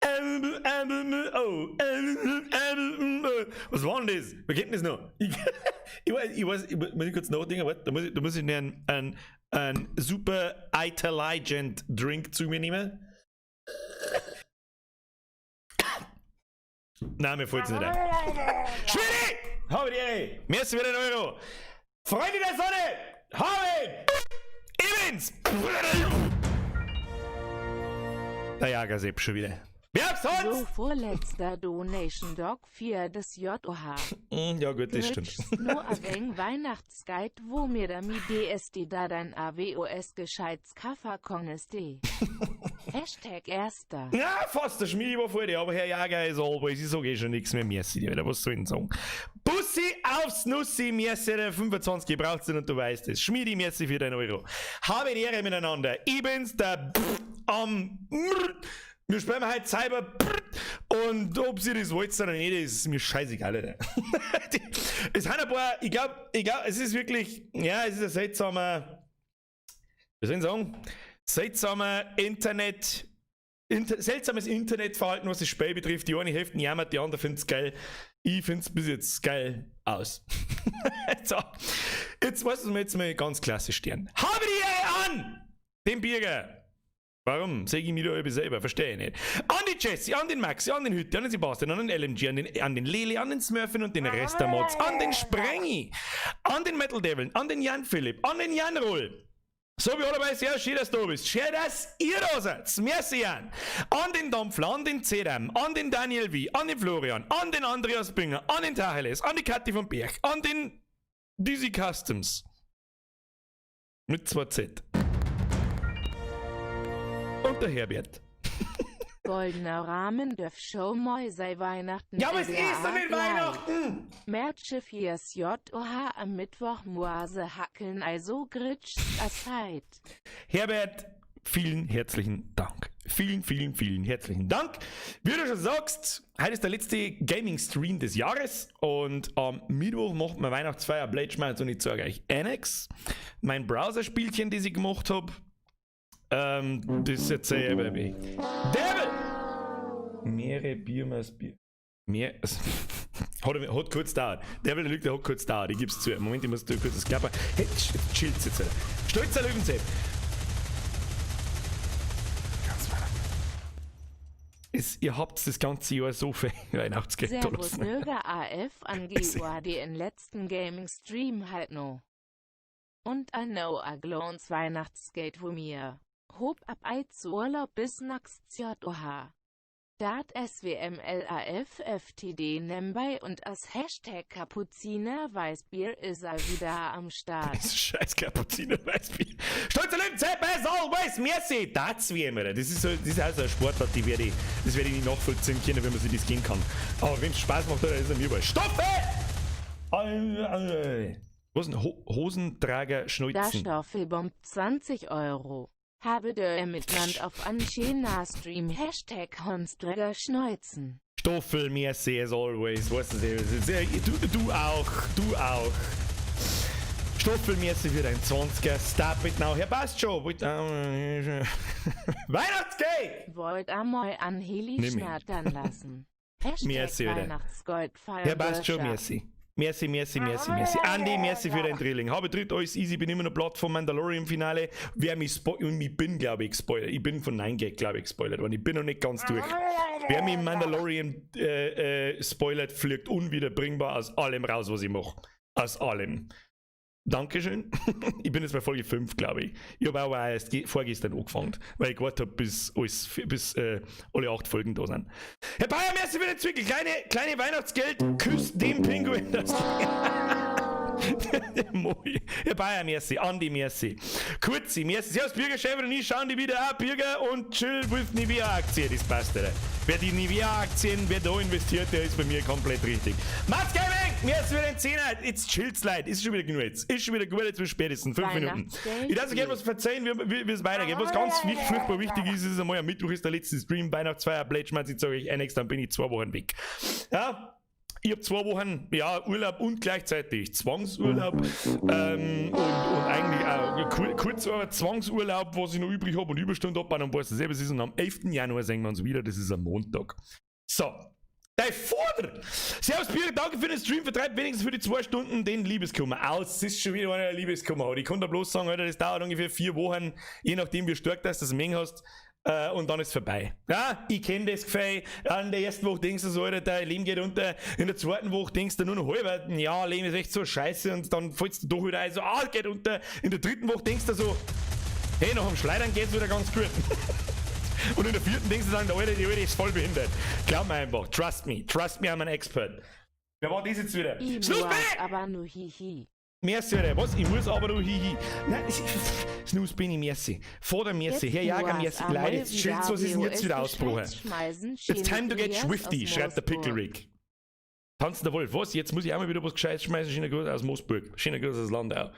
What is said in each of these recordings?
M, M, O, M, M, O. Was war denn das? Wer kennt das noch? Ich, ich weiß, ich weiß, ich, muss ich kurz nachdenken, warte, da muss ich einen super intelligent Drink zu mir nehmen. Nein, mir fällt's nicht ein. Schwede! Habe die Ehre! Merci für den Euro! Freunde der Sonne! Habe! Ich bin's! Der Jagersepp schon wieder. Wer sonst? So vorletzter Donation Dog 4 des JOH. Ja gut, das stimmt. Nur a weng Weihnachtsguide, wo mir da mi DSD da dein AWOS gescheits Kafferkonges D. Hashtag erster. Ja, fast der Schmied war vor dir, aber Herr Jager ist always, ich sag eh schon nichts mehr, merci dir, was soll ich denn sagen? Bussi aufs Nussi, merci der 25 gebraucht sind und du weißt es. Schmiedi, merci für deinen Euro. Habe die Ehre miteinander. Ich bin's, der am Wir spielen heute Cyber und ob sie das wollt oder nicht, ist mir scheißegal, Alter. Es sind ein paar, ich glaub, es ist wirklich, ja, es ist ein seltsamer, wie soll ich sagen, seltsamer Internet, Inter, seltsames Internetverhalten, was das Spiel betrifft. Die eine Hälfte jammert, die andere findet es geil. Ich finde es bis jetzt geil aus. So, jetzt weißt du, jetzt mal ganz klassisch stehen. Habe die Ehre an! Den Birger! Warum? Sag ich mir da über selber, verstehe ich nicht. An die Jesse, an den Maxi, an den Hütte, an den Sebastian, an den LMG, an den Leli, an den Smurfin und den Rest der Mods, an den Sprengi, an den Metal Devil, an den Jan Philipp, an den Jan Roll. So wie dabei, sehr schön, dass du da bist. Schön, dass ihr da seid. Merci, Jan. An den Dampfler, an den CDM, an den Daniel W., an den Florian, an den Andreas Bünger, an den Tacheles, an die Kathi von Berg, an den Dizzy Customs. Mit 2Z. Und der Herbert. Goldener Rahmen dürf Show moi sei Weihnachten. Ja, aber es ist doch nicht Weihnachten! Merche 4 JOH am Mittwoch Moase hackeln also gritsch aside. Herbert, vielen herzlichen Dank. Vielen, vielen, vielen herzlichen Dank. Wie du schon sagst, heute ist der letzte Gaming-Stream des Jahres und am Mittwoch macht man Weihnachtsfeier Blade Schmerz und ich zeige euch Annex, mein Browser-Spielchen, das ich gemacht habe. Das erzähle ich aber. Devil! Mehrere Bier, Bier. Mehr. Hat kurz dauert. Der will der hat kurz dauert. Ich geb's zu. Moment, ich muss da kurz das Klappern. Hey, chillt's jetzt, Alter. Stolzer Löwenzeit. Ganz weiter. Ihr habt das ganze Jahr so viel Weihnachtsgeld da Servus lassen. Nöger AF an GUAD in letzten Gaming Stream halt no. Und an No Aglons Weihnachtsgeld wo mir. Hob ab Ei zu Urlaub bis nax JOH. Dat SWMLAFFTD Nembei und as Hashtag Kapuziner Weißbier ist er wieder am Start. Das ist scheiß Kapuziner Weißbier. Stolzer Löwenzeit, as always, merci. Das wie immer. Das ist auch so eine Sportart, das werde ich nicht nachvollziehen können, wenn man sich das gehen kann. Aber wenn es Spaß macht, dann ist er mir wurscht. Stoffe! Was denn? Ho Hosenträger Da Schneuzen. Stoffelbomb 20 Euro. Habe der miteinander auf Anschena Stream Hashtag Honsträger Schneuzen. Stoffel, merci as always. Weißt du, du, du auch, du auch. Stoffel, merci für dein 20er. Stop it now. Herr, passt schon. Weihnachtsgeld! Wollt amoi an Heli Nimm ihn. schnattern lassen. Hashtag Merci, oder? Weihnachtsgold Herr, passt schon, merci. Merci, merci, merci, merci. Andi, merci für dein Drilling. Habe dritt alles easy, bin immer noch platt vom Mandalorian-Finale. Wer mich spoilert, und ich bin, glaube ich, gespoilert. Ich bin von 9gag, glaube ich, gespoilert worden. Ich bin noch nicht ganz durch. Wer mich im Mandalorian spoilert, fliegt unwiederbringbar aus allem raus, was ich mache. Aus allem. Dankeschön. Ich bin jetzt bei Folge 5, glaube ich. Ich habe auch erst vorgestern angefangen, weil ich gewartet habe, bis alle acht Folgen da sind. Herr Bayer, merci für den Zwickel. Kleine, kleine Weihnachtsgeld. Küsst dem Pinguin das. Moi. Herr Bayer, merci. Andi, merci. Kurzi, merci. Servus, Bürger, Chef und ich schauen die wieder an. Bürger und chill with Nivea-Aktie. Das passt, oder? Wer die Nivea-Aktien, wer da investiert, der ist bei mir komplett richtig. Mats Gaming, merci für den Zehner. Jetzt chillt's, Leute. Ist schon wieder genug jetzt. Ist schon wieder gut, jetzt bis spätestens 5 Minuten. Weihnachtsgeld Ich darf euch gerne was verzeihen, wie es weitergeht. Was ganz wichtig, furchtbar wichtig ist, ist einmal am Mittwoch ist der letzte Stream, Weihnachtsfeier, Plätschmann, ich sage euch einiges, dann bin ich 2 Wochen weg. Ja? Ich habe 2 Wochen, ja, Urlaub und gleichzeitig Zwangsurlaub und eigentlich auch Kurzarbeit, Zwangsurlaub, was ich noch übrig habe und Überstunden abbauen und weißt du selber, es ist, und am 11. Januar sehen wir uns wieder, das ist am Montag. So. Dein Vater! Servus Birger, danke für den Stream, vertreibt wenigstens für die 2 Stunden den Liebeskummer aus. Es ist schon wieder einer, der Liebeskummer hat. Ich kann da bloß sagen, Alter, das dauert ungefähr 4 Wochen, je nachdem, wie stark das Meng hast. Und dann ist es vorbei. Ja, ich kenne das Gefühl. Ja, in der ersten Woche denkst du so, Alter, dein Leben geht unter. In der zweiten Woche denkst du nur noch halb, ja, Leben ist echt so scheiße. Und dann fällst du doch wieder ein, so, ah, geht unter. In der dritten Woche denkst du so, hey, nach dem Schleudern geht's wieder ganz gut. Und in der vierten denkst du dann, der Alte, die Alte ist voll behindert. Glaub mir einfach. Trust me. Trust me, I'm an expert. Wer war das jetzt wieder? Ich Snooze muss aber nur hihi. Merci, Alter. Was? Ich muss aber nur hihi. Nein, Snooze bin ich merci. Vater merci. Herr Jager merci. Leute, jetzt chillt's, was ist denn jetzt wieder ausgebrochen? It's time to get swifty, schreibt der Pickle Rick. Tanzender Wolf, was? Jetzt muss ich auch mal wieder was Gescheites schmeißen. Schöner Gruß aus Moosburg. Schöner Gruß aus Landau.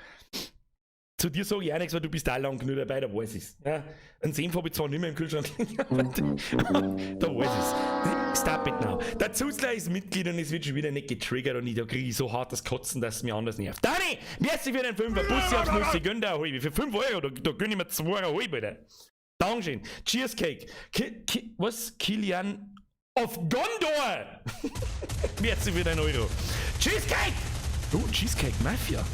Zu dir sage ich auch nichts, weil du bist auch lang genug dabei, da weiß ich's. Ja? Einen Senf habe ich zwar nicht mehr im Kühlschrank, aber da weiß ich's. Stop it now. Der Zuzler ist Mitglied und es wird schon wieder nicht getriggert und ich, da kriege ich so hart das Kotzen, dass es mir anders nervt. Dani, merci für den Fünfer. Bussi aufs Nussi, gönn dir eine halbe. Für 5 Euro, da gönn ich mir 2,5, Alter. Dankeschön. Cheesecake. Ki, Ki, was? Kilian of Gondor! Merci für den Euro. Cheesecake! Oh, Cheesecake Mafia.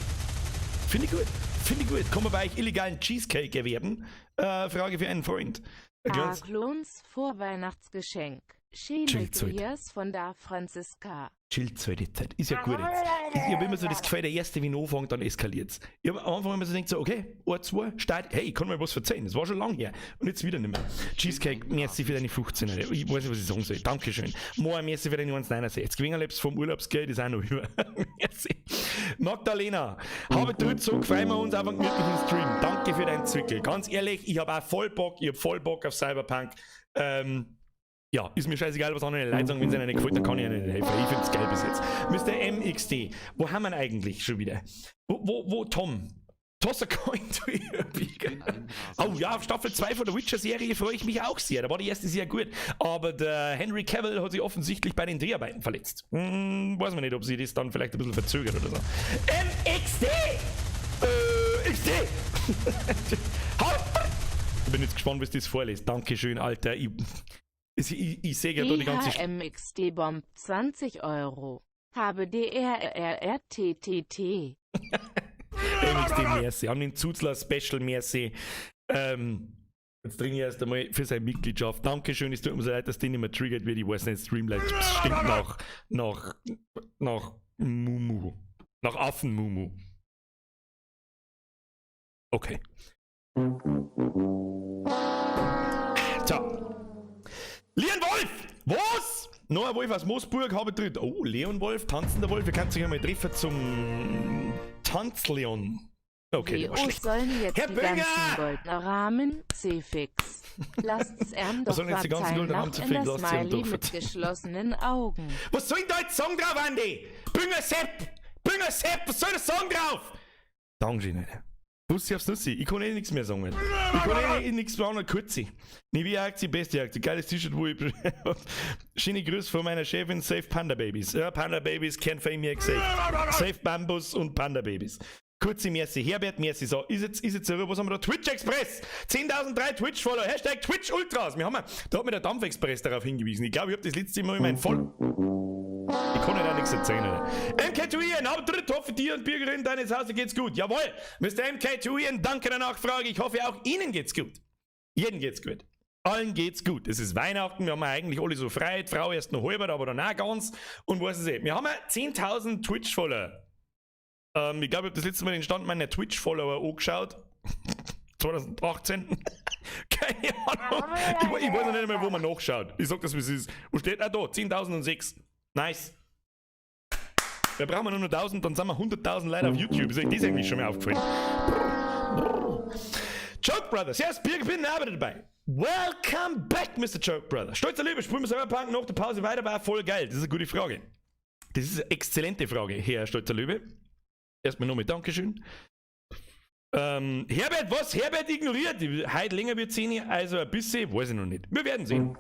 Finde ich gut. Finde ich gut. Kann man bei euch illegalen Cheesecake erwerben? Frage für einen Freund. Ein kleines- Klons Vorweihnachtsgeschenk. Schöne Chill's halt. Grüß von der Franziska. Chillt halt jetzt. Ist ja gut jetzt. Ich habe immer so das Gefühl, der Erste, wie anfängt, dann eskaliert's. Ich habe am Anfang immer so gedacht, so, okay, 1, 2, Start, hey, ich kann mir was verzeihen. Das war schon lang her. Und jetzt wieder nicht mehr. Cheesecake, merci für deine 15. Alter. Ich weiß nicht, was ich sagen soll. Dankeschön. Moa, merci für deine 1,69. Gewinnerlebs vom Urlaubsgeld ist auch noch über. Merci. Magdalena, habe drüber so, freuen wir uns auf einen gemütlichen Stream. Danke für deinen Zwickel. Ganz ehrlich, ich habe auch voll Bock, ich habe voll Bock auf Cyberpunk. Ja, ist mir scheißegal, was andere Leute sagen, wenn es ihnen nicht gefällt, dann kann ich ihnen nicht helfen. Ich finde es geil bis jetzt. Mr. MXD, wo haben wir ihn eigentlich schon wieder? Wo, Tom? Toss a coin to your beaker. Oh ja, auf Staffel 2 von der Witcher-Serie freue ich mich auch sehr. Da war die erste sehr gut. Aber der Henry Cavill hat sich offensichtlich bei den Dreharbeiten verletzt. Weiß man nicht, ob sie das dann vielleicht ein bisschen verzögert oder so. MXD! XD! Ich bin jetzt gespannt, wie du das vorliest. Dankeschön, Alter. Ich sehe ja da die ganze MXD Bomb 20 Euro. Habe D R R R T T T. MXD merci. An den Zuzler Special merci. Jetzt trinke ich erst einmal für seine Mitgliedschaft. Dankeschön, es tut mir so leid, dass die nicht mehr triggert wird. Ich weiß nicht, Streamlabs stinkt nach Mumu. Nach Affenmumu. Okay. So. Leon Wolf! Was? Noah Wolf aus Moosburg habe dritt. Oh, Leon Wolf, tanzender Wolf. Wir können sich einmal treffen zum Tanzleon. Okay, der war Wo schlecht. sollen jetzt Herr die Bünger! ganzen goldenen Rahmen, C-Fix? Lasst's erm Was doch sollen jetzt die ganzen verzeihen, goldenen Rahmen lach zu in fix? das Lasst sie ihm Smiley doch mit verzeihen. geschlossenen Augen. Was soll denn da jetzt sagen drauf, Andi? Bünger Sepp! Bünger Sepp, was soll das sagen drauf? Dankeschön, Alter. Bussi aufs Nussi. Ich kann eh nichts mehr sagen. Alter. Ich kann eh nichts mehr anderen kurz. Nivea Aktie, beste Aktie. Geiles T-Shirt, wo ich. Schöne Grüße von meiner Chefin, Safe Panda Babies. Ja, Panda Babies, kein von mir safe. Safe Bambus und Panda Babies. Kurze merci, Herbert merci. So, ist jetzt, was haben wir da? Twitch Express! 10.003 Twitch-Follower, Hashtag Twitch Ultras. Da hat mir der Dampf Express darauf hingewiesen. Ich glaube, ich habe das letzte Mal in meinen Voll. Ich kann ja nichts erzählen. Alter. MK2 Ian, aber dritt, hoffe dir und Bürgerin deines Hauses geht's gut. Jawohl, Mr. MK2 Ian, danke der Nachfrage. Ich hoffe, auch Ihnen geht's gut. Jedem geht's gut. Allen geht's gut. Es ist Weihnachten, wir haben ja eigentlich alle so frei. Die Frau erst noch halber, aber danach ganz. Und was ist eh? Wir haben ja 10.000 Twitch-Follower. Ich glaube, ich habe das letzte Mal den Stand meiner Twitch-Follower angeschaut. 2018. Keine Ahnung. Ich weiß noch nicht einmal, wo man nachschaut. Ich sag das, wie es ist. Wo steht auch da? 10.006. Nice. Wir brauchen nur noch 1000, dann sind wir 100.000 Leute auf YouTube. Ist euch das eigentlich schon mal aufgefallen? Joke Brother, Servus, Birger, bin auch wieder dabei. Welcome back, Mr. Joke Brother. Stolzer Löwe, spielen wir Cyberpunk nach der Pause weiter, war voll geil. Das ist eine gute Frage. Das ist eine exzellente Frage, Herr Stolzer Löwe. Erstmal nochmal Dankeschön. Herbert, was? Herbert ignoriert. Heute länger wird 10, also ein bisschen, weiß ich noch nicht. Wir werden sehen.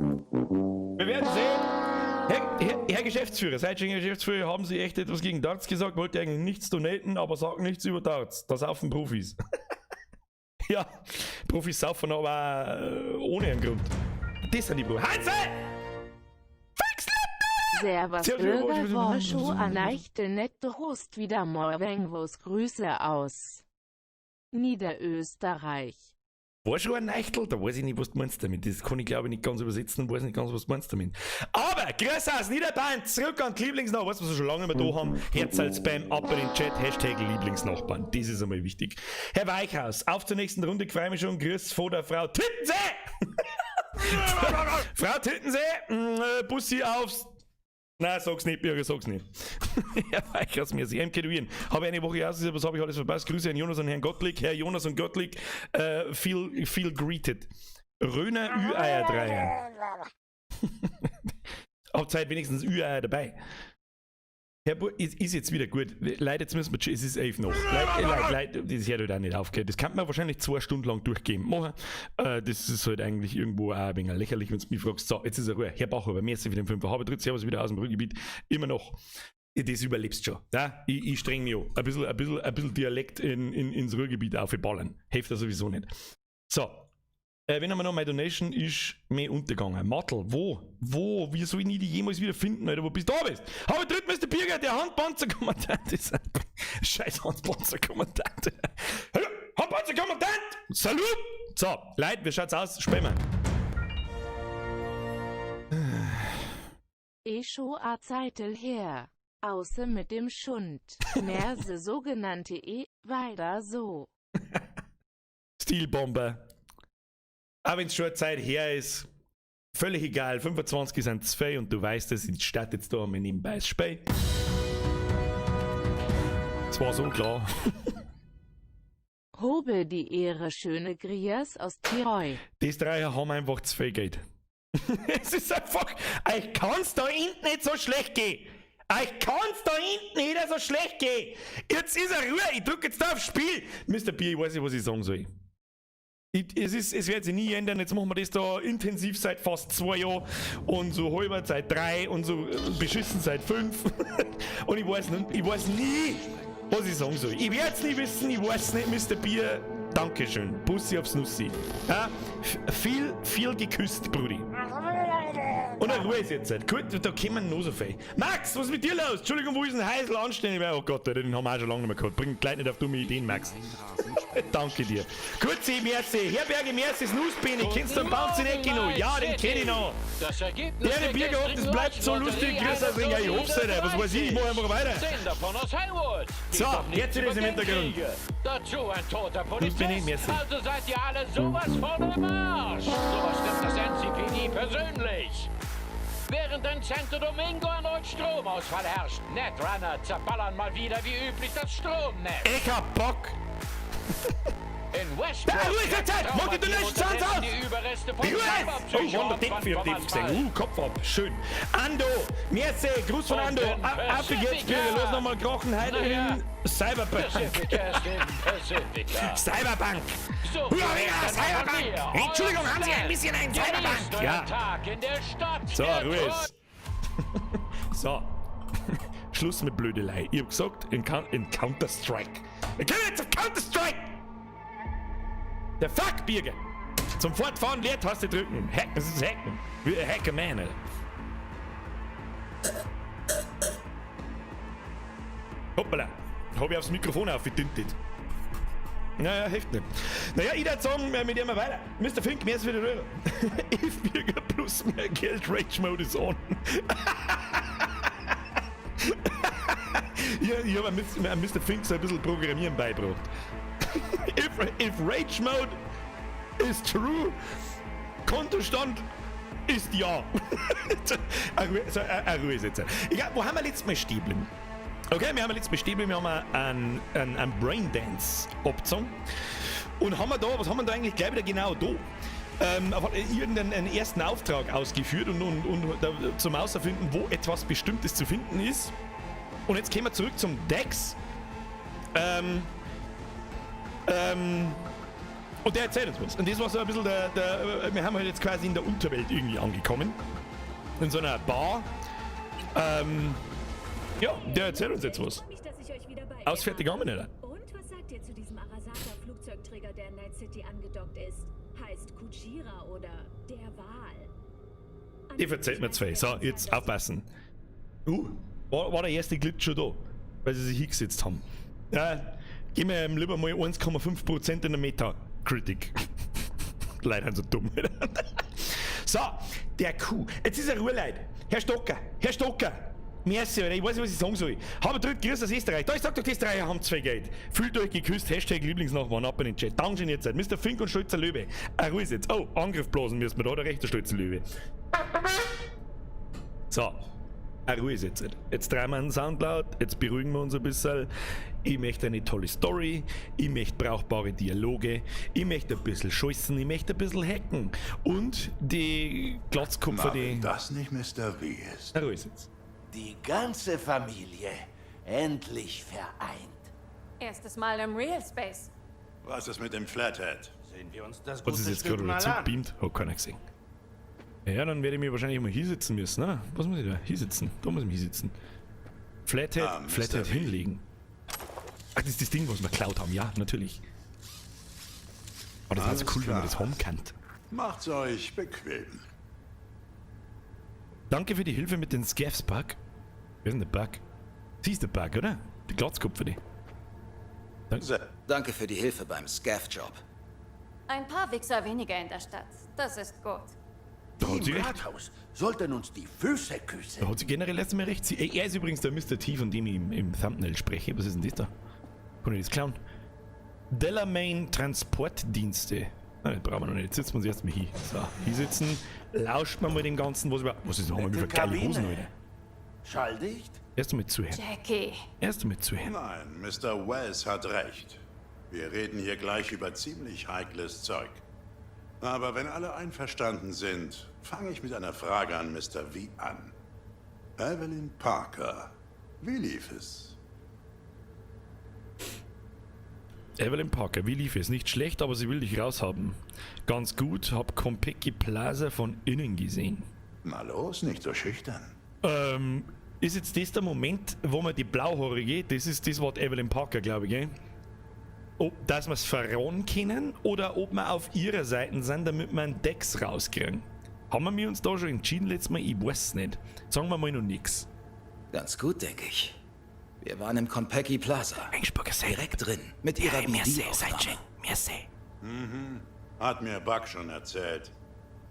Wir werden sehen. Herr, Herr, Herr Geschäftsführer, seid schon Geschäftsführer, haben Sie echt etwas gegen Darts gesagt, wollte eigentlich nichts donaten, aber sagen nichts über Darts. Das saufen Profis. Ja, Profis saufen aber ohne einen Grund. Das sind die Profis. Hansel! Servus Servus, Bürger Servus. Worscho Aneichte nette Host wieder Morwengwos Grüße aus Niederösterreich. War schon ein Neichtel? Da weiß ich nicht, was du meinst damit. Das kann ich, glaube ich, nicht ganz übersetzen und weiß nicht ganz, was du meinst damit. Aber Grüße aus Niederbayern, zurück an die Lieblingsnachbarn, was wir schon lange nicht mehr da haben. Herzal-Spam, ab in den Chat, #Lieblingsnachbarn. Das ist einmal wichtig. Herr Weichhaus, auf zur nächsten Runde, freue mich schon. Grüß von der Frau Tittensee! Frau Tittensee, Bussi aufs. Nein, sag's nicht, Bürger, sag's nicht. Herr Weichhaus, mir sie MK. Habe eine Woche aus, was habe ich alles verpasst? Grüße an Jonas und Herrn Gottlieb. Herr Jonas und Gottlieb, feel greeted. Röner Ü-Eier-Dreier. Habt Zeit wenigstens Ü-Eier dabei. Herr Bu ist jetzt wieder gut. Leute, jetzt müssen wir, es ist 11 noch. Leute, Leute, Leute, das hört halt auch nicht auf. Gell? Das kann man wahrscheinlich 2 Stunden lang durchgehen. Machen. Das ist halt eigentlich irgendwo auch ein wenig lächerlich, wenn du mich fragst. So, jetzt ist er Ruhe. Herr Bachhuber, merci für den Fünfer. Habe dritt Servus wieder aus dem Ruhrgebiet. Immer noch. Das überlebst schon. Ja? Ich streng mich an. Ein bisschen Dialekt ins Ruhrgebiet aufballern. Hilft da sowieso nicht. So. Wenn haben wir noch, meine Donation ist mehr untergegangen. Mattel, wo? Wo? Wie soll ich die jemals wieder finden, Alter? Wo bist du da bist? Habe dritt Mr. Birger, der Handpanzerkommandant ist. Scheiß Handpanzerkommandant. Hallo, Handpanzerkommandant! Salut! So, Leute, wie schaut's aus? Spielen wir. Eh scho a Zeitel her. Außer mit dem Schund. Merse sogenannte E, weiter so. Stilbomber. Auch wenn es schon eine Zeit her ist, völlig egal. 25 sind zwei und du weißt es, ich starte jetzt da einmal nebenbei das Spiel. Es war so klar. Hobe die Ehre, schöne Grias aus Tirol. Die drei haben einfach zu viel Geld. Es ist einfach, euch kann's da hinten nicht so schlecht gehen. Euch kann's da hinten nicht so schlecht gehen. Jetzt ist er Ruhe, ich drück jetzt da aufs Spiel. Mr. B, ich weiß nicht, was ich sagen soll. Es wird sich nie ändern. Jetzt machen wir das da intensiv seit fast 2 Jahren und so halber seit 3 und so beschissen seit 5. Und ich weiß, nicht, ich weiß nie, was ich sagen soll. Ich werde es nie wissen, ich weiß nicht, Mr. Bier. Dankeschön. Bussi aufs Nussi. Ja, viel, viel geküsst, Brudi. Und eine Ruhe ist jetzt halt. Gut, da kommen noch so viel. Max, was ist mit dir los? Entschuldigung, wo ist ein Heisel anständig? Oh Gott, Alter, den haben wir auch schon lange nicht mehr gehabt. Bringt gleich nicht auf dumme Ideen, Max. Danke dir. Kurzi, merci. Herberge, merci, Snooze-Beine. Kennst du den Bounce in Ecke noch? Ja, den kenn ich noch. Das Ergebnis Der, den Bier gehabt, das bleibt so lustig. Grüß aus Ringer, ich hoffe es, was weiß ich, ich mach einfach weiter. 10 davon aus Haywood. So, jetzt ist es im Hintergrund. Dazu ein toter bin ich, Polizist. merci. Also seid ihr alle sowas von im Arsch. Sowas nimmt das NCPD persönlich. Während in Santo Domingo erneut Stromausfall herrscht, Netrunner zerballern mal wieder wie üblich das Stromnetz. Ich hab Bock. In Westbrook Da, Ruhe ist jetzt Zeit! Mach die Donation unterdessen aus! die Überreste von Ruhe! Oh, 100 Depp für Cyberpsycho Depp gesehen. Kopf ab. Schön. Ando, merci. Gruß von Und Ando. in Auf geht's, Pacifica. Bürger. Los nochmal krochen. Heute Naja. in Cyberpunk. Pacifica ist in Pacifica. Cyberpunk. So, Ja, ja, dann Cyberpunk. von mir, Entschuldigung, euer haben Sie ein Stan. bisschen einen Genießt Cyberpunk? euren Ja. Tag in der Stadt. So, der Ruhe ist. So. Schluss mit Blödelei. Ich hab gesagt, in Counter-Strike. Wir kommen jetzt auf Counter-Strike! Der Fuck, Birger! Zum Fortfahren Leertaste drücken. Hacken, das ist Hacken. Wie ein Hacker Man, Alter. Hoppala. Hab ich aufs Mikrofon aufgedüntet. Naja, hilft nicht. Naja, ich würde sagen, mit dem weiter. Mr. Fink, mehr ist wieder rüber. If Birger plus mehr Geld, Rage Mode is on. Ja, ich habe Mr. Fink so ein bisschen Programmieren beigebracht. If Rage Mode is true, Kontostand ist ja. So, eine Ruhe ist jetzt. Egal, wo haben wir letztes Mal stehen geblieben? Okay, wir haben letztes Mal stehen geblieben, wir haben einen Brain Dance abgezogen. Und haben wir da, was haben wir da eigentlich gleich wieder genau da? Auf irgendeinen einen ersten Auftrag ausgeführt und da, zum Außerfinden, wo etwas Bestimmtes zu finden ist. Und jetzt gehen wir zurück zum Dex. Und der erzählt uns was. Und das war so ein bisschen der, wir haben halt jetzt quasi in der Unterwelt irgendwie angekommen. In so einer Bar. Ja, der erzählt uns jetzt was. Ich freu mich, dass ich euch wieder bei mir Ausfertig habe. haben wir nicht. Und was sagt ihr zu diesem Arasaka-Flugzeugträger, der in Night City angedockt ist? Heißt Kujira oder der Wal. Die erzählt mir zwei. So, jetzt aufpassen. War der erste Glitch schon da, weil sie sich hingesetzt haben. Ja, geben wir ihm lieber mal 1,5% in der Metacritic. Leute sind so dumm. So, der Kuh. Jetzt ist er Ruhe, Leute. Herr Stocker, Herr Stocker. Merci, Alter. Ich weiß nicht, was ich sagen soll. Habe dritt Grüß aus Österreich. Da, ich sag doch, die Österreicher haben zwei Geld. Fühlt euch geküsst. Hashtag Lieblingsnachbarn ab in den Chat. Dankeschön jetzt. Mr. Fink und Stolzer Löwe. Ruhe ist jetzt. Oh, Angriff blasen müssen wir da. Der rechte Stolzer Löwe. So. Ruhe ist jetzt. Jetzt drehen wir den Sound laut, jetzt beruhigen wir uns ein bisschen. Ich möchte eine tolle Story, ich möchte brauchbare Dialoge, ich möchte ein bisschen scheißen, ich möchte ein bisschen hacken. Und die Glatzkopfer, Na, die. wenn das nicht Mr. V ist. Ruhe ist jetzt. Die ganze Familie endlich vereint. Erstes Mal im Real Space. Was ist mit dem Flathead? Sehen wir uns das Was gute ist jetzt Stück gerade wieder mal an. zurückbeamt? Hat keiner gesehen. Ja, dann werde ich mich wahrscheinlich mal hier sitzen müssen, ne? Was muss ich da? Hier sitzen. Da muss ich mich sitzen. Flathead, Ah, Mr. Flathead V. hinlegen. Ach, das ist das Ding, was wir geklaut haben. Ja, natürlich. Aber das wäre so Alles cool, wenn man klar. das haben kann. Macht's euch bequem. Danke für die Hilfe mit den Scavs, Bug. Wer ist denn der Bug? Sie ist der Bug, oder? Die Glatzkopf für die. Danke für die Hilfe beim Scav-Job. Ein paar Wichser weniger in der Stadt. Das ist gut. Da hat Die sie im recht. Rathaus sollten uns die Füße küssen. Da hat sie generell erstmal recht. Er ist übrigens der Mr. T, von dem ich im Thumbnail spreche. Was ist denn das da? Kann ich das klauen? Delamain Transportdienste. Nein, das brauchen wir noch nicht. Jetzt sitzen wir uns erstmal hin. So, hier sitzen, lauscht man mal dem Ganzen, was über. Was ist, haben wir Nette für geile Kabine. Hosen, Alter? Schalldicht? Erst einmal zuhören. Jackie. Erst einmal zuhören. Nein, Mr. Wells hat recht. Wir reden hier gleich über ziemlich heikles Zeug. Aber wenn alle einverstanden sind, fange ich mit einer Frage an Mr. V an. Evelyn Parker, wie lief es? Evelyn Parker, wie lief es? Nicht schlecht, aber sie will dich raushaben. Ganz gut, hab Konpeki Plaza von innen gesehen. Na los, nicht so schüchtern. Ist jetzt das der Moment, wo man die Blauhaarige, das ist das Wort Evelyn Parker, glaube ich, gell? Ob, dass wir's verraten können oder ob wir auf ihrer Seite sind, damit wir einen Dex rauskriegen. Haben wir uns da schon entschieden letztes Mal? Ich weiß es nicht. Sagen wir mal noch nix. Ganz gut, denke ich. Wir waren im Konpeki Plaza. Augsburger See. Direkt drin, mit ihrer Merci, BD-Aufnahme. Merci. Hat mir Buck schon erzählt.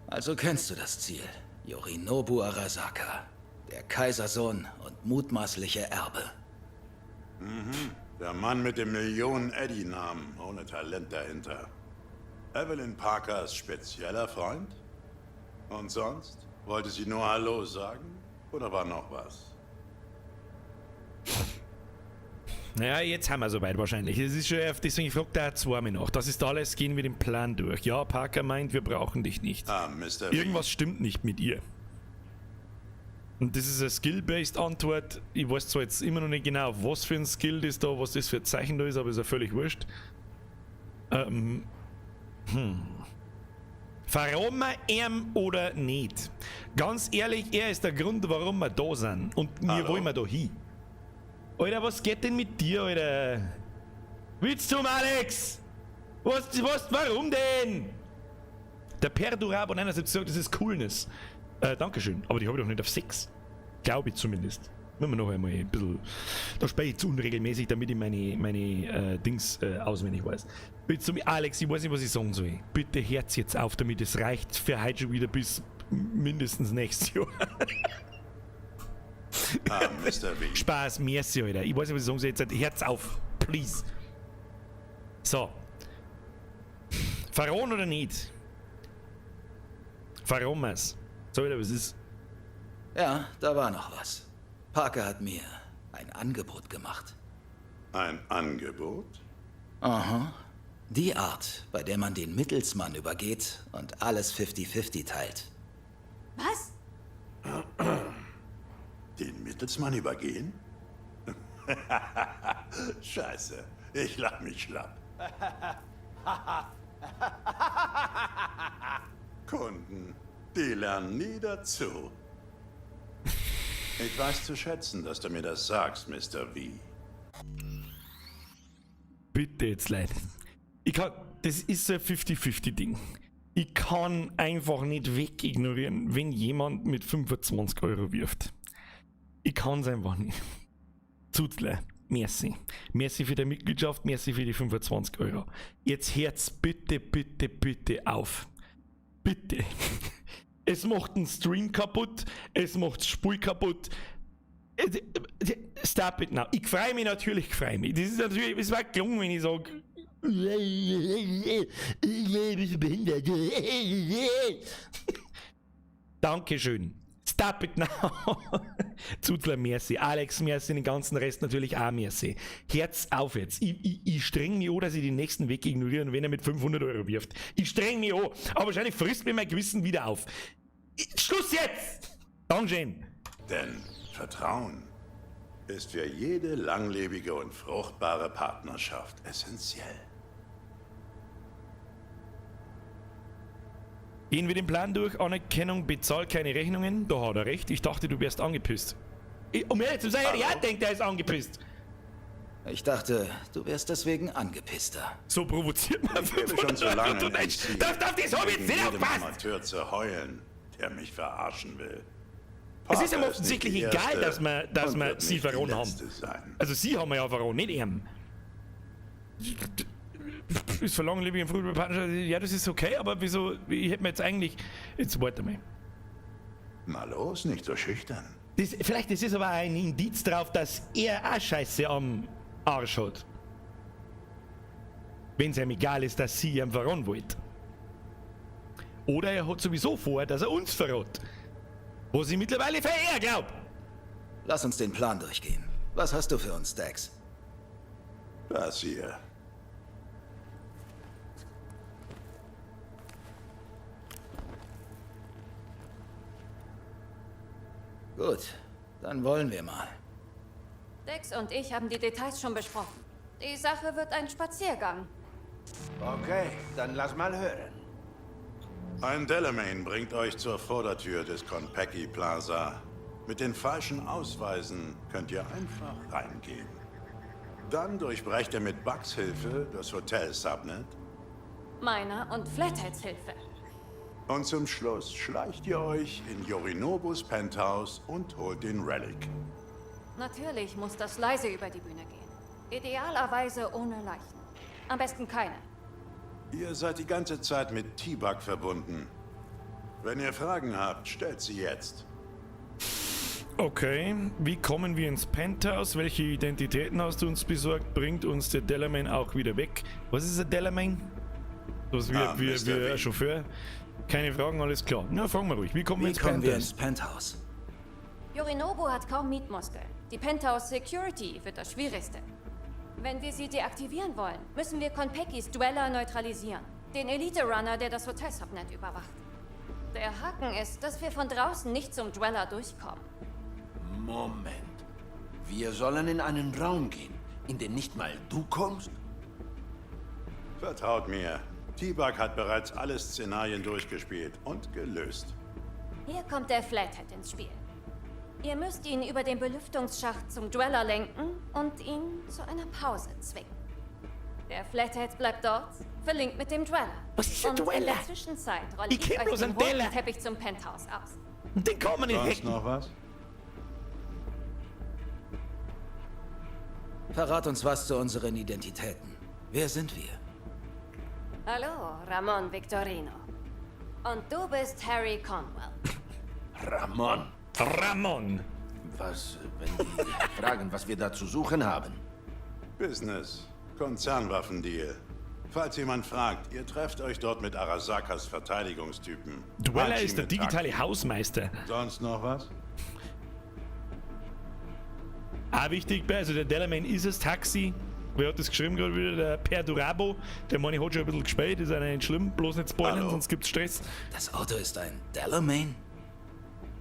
Also kennst du das Ziel. Yorinobu Arasaka. Der Kaisersohn und mutmaßliche Erbe. Der Mann mit dem Millionen-Eddie-Namen, ohne Talent dahinter. Evelyn Parkers spezieller Freund? Und sonst? Wollte sie nur Hallo sagen? Oder war noch was? Naja, jetzt haben wir soweit wahrscheinlich. Es ist schon, deswegen fragt er zweimal nach. Das ist alles, gehen wir den Plan durch. Ja, Parker meint, wir brauchen dich nicht. Ah, Mr. V. Irgendwas stimmt nicht mit ihr. Und das ist eine Skill-based Antwort. Ich weiß zwar jetzt immer noch nicht genau, was für ein Skill das da, was das für ein Zeichen da ist, aber ist ja völlig wurscht. Verraten wir ihm oder nicht? Ganz ehrlich, er ist der Grund, warum wir da sind. Und wir Hallo? wollen wir da hin. Alter, was geht denn mit dir, Alter? Willst du zum Alex? Was, warum denn? Der Perdurabo 79 sagt, das ist Coolness. Dankeschön, aber die habe ich doch nicht auf 6. Glaube ich zumindest. Müssen wir noch einmal ein bisschen. Da spreche ich zu unregelmäßig, damit ich meine Dings auswendig weiß. Bitte zum Alex, ich weiß nicht, was ich sagen soll. Bitte Herz jetzt auf, damit es reicht für heute schon wieder bis mindestens nächstes Jahr. Ah, Mr. V. Spaß, merci, Alter. Ich weiß nicht, was ich sagen soll. Jetzt Herz auf, please. So. Pharaon oder nicht? Pharaon wir's. So, Alter, was ist? Ja, da war noch was. Parker hat mir ein Angebot gemacht. Ein Angebot? Aha. Die Art, bei der man den Mittelsmann übergeht und alles 50-50 teilt. Was? Den Mittelsmann übergehen? Scheiße, ich lach mich schlapp. Kunden, die lernen nie dazu. Ich weiß zu schätzen, dass du mir das sagst, Mr. V. Bitte jetzt, Leute. Ich kann, das ist so ein 50-50-Ding. Ich kann einfach nicht wegignorieren, wenn jemand mit 25 Euro wirft. Ich kann es einfach nicht. Zuzler, merci. Merci für die Mitgliedschaft, merci für die 25 Euro. Jetzt hört's bitte, bitte, bitte auf. Bitte. Es macht den Stream kaputt, es macht das Spiel kaputt. Stop it now. Ich freue mich natürlich, ich freue mich. Das ist natürlich, es war gelungen, wenn ich sage, bist du behindert. Dankeschön. Stop it now. Zuzler, merci. Alex, merci. Den ganzen Rest natürlich auch merci. Herz auf jetzt. Ich streng mich an, dass ich den nächsten Weg ignoriere, wenn er mit 500 Euro wirft. Ich streng mich an. Aber wahrscheinlich frisst mir mein Gewissen wieder auf. Schluss jetzt! Dankeschön. Denn Vertrauen ist für jede langlebige und fruchtbare Partnerschaft essentiell. Gehen wir den Plan durch. Anerkennung, bezahl keine Rechnungen. Da hat er recht. Ich dachte, du wärst angepisst. Um ehrlich zu sein, ich auch denkt, er ist angepisst. Ich dachte, du wärst deswegen angepisster. So provoziert man Ich lebe schon so lange in NC, Das, das, das hab ich jetzt wegen nicht jedem aufgepasst! Amateur zu heulen, der mich verarschen will. Es ist ihm Parker offensichtlich nicht die egal, erste dass und wir wird sie nicht die verloren haben. letzte sein. Also sie haben wir ja verloren, nicht ihm. Ist verlangen, lebe ich im früheren Partnerschaft. Ja, das ist okay, aber wieso? Ich hätte mir jetzt eigentlich. Jetzt warte mal. Na los, nicht so schüchtern. Das, vielleicht ist es aber ein Indiz darauf, dass er auch Scheiße am Arsch hat. Wenn es ihm egal ist, dass sie ihm verraten wollt. Oder er hat sowieso vor, dass er uns verrät. Was ich mittlerweile für er glaub. Lass uns den Plan durchgehen. Was hast du für uns, Dex? Das hier. Gut, dann wollen wir mal. Dex und ich haben die Details schon besprochen. Die Sache wird ein Spaziergang. Okay, dann lass mal hören. Ein Delamain bringt euch zur Vordertür des Konpeki Plaza. Mit den falschen Ausweisen könnt ihr einfach reingehen. Dann durchbrecht ihr mit Bugs Hilfe das Hotel Subnet. Meiner und Flatheads Hilfe. Und zum Schluss schleicht ihr euch in Yorinobus Penthouse und holt den Relic. Natürlich muss das leise über die Bühne gehen. Idealerweise ohne Leichen. Am besten keine. Ihr seid die ganze Zeit mit T-Bug verbunden. Wenn ihr Fragen habt, stellt sie jetzt. Okay, wie kommen wir ins Penthouse? Welche Identitäten hast du uns besorgt? Bringt uns der Delamain auch wieder weg? Was ist ein Delamain? Was wie, Ah, wie, Mr. wie ein V. Chauffeur? Keine Fragen, alles klar. Na, fragen wir ruhig. Wie kommen wir Wie ins kommen wir Penthouse? ins Penthouse? Yorinobu hat kaum Mietmuskeln. Die Penthouse Security wird das Schwierigste. Wenn wir sie deaktivieren wollen, müssen wir Konpekis Dweller neutralisieren. Den Elite-Runner, der das Hotel-Subnet überwacht. Der Haken ist, dass wir von draußen nicht zum Dweller durchkommen. Moment. Wir sollen in einen Raum gehen, in den nicht mal du kommst? Vertraut mir, T-Bug hat bereits alle Szenarien durchgespielt und gelöst. Hier kommt der Flathead ins Spiel. Ihr müsst ihn über den Belüftungsschacht zum Dweller lenken und ihn zu einer Pause zwingen. Der Flathead bleibt dort, verlinkt mit dem Dweller. Was ist ein und In Dweller? der Zwischenzeit rolle Ich ich, kenn euch bloß den einen roten Teller. Teppich zum Penthouse aus. Und den kann man nicht Sonst hacken. noch was? Verrat uns was zu unseren Identitäten. Wer sind wir? Hallo, Ramon Victorino. Und du bist Harry Conwell. Ramon. Ramon. Was, wenn die fragen, was wir da zu suchen haben? Business. Konzernwaffendeal. Falls jemand fragt, ihr trefft euch dort mit Arasakas Verteidigungstypen. Dweller Hachi ist der mit digitale Hausmeister. Taki. Sonst noch was? Auch wichtig, also der Delamain ist das Taxi. Wer hat das geschrieben gerade wieder? Der Perdurabo. Der Mann hat schon ein bisschen gespielt, ist auch nicht schlimm. Bloß nicht spoilern, Hallo. sonst gibt's Stress. Das Auto ist ein Delamain?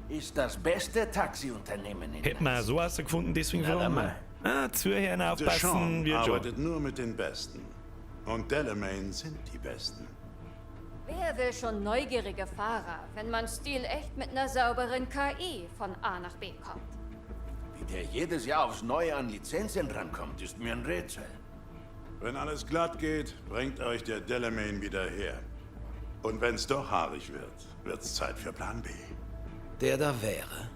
Ist das beste Taxiunternehmen in Hätten wir auch so rausgefunden, deswegen Na, fragen wir. dann Ah, Zuhören aufpassen, Deshaun wird schon. arbeitet nur mit den Besten. Und Delamain sind die Besten. Wer will schon neugierige Fahrer, wenn man stilecht mit einer sauberen KI von A nach B kommt? Wie der jedes Jahr aufs Neue an Lizenzen rankommt, ist mir ein Rätsel. Wenn alles glatt geht, bringt euch der Delamain wieder her. Und wenn's doch haarig wird, wird's Zeit für Plan B. Der da wäre?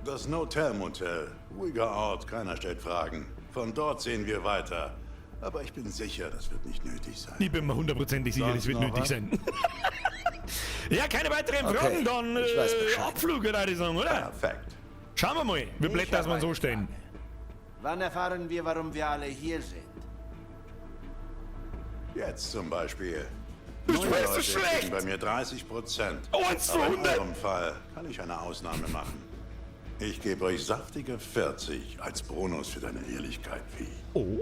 Das No-Tell Motel. Ruhiger Ort, keiner stellt Fragen. Von dort sehen wir weiter. Aber ich bin sicher, das wird nicht nötig sein. Ich bin mir hundertprozentig sicher, das Sonst wird noch nötig was? sein. Ja, keine weiteren Okay, Fragen, dann ich weiß Bescheid. Abflug, würde ich sagen, oder? Perfekt. Schauen wir mal. Wir Ich blättern, dass hab wir so eine stehen. Frage. Wann erfahren wir, warum wir alle hier sind? Jetzt zum Beispiel. Du Neue sprichst so Leute schlecht! kriegen bei mir 30%. Eins zu Aber in 100. eurem Fall kann ich eine Ausnahme machen. Ich gebe euch saftige 40 als Bonus für deine Ehrlichkeit, wie. Oh.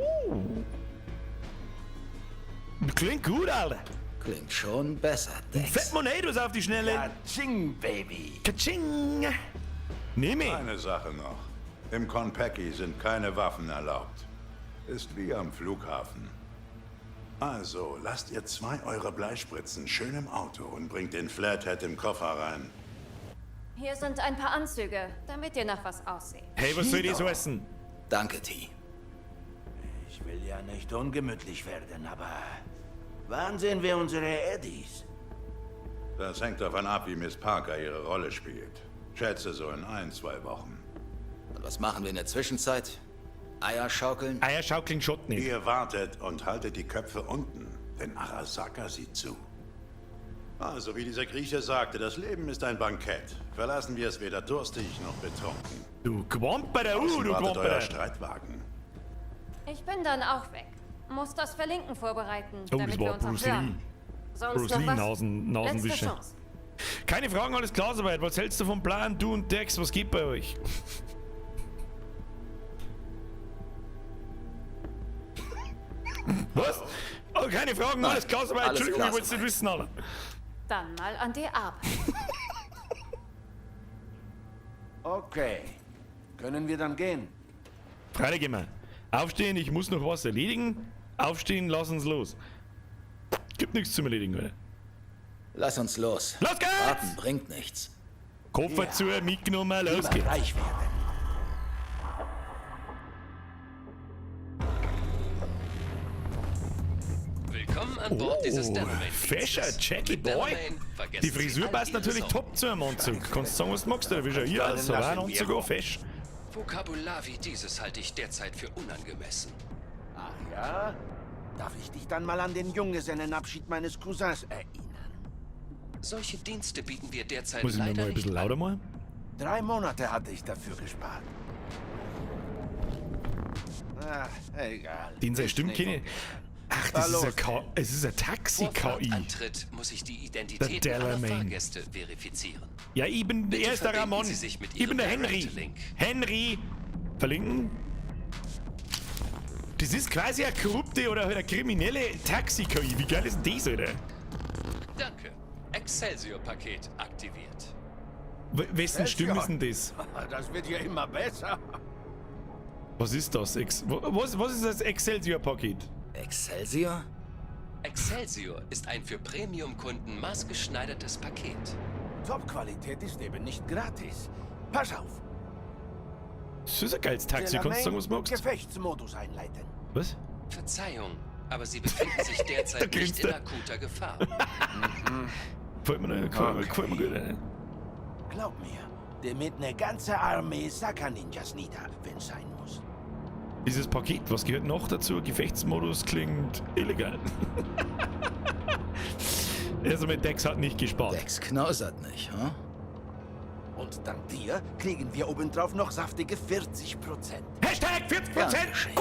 Klingt gut, Alter. Klingt schon besser, Dex. Fett Monedos auf die Schnelle. Ka-ching, Baby. Katsching. Nehme ich. Eine Sache noch. Im Konpeki sind keine Waffen erlaubt. Ist wie am Flughafen. Also, lasst ihr zwei eurer Bleispritzen schön im Auto und bringt den Flathead im Koffer rein. Hier sind ein paar Anzüge, damit ihr nach was aussieht. Hey, was soll das heißen? Danke, T. Ich will ja nicht ungemütlich werden, aber wann sehen wir unsere Eddies? Das hängt davon ab, wie Miss Parker ihre Rolle spielt. Schätze so in 1, 2 Wochen. Und was machen wir in der Zwischenzeit? Eier schaukeln? Eierschaukeln schott nicht. Ihr wartet und haltet die Köpfe unten, denn Arasaka sieht zu. Also, wie dieser Grieche sagte, das Leben ist ein Bankett. Verlassen wir es weder durstig noch betrunken. Du Quamperer, Draußen du wartet euer Quamperer. Streitwagen. Ich bin dann auch weg. Muss das Verlinken vorbereiten, Oh, das damit wir war uns auch Bruce hören. Lee. Sonst Bruce noch Lee, was? Nasen, Letzte Nasenwischer. Chance. Keine Fragen, alles klar soweit. Was hältst du vom Plan, du und Dex? Was geht bei euch? Was? Oh, keine Fragen, Nein, alles klar soweit. alles Entschuldigung, klar ich wollte es nicht soweit. wissen, Alter. Dann mal an die Arbeit. Okay. Können wir dann gehen? Freilich gehen wir. Aufstehen, ich muss noch was erledigen. Aufstehen, lass uns los. Gibt nichts zum Erledigen, oder? Lass uns los. Los geht's! Warten bringt nichts. Koffer Ja. zu, mitgenommen, los Lieber geht's. reich werden. Willkommen an Bord dieses Oh, Delamain-Dienstes. fescher Jackie Mit Boy. Delamain vergessen Die Frisur Sie all passt Ihre natürlich Sorgen. top zu einem Anzug. Kannst sagen, was du magst, oder wie schau hier aus? Aber ein Anzug auch fesch. Vokabular wie dieses halte ich derzeit für unangemessen. Ach ja? Darf ich dich dann mal an den Junggesellenabschied meines Cousins erinnern? Solche Dienste bieten wir derzeit Muss ich mir leider mal ein bisschen nicht an. lauter machen? 3 Monate hatte ich dafür gespart. Ach, egal. Den seine Ist Stimme nicht kenne ich. von gestern. Ach, das War ist los. ein es ist ein Vor Taxi-KI. Fahrtantritt muss ich die Identitäten aller Delamain. Fahrgäste verifizieren. Ja, ich bin, Bitte er ist der verbinden Ramon. Sie sich mit Ich bin Ihrem der Henry. Direct-Link. Henry. Verlinken. Das ist quasi eine korrupte oder halt eine kriminelle Taxi-KI. Wie geil ist denn das, Alter? Danke. Excelsior-Paket aktiviert. Wessen Stimme ist denn das? Das wird ja immer besser. Was ist das? Was ist das Excelsior-Paket? Excelsior? Excelsior ist ein für Premium-Kunden maßgeschneidertes Paket. Top-Qualität ist eben nicht gratis. Pass auf. Das ist ein geiles Taxi. Kannst du sagen, was du magst? Gefechtsmodus einleiten. Was? Verzeihung, aber Sie befinden sich Da derzeit nicht grinst in er. akuter Gefahr. Gefällt mir, gefällt mir gut. Alter. Glaub mir, der mäht eine ganze Armee Saka-Ninjas nieder, wenn's sein muss. Dieses Paket, was gehört noch dazu? Gefechtsmodus klingt illegal. Also mit Dex hat nicht gespart. Dex knausert nicht, hm? Und dank dir kriegen wir obendrauf noch saftige 40%. Hashtag 40%! Gern geschehen.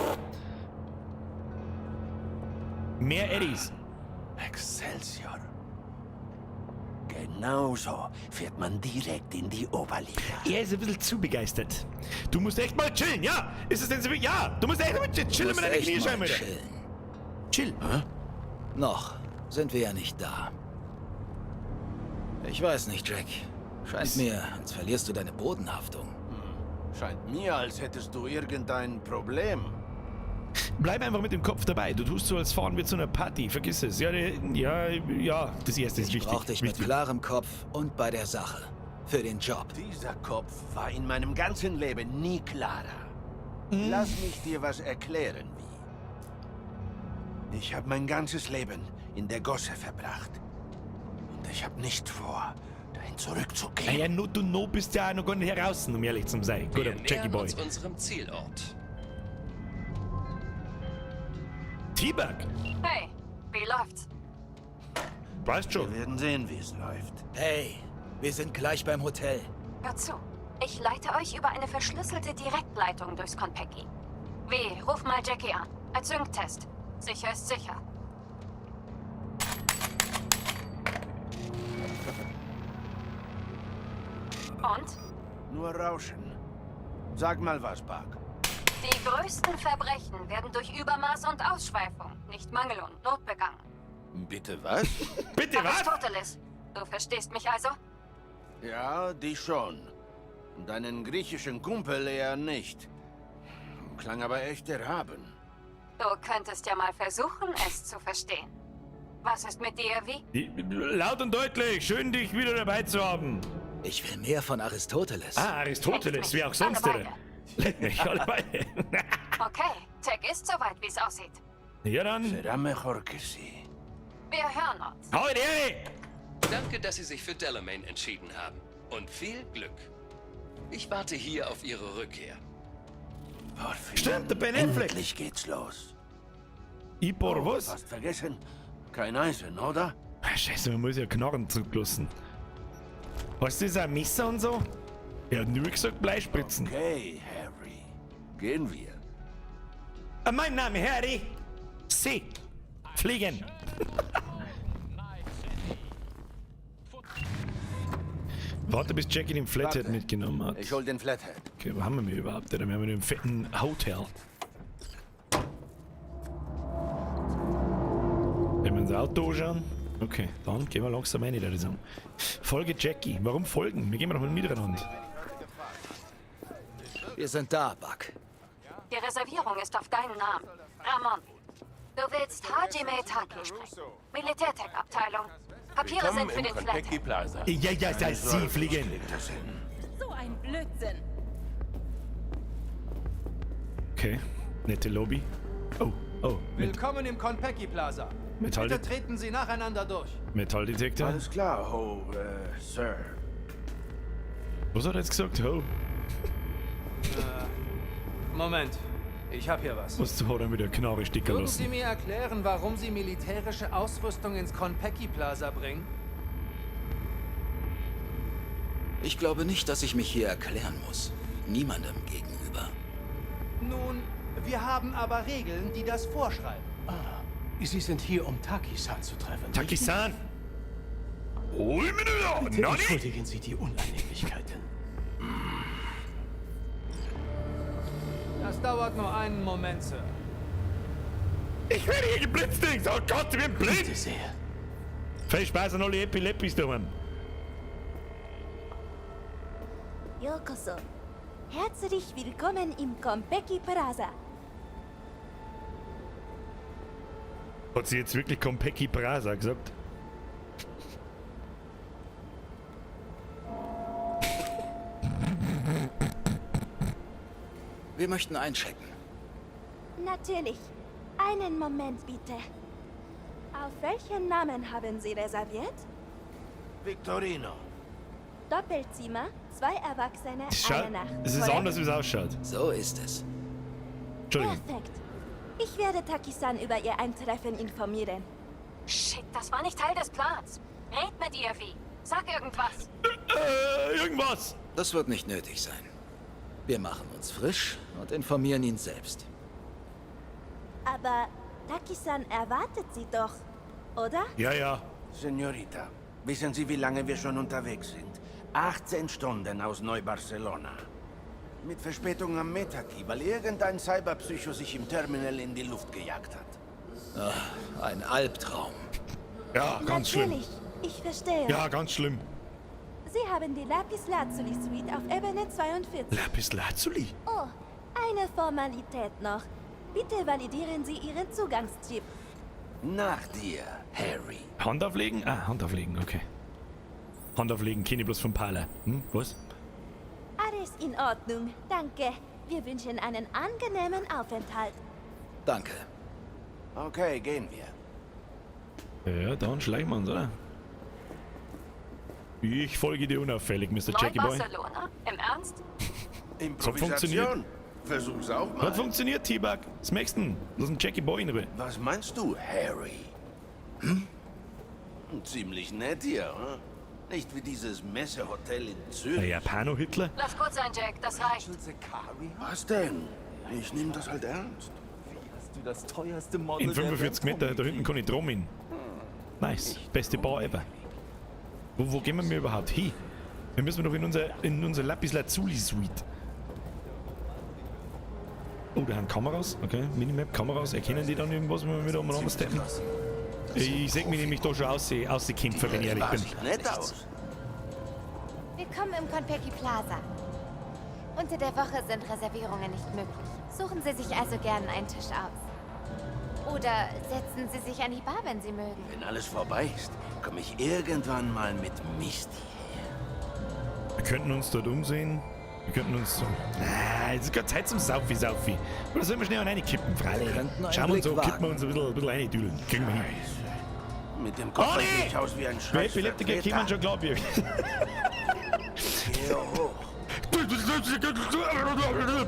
Mehr Eddies. Excelsior. Genauso fährt man direkt in die Oberliga. Er ist ein bisschen zu begeistert. Du musst echt mal chillen, ja? Ist es denn so? Ja, du musst echt mal chillen Musst mit deiner echt Kniescheibe. mal Alter. chillen. Chill. Noch sind wir ja nicht da. Ich weiß nicht, Jack. Scheint mir, als verlierst du deine Bodenhaftung. Scheint mir, als hättest du irgendein Problem. Bleib einfach mit dem Kopf dabei. Du tust so, als fahren wir zu einer Party. Vergiss es. Ja, ja, ja. Das erste ist Ich wichtig. brauch dich mit wichtig. klarem Kopf und bei der Sache. Für den Job. Dieser Kopf war in meinem ganzen Leben nie klarer. Lass mich dir was erklären, wie. Ich habe mein ganzes Leben in der Gosse verbracht. Und ich habe nicht vor, dahin zurückzugehen. Naja, no, du no bist ja auch noch gar nicht heraus, um ehrlich zu sein. Wir Guter Jackie nähern Boy. uns unserem Zielort. T-Bag. Hey, wie läuft's? Weißt schon. Wir werden sehen, wie es läuft. Hey, wir sind gleich beim Hotel. Hört zu. Ich leite euch über eine verschlüsselte Direktleitung durchs Konpeki. W, ruf mal Jackie an. Als Sync-Test. Sicher ist sicher. Und? Nur Rauschen. Sag mal was, Buck. Die größten Verbrechen werden durch Übermaß und Ausschweifung, nicht Mangel und Not begangen. Bitte was? Bitte was? Aristoteles, du verstehst mich also? Ja, die schon. Deinen griechischen Kumpel eher nicht. Klang aber echt erhaben. Du könntest ja mal versuchen, es zu verstehen. Was ist mit dir, wie? Laut und deutlich, schön dich wieder dabei zu haben. Ich will mehr von Aristoteles. Ah, Aristoteles, wer auch sonst, Alle oder? Leck mich, alle beide. Okay, Tech ist soweit, wie es aussieht. Ja dann. Será mejor que sí. Wir hören uns. Hau Ehre! Danke, dass Sie sich für Delamain entschieden haben. Und viel Glück. Ich warte hier auf Ihre Rückkehr. Por fin. Stimmt, der Ben Affleck. Endlich geht's los. Ibor, was? Fast vergessen. Kein Eisen, oder? Ah, Scheiße, man muss ja Knarren zurücklassen. Weißt du, das ist ein Messer und so? Er hat nur gesagt, Bleispritzen. Okay, Harry. Gehen wir. Ah, mein Name, Harry. C. Fliegen. Warte, bis Jackie den Flathead Warte. mitgenommen hat. Ich hol den Flathead. Okay, wo haben wir ihn überhaupt? Wir haben ihn im fetten Hotel. Wenn wir ins Auto schauen. Okay, dann gehen wir langsam rein, würde ich sagen. Folge Jackie. Warum folgen? Wir gehen doch mal miteinander. Wir sind da, Buck. Die Reservierung ist auf deinen Namen. Ramon. Du willst Hajime Taki sprechen. Militärtech-Abteilung. Papiere sind für den Flathead. Plaza. Ja, ja, ja, sie fliegen. So ein Blödsinn. Okay, nette Lobby. Oh, oh. Willkommen im Konpeki Plaza. Metall Bitte treten Sie nacheinander durch. Metalldetektor. Alles klar, ho, Sir. Was hat er jetzt gesagt? Ho. Moment, ich hab hier was. Was hat er mit der Knarre sticken Würden Sie lassen? mir erklären, warum Sie militärische Ausrüstung ins Konpeki Plaza bringen? Ich glaube nicht, dass ich mich hier erklären muss. Niemandem gegenüber. Nun, wir haben aber Regeln, die das vorschreiben. Ah, Sie sind hier, um Taki-san zu treffen. Taki-san! Hol mir da! Bitte Nani? entschuldigen Sie die Unannehmlichkeiten. Das dauert nur einen Moment, Sir. Ich werde hier geblitzt, Dings! Oh Gott, ich bin blind! Bitte sehr. Viel Spaß an alle Epilepis daheim. Yokoso. Herzlich willkommen im Konpeki Plaza. Hat sie jetzt wirklich Konpeki Plaza gesagt? Wir möchten einchecken. Natürlich. Einen Moment bitte. Auf welchen Namen haben Sie reserviert? Victorino. Doppelzimmer, 2 Erwachsene, Es schaut- eine Nacht. Es ist korrekt? anders, wie es ausschaut. So ist es. Entschuldigung. Perfekt. Ich werde Taki-san über Ihr Eintreffen informieren. Shit, das war nicht Teil des Plans. Red mit ihr, wie. Sag irgendwas. Irgendwas! Das wird nicht nötig sein. Wir machen uns frisch und informieren ihn selbst. Aber Taki-san erwartet Sie doch, oder? Ja, ja. Senorita, wissen Sie, wie lange wir schon unterwegs sind? 18 Stunden aus Neu-Barcelona. Mit Verspätung am Metaki, weil irgendein Cyberpsycho sich im Terminal in die Luft gejagt hat. Ach, ein Albtraum. Ja, ganz schlimm. Natürlich, ich verstehe. Ja, ganz schlimm. Sie haben die Lapis Lazuli Suite auf Ebene 42. Lapis Lazuli? Oh, eine Formalität noch. Bitte validieren Sie Ihren Zugangschip. Nach dir, Harry. Hand auflegen? Ah, Hand auflegen, okay. Hand auflegen, kenne ich bloß vom Parler. Hm, was? Alles in Ordnung, danke. Wir wünschen einen angenehmen Aufenthalt. Danke. Okay, gehen wir. Ja, dann schleichen wir uns, oder? Ich folge dir unauffällig, Mr. Jackie Boy. Barcelona? Im Ernst? So funktioniert. Versuch's auch mal. Hat funktioniert, T-Bug. Was möchtest du denn? Lass einen Jackie Boy in Ruhe. Was meinst du, Harry? Hm? Ziemlich nett hier, hm? Nicht wie dieses Messehotel in Zürich. Der Japano-Hitler? Lass gut sein, Jack, das reicht. Was denn? Ich nehme das halt ernst. Wie hast du das teuerste Model In 45 Meter, da hinten kann ich trommeln. Nice. Beste Bar ever. Wo gehen wir überhaupt hin? Wir müssen doch in unser Lapis Lazuli Suite. Oh, da haben Kameras. Okay, Minimap, Kameras. Erkennen die dann irgendwas, wenn wir wieder umeinander steppen? Ich seh mich nämlich da schon auskämpfen, wenn ich ehrlich bin. Sieht nett aus. Willkommen im Konpeki Plaza. Unter der Woche sind Reservierungen nicht möglich. Suchen Sie sich also gern einen Tisch aus. Oder setzen Sie sich an die Bar, wenn Sie mögen. Wenn alles vorbei ist, komme ich irgendwann mal mit Misty her. Wir könnten uns dort umsehen. Wir könnten uns so... Na, es ist gerade Zeit zum Saufi, Saufi. Oder sollen wir schnell reinkippen, freilich? Schauen wir uns so, kippen wir uns ein bisschen reindüdeln. Kriegen wir hin. Mit dem Kopf Oh, sehe nee! ich aus wie ein Wer Epileptiker Scheißvertreter. kämen schon, glaub ich. Geh hoch.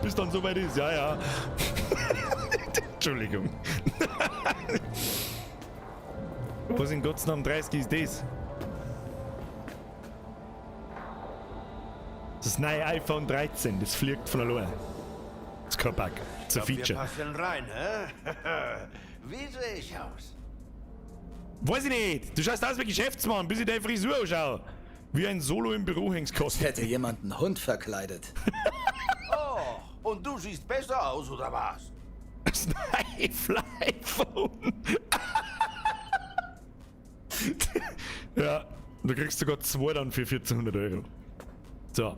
Bis dann soweit ist, ja, ja. Entschuldigung. Was in Gottes Namen 30 ist das? Das neue iPhone 13, das fliegt von allein. Das ist kein Bug, das ist ein Glaub, wir Feature. passen rein, hä? Wie sehe ich aus? Weiß ich nicht, du schaust aus wie Geschäftsmann, bis ich deine Frisur anschaue. Wie ein Solo im Büro hängst kostet. Hätte jemand einen Hund verkleidet. Oh, und du siehst besser aus, oder was? Das neue iPhone. Ja, du kriegst sogar zwei dann für 1400 Euro. So,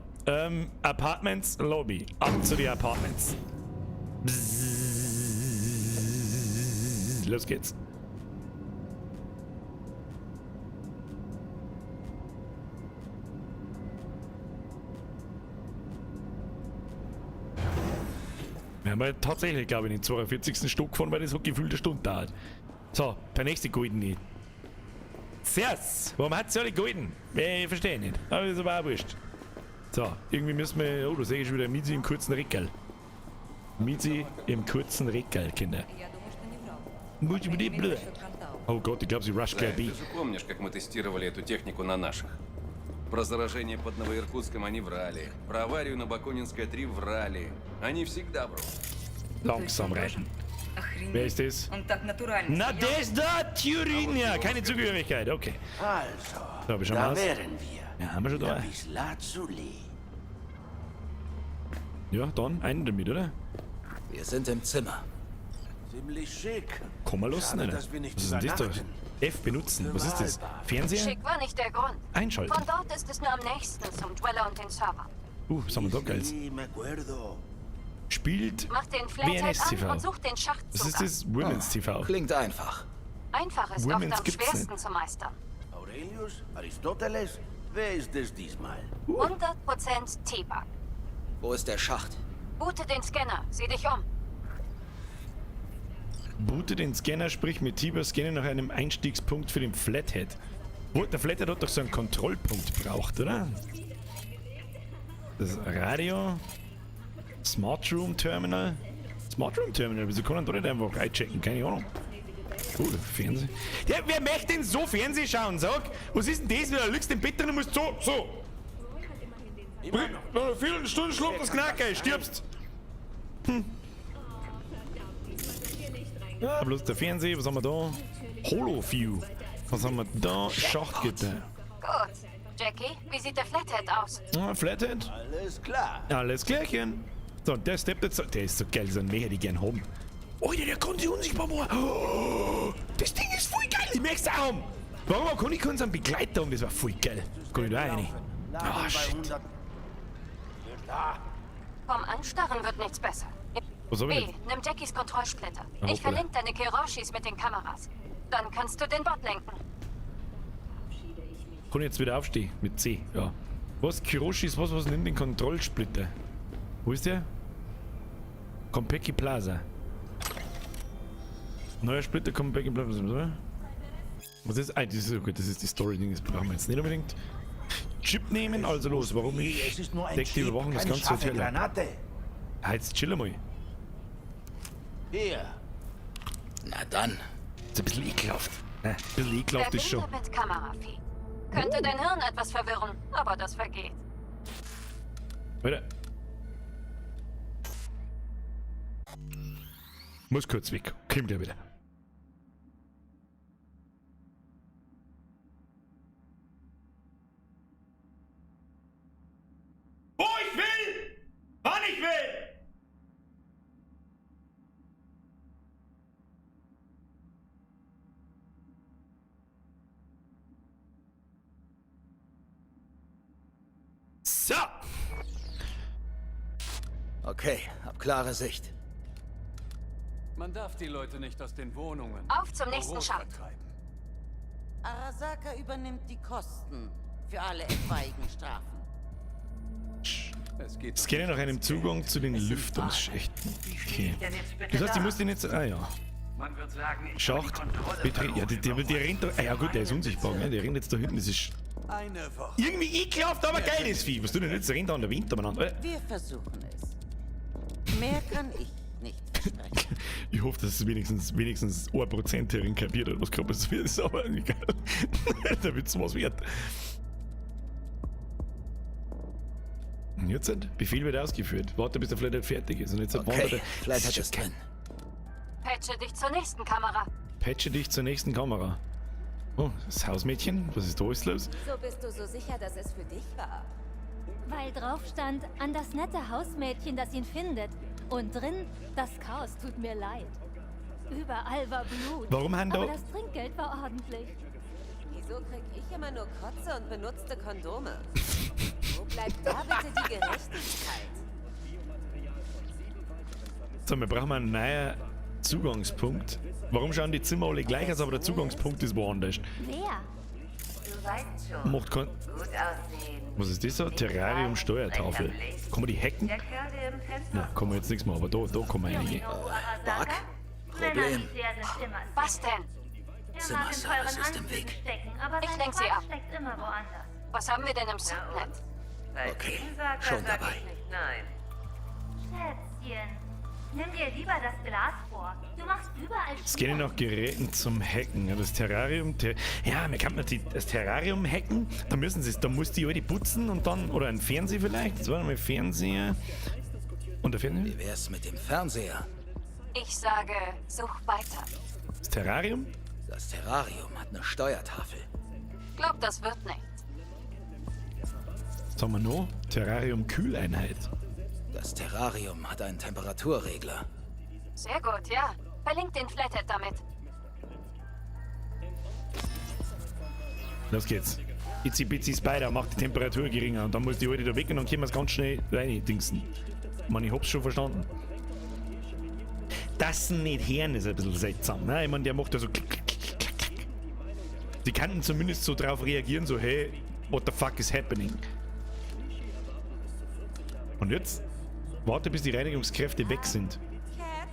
Apartments, Lobby. Ab zu den Apartments. Bzzz, los geht's. Wir haben ja tatsächlich, glaube ich, den 42. Stock gefahren, weil das hat gefühlt eine Stunde dauert. So, der nächste goldene. Servus! Warum hat sie alle golden? Ich verstehe nicht. Aber ist aber auch wurscht. So, irgendwie müssen wir. Oh, da sehe ich schon wieder Mizi im kurzen Reckerl. Mizi im kurzen Reckerl, Kinder. Oh Gott, ich glaube, sie rusht gleich B. Ты же помнишь, как мы тестировали эту технику на наших? Про заражение под Новоиркутском они врали. Про аварию на Бакунинской 3 врали. Они всегда врут. Langsam reiten. Wer ist das? Он так натурально Na, der ist da, Thüringer! Keine Zugehörigkeit, okay. Also, So, wir schauen da mal aus. wären wir. Ja, haben wir schon da. Lapis Lazuli. Ja, dann einen damit, oder? Wir sind im Zimmer. Ziemlich schick. Komm mal los, Schade, Alter. dass wir nicht Was ist denn das da? übernachten. F benutzen. Was ist das? Fernseher? Schick war nicht der Grund. Einschalten. Von dort ist es nur am nächsten zum Dweller und den Server. Was haben wir da Geiles? Sí, me acuerdo. Spielt Mach den Flathead WNS an TV. und such den Schachtzugang. Was ist das? Women's TV. Klingt einfach. Einfach ist Women's oft am gibt's schwersten zu meistern. Aurelius, Aristoteles, wer ist es diesmal? 100% T-Bug. Wo ist der Schacht? Boote den Scanner, sieh dich um. Boote den Scanner, sprich mit Tiber, scanne nach einem Einstiegspunkt für den Flathead. Wo, der Flathead hat doch so einen Kontrollpunkt braucht, oder? Das Radio. Smart Room Terminal. Smart Room Terminal, wieso kann man da nicht einfach einchecken? Keine Ahnung. Oh, Fernsehen. Ja, wer möchte denn so Fernsehen schauen, sag? Was ist denn das wieder? Du liegst im Bett drin und musst so, so. Nach einer Viertelstunde schlägt das Knacker, stirbst. Hm. Ja, bloß der Fernseher, was haben wir da? Holoview. Was haben wir da? Schachtgitter. Gut. Jackie, wie sieht der Flathead aus? Ah, Flathead. Alles klar. Alles klärchen. So, der steppt jetzt. Der ist so geil, so ein Mecher, die gern haben. Alter, der kann sich unsichtbar machen. Oh, das Ding ist voll geil. Ich möchte es auch haben. Warum kann ich keinen so einen Begleiter haben? Das war voll geil. Kann ich da rein? Ah, shit. Vom Anstarren wird nichts besser. Was hab ich B, denn? nimm Jackies Kontrollsplitter. Ah, Ich hoppala. verlink deine Kiroshis mit den Kameras. Dann kannst du den Bot lenken. Kann ich jetzt wieder aufstehen? Mit C, ja. Was? Kiroshis, was nimmt den Kontrollsplitter? Wo ist der? Konpeki Plaza. Neuer Splitter, Konpeki Plaza. Was ist? Ah, das ist okay, das ist die Story-Ding, das brauchen wir jetzt nicht unbedingt. Chip nehmen, also los, warum ich Es ist nur ein deckt die Chip, Überwachung das keine ganze scharfe Hotel ab. Granate. Ah, jetzt chill mal. Hier. Na dann. Ist ein bisschen ekelhaft. Ne, ein bisschen ekelhaft ist schon. Verbinde mit Kameravieh. Könnte dein Hirn etwas verwirren, aber das vergeht. Alter. Muss kurz weg. Kommt ja wieder. Wo ich will! Wann ich will! So! Okay, hab klare Sicht. Man darf die Leute nicht aus den Wohnungen. Auf zum nächsten Büros Schacht. vertreiben. Arasaka übernimmt die Kosten für alle etwaigen Strafen. Es geht Scanne nach einem Zugang zu den Lüftungsschächten. Okay. Das heißt, ich muss den jetzt. Ah ja. Man wird sagen, ich Schacht. Betre ja, der rennt da. Ah ja, gut, der ist unsichtbar, gell? Der rennt jetzt da hinten. Das ist Eine Woche. irgendwie ekelhaft, aber geil, das Vieh. Was tut denn jetzt? Der rennt da an der Wind umeinander. Wir versuchen es. Mehr kann ich nicht versprechen. Ich hoffe, dass es wenigstens 1% herin kapiert hat, was gerade passiert ist, aber egal. Da wird's was wert. Und jetzt? Befehl wird ausgeführt. Warte, bis der Flathead fertig ist. Und jetzt Okay, wandert er. Flathead ist drin. Patche dich zur nächsten Kamera. Patche dich zur nächsten Kamera. Oh, das Hausmädchen? Was ist da alles los? So bist du so sicher, dass es für dich war. Weil drauf stand, an das nette Hausmädchen, das ihn findet. Und drin, das Chaos tut mir leid. Überall war Blut. Warum haben da- Aber das Trinkgeld war ordentlich. Wieso krieg ich immer nur Kotze und benutzte Kondome? Wo bleibt da bitte die Gerechtigkeit? So, wir brauchen einen neuen Zugangspunkt. Warum schauen die Zimmer alle gleich aus, aber der Zugangspunkt ist woanders? Wer? Du weißt schon. Macht kein. Gut aussehen. Was ist das da? Terrarium Steuertafel. Kann man die hacken? Der Kerl, der im Fenster Na, kann man jetzt nichts machen, aber da kann man einige. Bug? Problem. Was denn? Zimmerservice ist im Weg. Ich lenk sie ab. Was haben wir denn im Subnet? Okay, schon dabei. Nein. Schätzchen, nimm dir lieber das Glas vor. Du machst überall Scanne nach Geräten zum Hacken. Ja, das Terrarium. Ja, man kann natürlich das Terrarium hacken. Da müssen sie es. Da muss die alte putzen und dann. Oder ein Fernseher vielleicht. Das war nochmal Fernseher. Und der Fernseher? Wie wär's mit dem Fernseher? Ich sage, such weiter. Das Terrarium? Das Terrarium hat eine Steuertafel. Glaub, das wird nichts. Was haben wir noch? Terrarium Kühleinheit. Das Terrarium hat einen Temperaturregler. Sehr gut, ja. Verlink den Flathead damit. Los geht's. Itzy Bitzy Spider macht die Temperatur geringer und dann muss die alte da weg und dann können wir es ganz schnell rein dingsen. Ich meine, ich hab's schon verstanden. Das nicht hören ist ein bisschen seltsam. Ne? Ich meine, der macht da so klick, klick, klick, klick, klick. Die könnten zumindest so drauf reagieren, so hey, what the fuck is happening? Und jetzt? Warte, bis die Reinigungskräfte weg sind. Cat,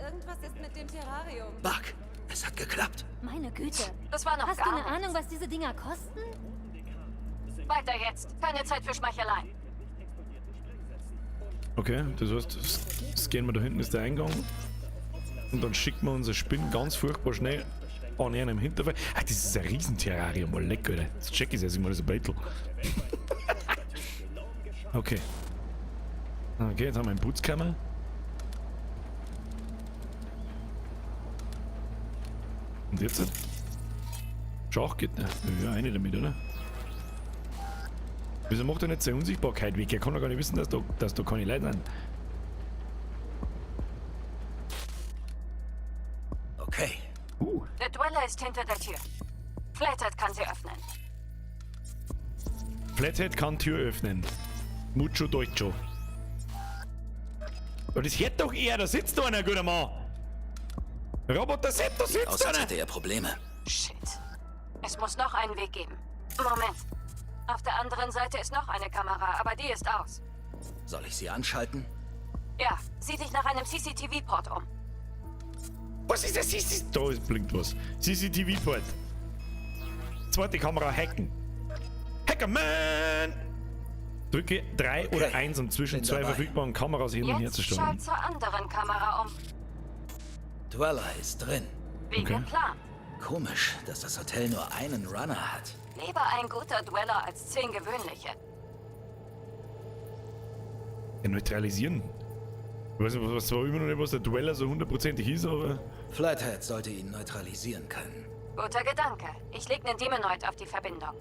irgendwas ist mit dem Terrarium. Bug, es hat geklappt. Meine Güte. Das war noch Hast gar du eine nichts. Ahnung, was diese Dinger kosten? Weiter jetzt. Keine Zeit für Schmeicheleien. Okay, das heißt, scannen wir da hinten ist der Eingang. Und dann schicken wir unsere Spinnen ganz furchtbar schnell an einem Hinterfall. Ah, das ist ein Riesenterrarium, mal lecker, Alter. Das check ich erst mal, das ist ein Beutel. Okay. Okay, jetzt haben wir eine Putzkammer. Und jetzt? Schachgitter. Ja, eine damit, oder? Wieso macht er nicht seine Unsichtbarkeit weg? Er kann doch gar nicht wissen, dass da keine Leute sind. Okay. Der Dweller ist hinter der Tür. Flathead kann sie öffnen. Flathead kann Tür öffnen. Mucho Deutscho. Aber das hört doch er, da sitzt doch einer, guter Mann. Roboter Sepp, da sitzt Aus, als einer. hätte er Probleme. Shit. Es muss noch einen Weg geben. Moment. Auf der anderen Seite ist noch eine Kamera, aber die ist aus. Soll ich sie anschalten? Ja, sieh dich nach einem CCTV-Port um. Was ist das? CC da ist, blinkt was. CCTV-Port. Zweite Kamera hacken. Hackerman! Drücke 3 oder 1, um zwischen bin zwei dabei. verfügbaren Kameras hin und her zu Jetzt steuern. schalt zur anderen Kamera um. Dweller ist drin. Wie Okay. geplant. Komisch, dass das Hotel nur einen Runner hat. Lieber ein guter Dweller als 10 gewöhnliche. Ja, neutralisieren. Ich weiß nicht, was zwar immer noch nicht, was der Dweller so hundertprozentig ist, aber. Flathead sollte ihn neutralisieren können. Guter Gedanke. Ich leg nen Demonoid auf die Verbindung.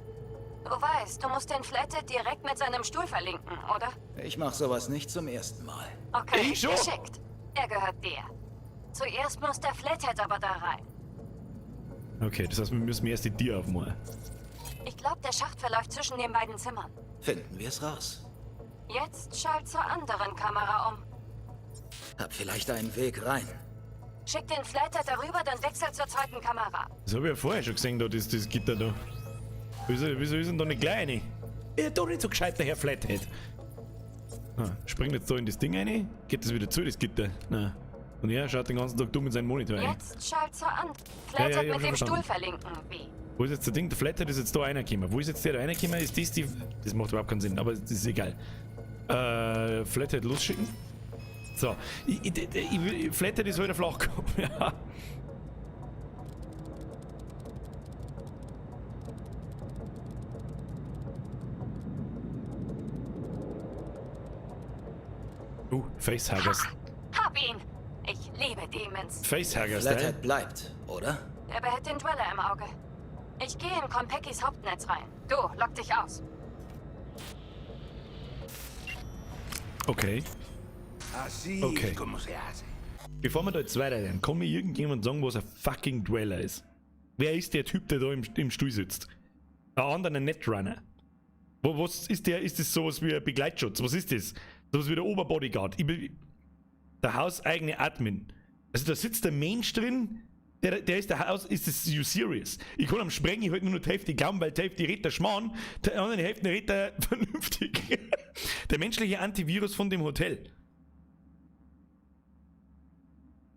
Du weißt, du musst den Flathead direkt mit seinem Stuhl verlinken, oder? Ich mache sowas nicht zum ersten Mal. Okay, Ich schon. geschickt. Er gehört dir. Zuerst muss der Flathead aber da rein. Okay, das heißt, wir müssen erst die Tür aufmachen. Ich glaube, der Schacht verläuft zwischen den beiden Zimmern. Finden wir es raus. Jetzt schalt zur anderen Kamera um. Hab vielleicht einen Weg rein. Schick den Flathead darüber, dann wechsel zur zweiten Kamera. Das habe ich ja vorher schon gesehen, da, das Gitter da. Wieso ist denn da nicht gleich eine? Ja, doch nicht so gescheit, der Herr Flathead. Ah, springt jetzt da in das Ding rein, geht das wieder zu, das Gitter. Na. Und er schaut den ganzen Tag dumm in seinen Monitor rein. Jetzt schalt zur anderen. Ja, ja, Flathead ich hab mit dem schon Stuhl verstanden. verlinken, wie? Wo ist jetzt der Ding? Der Flathead ist jetzt da reingekommen. Wo ist jetzt der da reingekommen? Ist das die. Das macht überhaupt keinen Sinn, aber das ist egal. Flathead losschicken. So. Flathead ist heute flach gekommen. Ja. Facehuggers. Hab ihn! Ich liebe Demons. Facehuggers, Flathead bleibt, oder? Der behält den Dweller im Auge. Ich gehe in Konpekis Hauptnetz rein. Du, lock dich aus. Okay. Así Okay. es como se hace. Bevor wir da jetzt weiterreden, kann mir irgendjemand sagen, was ein fucking Dweller ist? Wer ist der Typ, der da im Stuhl sitzt? Ein anderer Netrunner. Was ist der? Ist das sowas wie ein Begleitschutz? Was ist das? Sowas wie der Oberbodyguard. Der hauseigene Admin. Also da sitzt der Mensch drin, der ist der Haus, ist das you serious? Ich kann am Sprengen halt nur noch die Hälfte glauben, weil die Hälfte redet der Schmarrn, die andere Hälfte redet er vernünftig. Der menschliche Antivirus von dem Hotel.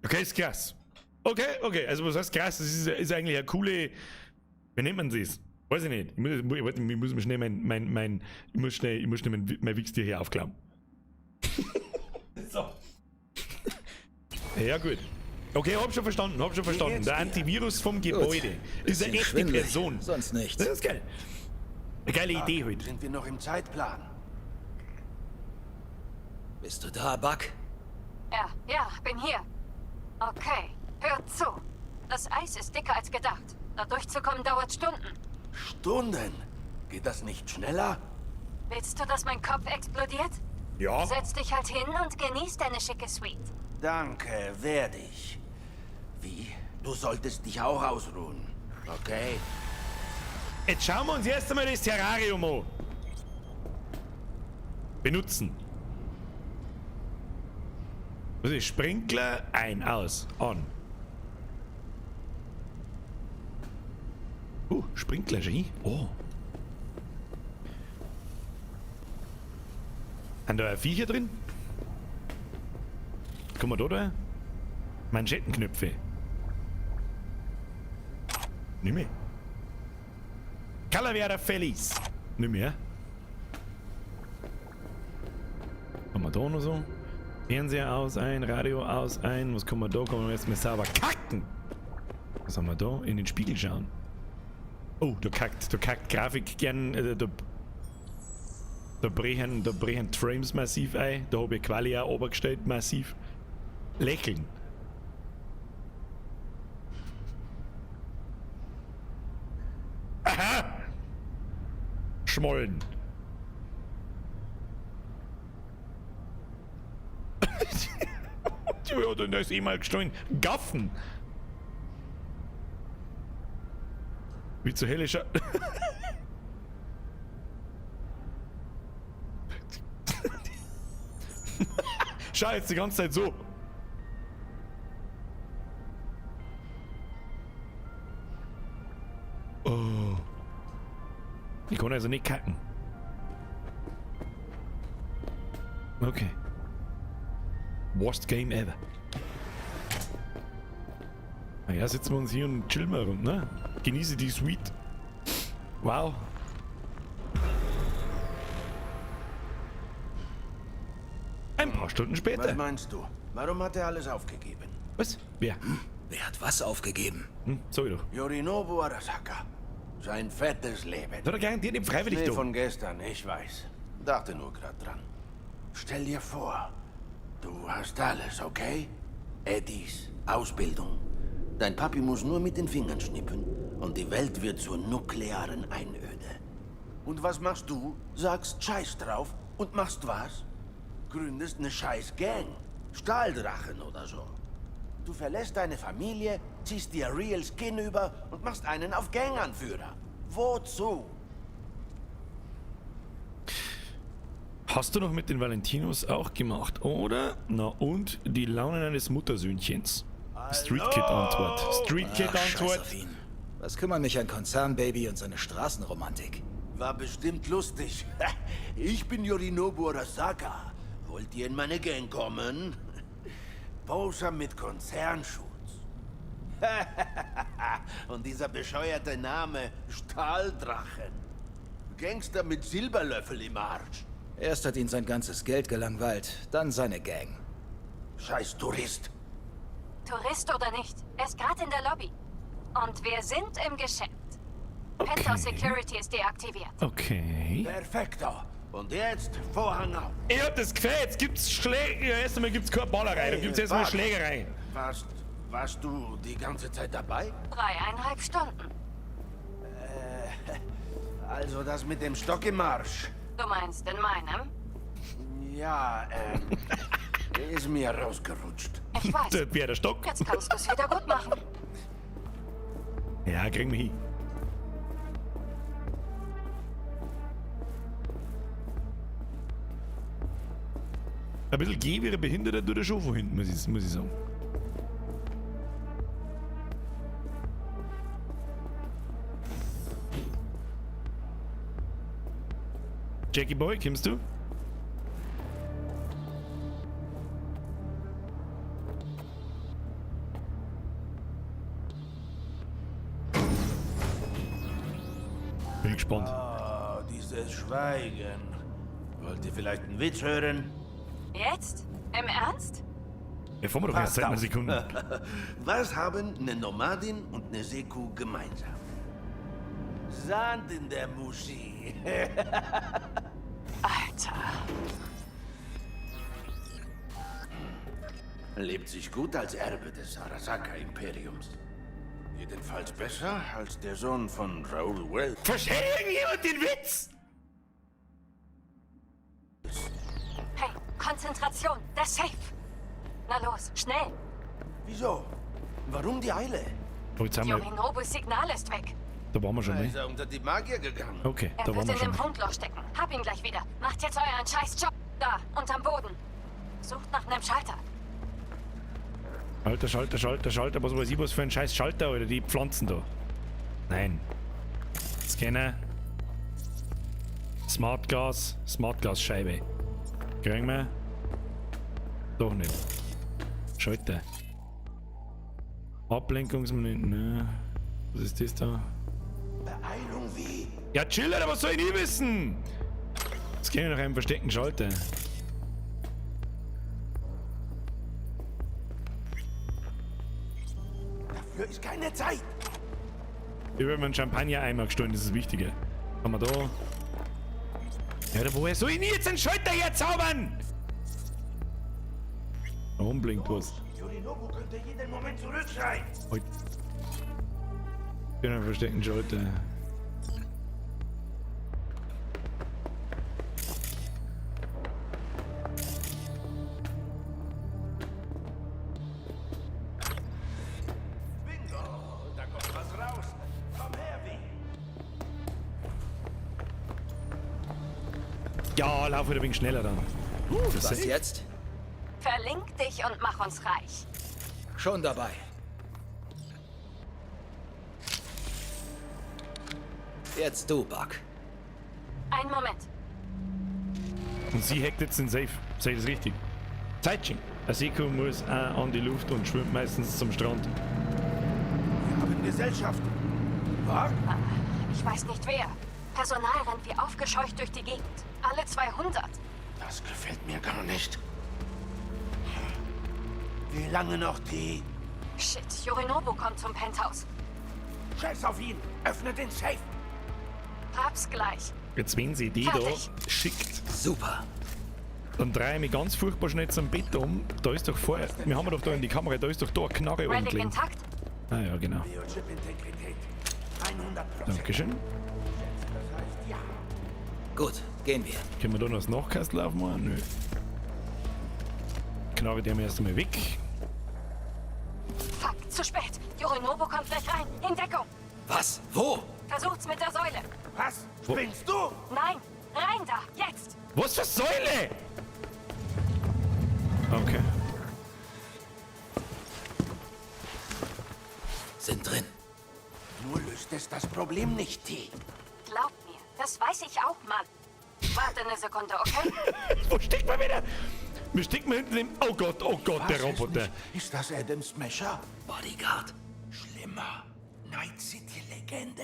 Okay, ist krass. Okay, also was heißt krass? Das ist eigentlich eine coole, wie nennt man das? Weiß ich nicht. Ich muss mir schnell mein Wichstier hier aufklauen. So. Ja, gut. Okay, hab schon verstanden. Der Antivirus vom Gebäude Gut. ist eine Bisschen echte schwindelig, Person. Sonst nichts. Das ist geil. Eine geile Idee heute. Sind wir noch im Zeitplan? Bist du da, Buck? Ja, bin hier. Okay, hör zu. Das Eis ist dicker als gedacht. Da durchzukommen dauert Stunden. Stunden? Geht das nicht schneller? Willst du, dass mein Kopf explodiert? Ja. Setz dich halt hin und genieß deine schicke Suite. Danke, werde ich. Wie? Du solltest dich auch ausruhen. Okay? Jetzt schauen wir uns erst einmal das Terrarium an. Benutzen. Was ist Sprinkler? Ein, aus, an. Sprinkler, schön. Oh. Haben da Viecher drin? Kommen wir da rein? Manschettenknöpfe. Nicht mehr. Calavera Feliz. Nicht mehr. Haben wir da noch so? Fernseher aus, ein, Radio aus, ein. Was kann man da? Kann man erstmal sauber kacken. Was haben wir da? In den Spiegel schauen. Oh, da kackt Grafik gern. Da brechen die Frames massiv ein. Da habe ich Quali auch obergestellt, massiv. Lächeln. Aha! Schmollen. Ja, dann ist eh mal gestohlen. Gaffen! Wie zur Hölle scha- Schau jetzt die ganze Zeit so. Oh. Ich kann also nicht kacken. Okay. Worst Game ever. Naja, sitzen wir uns hier und chillen mal rum, ne? Genieße die Suite. Wow. Ein paar Stunden später. Was meinst du? Warum hat er alles aufgegeben? Was? Wer? Wer hat was aufgegeben? Hm, sag ich doch. Yorinobu Arasaka. Sein fettes Leben. Das hat er garantiert nicht freiwillig Schnee da. von gestern, ich weiß. Dachte nur grad dran. Stell dir vor, du hast alles, okay? Eddies, Ausbildung. Dein Papi muss nur mit den Fingern schnippen und die Welt wird zur nuklearen Einöde. Und was machst du? Sagst Scheiß drauf und machst was? Gründest ne scheiß Gang. Stahldrachen oder so. Du verlässt deine Familie, ziehst dir Real Skin über und machst einen auf Ganganführer. Wozu? Hast du noch mit den Valentinos auch gemacht, oder? Na und die Launen eines Muttersöhnchens. Street Kid Antwort. Street Kid Ach, scheiß Antwort. auf ihn. Was kümmern mich ein Konzernbaby und seine Straßenromantik? War bestimmt lustig. Ich bin Yorinobu Arasaka. Wollt ihr in meine Gang kommen? Poser mit Konzernschutz. Und dieser bescheuerte Name Stahldrachen. Gangster mit Silberlöffel im Arsch. Erst hat ihn sein ganzes Geld gelangweilt, dann seine Gang. Scheiß Tourist. Tourist oder nicht, er ist gerade in der Lobby. Und wir sind im Geschäft. Penthouse Security ist deaktiviert. Okay. Perfekto. Und jetzt Vorhang auf. Ich hab das Gefühl, jetzt gibt's Schläge. Ja, erst einmal gibt's keine Ballerei, da gibt's erstmal warte. Schlägerei. Warst du die ganze Zeit dabei? 3,5 Stunden. Also das mit dem Stock im Arsch. Du meinst in meinem? Ja, ist mir rausgerutscht. Ich weiß. Das wäre der Stock. Jetzt kannst du es wieder gut machen. Ja, kriegen wir hin. Ein bisschen geh wie ein Behinderter tut er schon von hinten, muss ich sagen. Jackie Boy, kommst du? Bin gespannt. Oh, dieses Schweigen. Wollt ihr vielleicht einen Witz hören? Jetzt? Im Ernst? Ja, fahren wir doch erst seit einer Sekunde. Was haben eine Nomadin und eine Seekuh gemeinsam? Sand in der Muschi. Alter. Lebt sich gut als Erbe des Arasaka-Imperiums. Jedenfalls besser als der Sohn von Raoul Wells. Versteht irgendjemand den Witz? Hey, Konzentration, der Safe. Na los, schnell. Wieso? Warum die Eile? Oh, jetzt haben wir, Yorinobus Signal ist weg. da waren wir schon, Ist ne? er unter die Magier gegangen? Okay, Er da waren wird wir in schon. dem Funkloch stecken. Hab ihn gleich wieder. Macht jetzt euren scheiß Job. Da, unterm Boden. Sucht nach einem Schalter. Alter, Schalter, Schalter, Schalter, was weiß ich, was für ein scheiß Schalter, Alter, die Pflanzen da. Nein. Scanner. Smart Gas, Smart Gas Scheibe. Kriegen wir? Doch nicht. Schalter. Ablenkungsmoment, ne. Was ist das da? Beeilung wie? Ja, chill, Alter, was soll ich nie wissen? Scanner nach einem versteckten Schalter. Dafür ist keine Zeit. Ich habe mir einen Champagner-Eimer gestohlen, das ist wichtiger. Haben wir da. Ja, da woher soll ich denn jetzt einen Schalter herzaubern? Warum blinkt was? Yorinobu könnte jeden Moment zurück sein. Oi. Ich bin einen versteckten Schalter. Bingo, da kommt was raus. Komm her, wie. Ja, lauf wieder ein wenig schneller dann. Das Was ist jetzt? Verlink dich und mach uns reich. Schon dabei. Jetzt du, Buck. Einen Moment. Und sie hackt jetzt den Safe. Sehe ich das richtig? Zeitchen. Aseko muss auch an die Luft und schwimmt meistens zum Strand. Wir haben Gesellschaft. Was? Ich weiß nicht wer. Personal rennt wie aufgescheucht durch die Gegend. Alle 200. Das gefällt mir gar nicht. Wie lange noch, die? Shit, Yorinobu kommt zum Penthouse. Scheiß auf ihn! Öffne den Safe! Hab's gleich. Jetzt, wenn sie die da Fertig. schickt. Super. Dann drehe ich mich ganz furchtbar schnell zum Bett um. Da ist doch vorher. Wir haben doch da in die Kamera, da ist doch da eine Knarre oben Relic gelegen. intakt? Ah ja, genau. Biochip-Integrität. 100%. Dankeschön. Das heißt ja. Gut, gehen wir. Können wir da noch das Nachkastel aufmachen? Nö. Knarre die haben wir erst einmal weg. Fuck, zu spät. Yorinobu kommt gleich rein. In Deckung. Was? Wo? Versucht's mit der Säule. Was? Wo? Spinnst du? Nein, rein da, jetzt. Was für Säule? Okay. Sind drin. Nur löst es das Problem nicht, T. Glaub mir, das weiß ich auch, Mann. Warte eine Sekunde, okay? Wo steckt man wieder? Wir stecken hinten im. Oh Gott, oh Gott, der Weiß es Roboter. nicht. Ist das Adam Smasher? Bodyguard. Schlimmer. Night City Legende.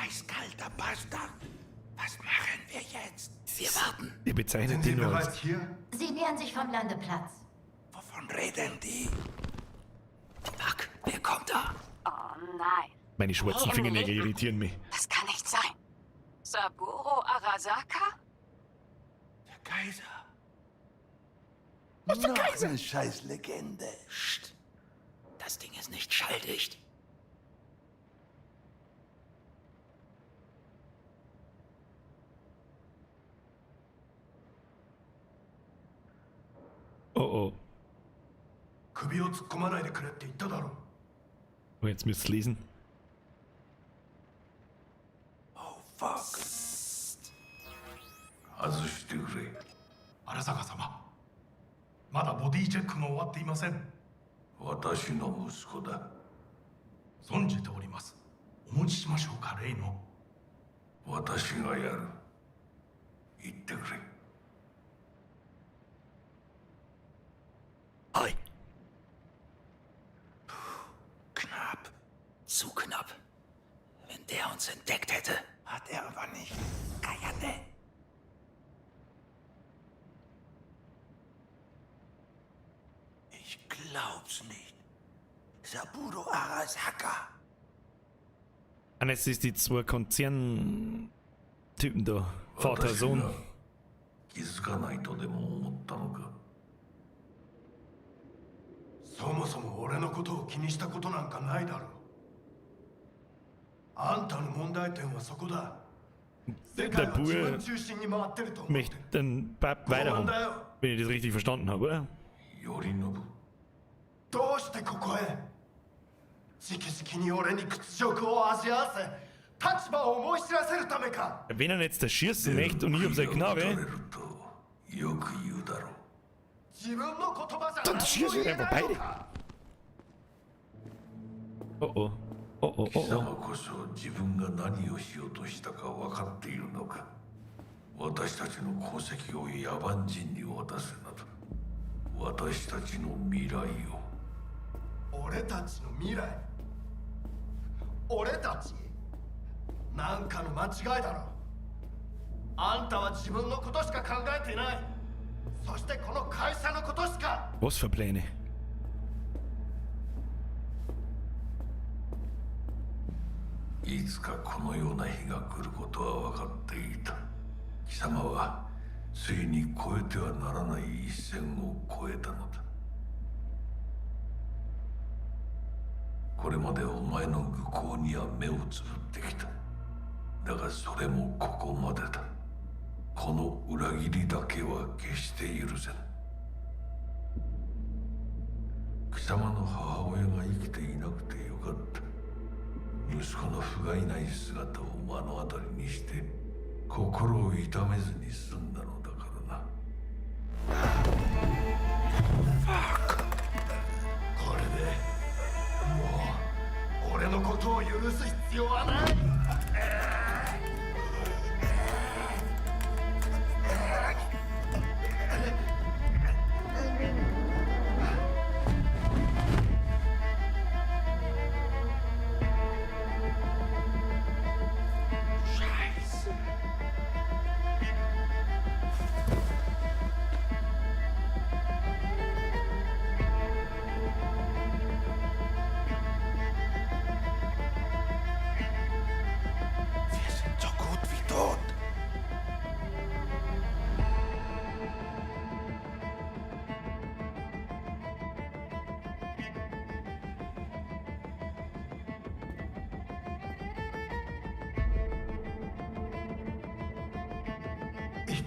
Heißkalter Bastard. Was machen wir jetzt? Wir warten. Ihr bezeichnet Sind Sie die nur als. bereits hier? Sie nähern sich vom Landeplatz. Wovon reden die? Fuck, wer kommt da? Oh nein, Meine schwarzen Fingernägel irritieren mich. das kann nicht sein. Saburo Arasaka? Der Kaiser. Was der Kaiser? Eine scheiß Legende. Psst. Das Ding ist nicht schalldicht. Oh oh. 首を突っ込まないでくれって言っただろう。 Oh, jetzt müsst ihr lesen. Oh, fuck. 外してくれ。荒坂様、まだボディチェックが終わっていません。私の息子だ。存じております。お持ちしましょうか、例の。私がやる。言ってくれ。 Hi. Knapp. Zu knapp. Wenn der uns entdeckt hätte. Hat er aber nicht. Kayate. Ich glaub's nicht. Saburo Arasaka. Und jetzt ist die zwei Konzerntypen da. Vater, 私 Sohn. が気づかないとでも思ったのか。そもそも俺のことを気にしたことなんかないだろう。あんたの問題点はそこだ。世 Der 界は自 Bur 分中心に回ってると思う。 möchte den Bab weiterhaben. Wenn ich das richtig verstanden habe, oder? 頼信。どうしてここへ直々に俺に屈辱を味わわせ、立場を思い知らせるためか。 Wenn er jetzt erschießen möchte und ich hab seine Knarre, よく言うだろう。自分の言葉じゃ dann 何も schieße ich 言え einfach ないの beide. か。 Oh oh. Oh oh 貴 oh 様 oh. こそ自分が何をしようとしたか分かっているのか。私たちの功績を野蛮人に渡すなど、私たちの未来を。俺たちの未来。俺たちなんかの間違いだろ。あんたは自分のことしか考えていない。そしてこの会社のことしか。 Was für Pläne? いつかこのような日が来ることは分かっていた。貴様はついに越えてはならない一線を越えたのだ。これまでお前の愚行には目をつぶってきた。だがそれもここまでだ。この裏切りだけは決して許せぬ。貴様の母親が生きていなくてよかった。息子の不甲斐ない姿を目の当たりにして心を痛めずに済んだのだからな。これでもう俺のことを許す必要はない。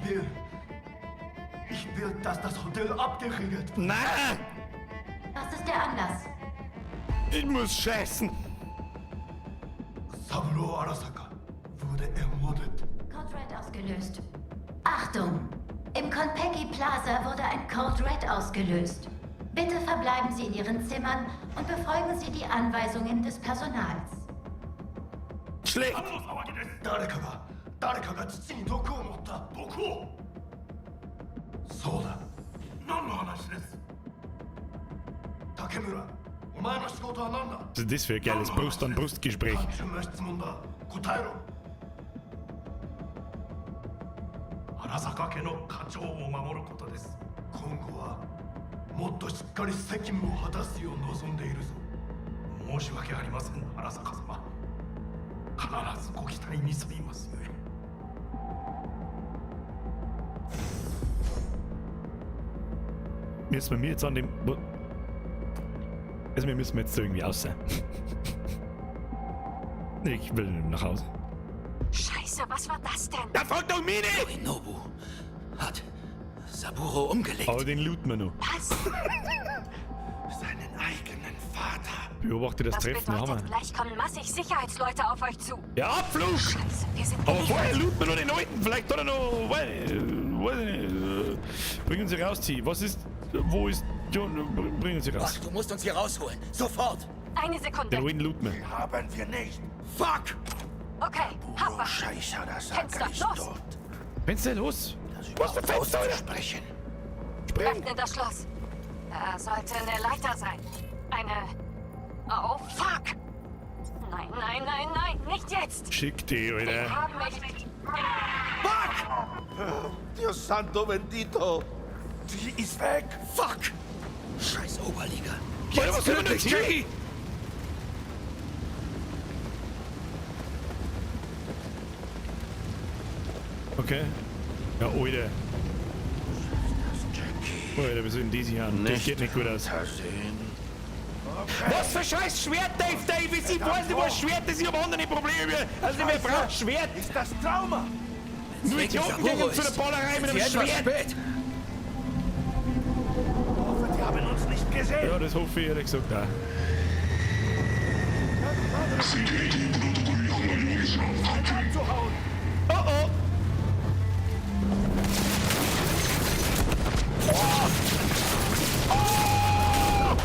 will. Ich will, dass das Hotel abgeriegelt wird. Nein! Was ist der Anlass? Ich muss scheißen. Saburo Arasaka wurde ermordet. Code Red ausgelöst. Achtung! Im Konpeki Plaza wurde ein Code Red ausgelöst. Bitte verbleiben Sie in Ihren Zimmern und befolgen Sie die Anweisungen des Personals. Schlecht! 誰かが誰かが父に毒を持った毒をそうだ何の話です竹村お前の仕事は何だ Was ist das für ein geiles Brust-an-Brust-Gespräch? 単純な質問だ答えろ荒坂家の課長を守ることです。今後はもっとしっかり責務を果たすよう望んでいるぞ。申し訳ありません、荒坂様。必ずご期待に沿いますゆえ。 Müssen wir jetzt an dem. Also, wir müssen jetzt irgendwie aus sein. Ich will nach Hause. Scheiße, was war das denn? Da fragt doch mich nicht! Yorinobu hat Saburo umgelegt. Aber den looten wir noch. Was? Seinen eigenen Vater. Beobachte das Das Treffen, haben bedeutet, wir. gleich kommen massig Sicherheitsleute auf euch zu. Ja, Abflug! Scheiße, wir sind Aber geliefert. vorher looten wir noch den Alten. Vielleicht hat er noch. Weiß ich nicht. Bringen Sie raus, T. Was ist. Wo ist. John? Bringen Sie raus. Ach, du musst uns hier rausholen. Sofort! Eine Sekunde. Den alten looten wir. Haben wir nicht. Fuck! Okay, hab was. Scheiße, Arasaka Fenster, ist los! tot. Fenster, los! Was für Fenster, Alter? Sprechen. Spring! Öffne das Schloss. Da sollte eine Leiter sein. Eine. Oh, fuck! Nein, nein, nein, nein, nicht jetzt! Schick die, Die Alter. haben mich. Fuck! Dios santo bendito. Die ist weg. Fuck! Scheiß Oberliga. Alter, was Jetzt soll denn tödlich, jetzt hier? Jackie! Okay. Ja, Alter. Alter, wir sollen diese hier an? Das geht nicht gut aus. Was für scheiß Schwert, Dave Davis? Ich weiß nicht, was Schwert ist. Ich hab andere Probleme. Also, wer braucht Schwert? Ist das Trauma? Nur Idioten gehen zu der Ballerei mit einem Etwas Schwert. spät. Hoffe, die haben uns nicht gesehen. Ja, das hoffe ich ehrlich gesagt auch. Abzuhauen. Oh oh! Oh! Oh!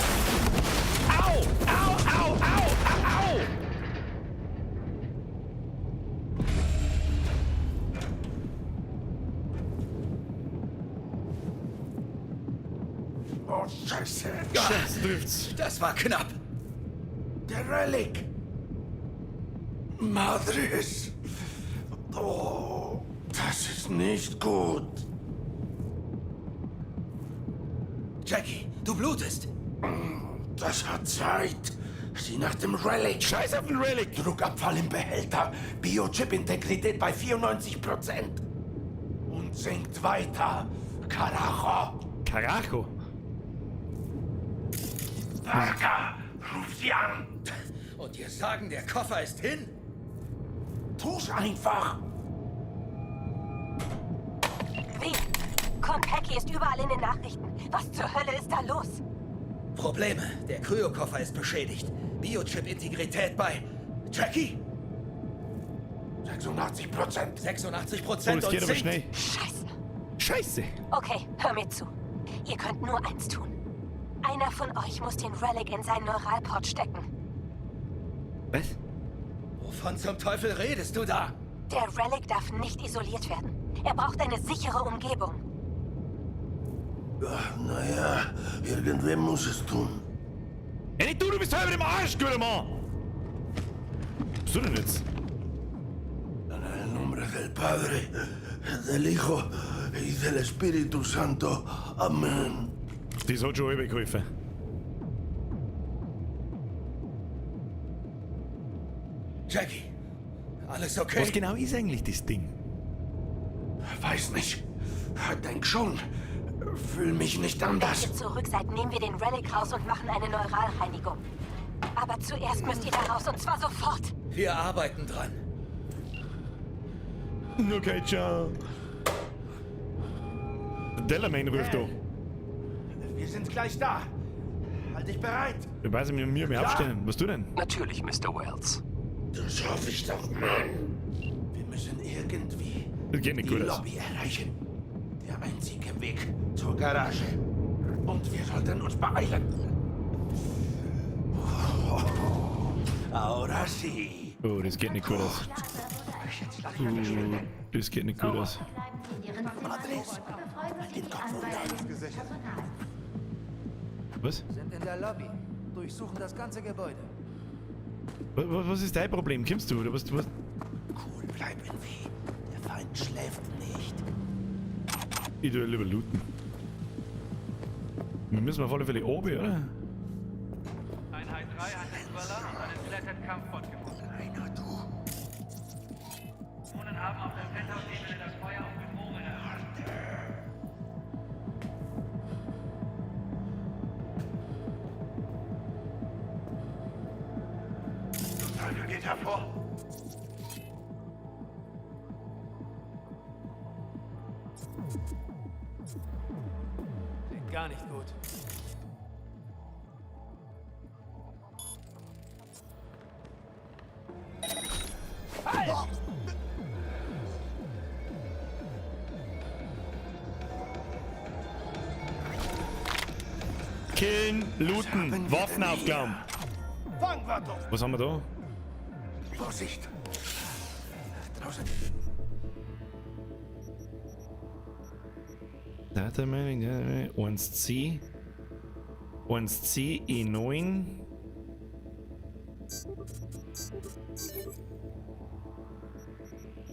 Au! Au! Au! Au! Au! Au! Oh, Scheiße. Scheiße, trifft's. Das war knapp. Der Relic. Madres. Oh, das ist nicht gut. Jackie, du blutest. Das hat Zeit. Sieh nach dem Relic. Scheiß auf den Relic. Druckabfall im Behälter. Biochip-Integrität bei 94%. Und sinkt weiter. Carajo. Carajo. Parker, ruf sie an. Und dir sagen, der Koffer ist hin? Tu's einfach. Wie? Konpeki ist überall in den Nachrichten. Was zur Hölle ist da los? Probleme. Der Kryokoffer ist beschädigt. Biochip-Integrität bei... Jackie? 86%. 86 Oh, Prozent das geht und aber sinkt. schnell. Scheiße. Scheiße. Okay, hör mir zu. Ihr könnt nur eins tun. Einer von euch muss den Relic in seinen Neuralport stecken. Was? Wovon zum Teufel redest du da? Der Relic darf nicht isoliert werden. Er braucht eine sichere Umgebung. Naja, irgendwer muss es tun. Ey, nicht du, du bist halb im Arsch, guter Mann. Was bist du denn jetzt? En el nombre del Padre, del Hijo y del Espíritu Santo. Amén. Das hat schon halb geholfen. Jackie, alles okay? Was genau ist eigentlich das Ding? Weiß nicht. Denk schon. Fühl mich nicht Wenn anders. ihr zurück seid, nehmen wir den Relic raus und machen eine Neuralreinigung. Aber zuerst müsst ihr da raus und zwar sofort. Wir arbeiten dran. Okay, ciao. Delamain ruft da. Wir sind gleich da. Halt dich bereit. Ich weiß nicht, mir mehr aufstehen. Was du denn? Natürlich, Mr. Wells. Das hoffe ich doch, Mann. Wir müssen irgendwie Das geht nicht die gut aus. Lobby erreichen. Der einzige Weg zur Garage. Und wir sollten uns beeilen. Ahora sí. Oh, das geht nicht gut aus. Das geht nicht gut aus. Madres, den Kopf runter. Was? Sind in der Lobby. Durchsuchen das ganze Gebäude. Was ist dein Problem? Kommst du? Oder was? Was? Cool bleiben, V. Der Feind schläft nicht. Ich tue lieber looten. Wir müssen auf alle Fälle oben, oder? Einheit 3 hat den Dweller und einen Flathead-Kampfbot gefunden. Einer, du. Drohnen haben auf der Penthouse-Ebene das Feuer auf Bedrohungen eröffnet. Teufel geht hervor. Klingt gar nicht gut. Killen, looten, Waffen aufklauen. Fangen wir doch. Was haben wir da? Vorsicht. Draußen. Data Mining, 1C. 1C, E9.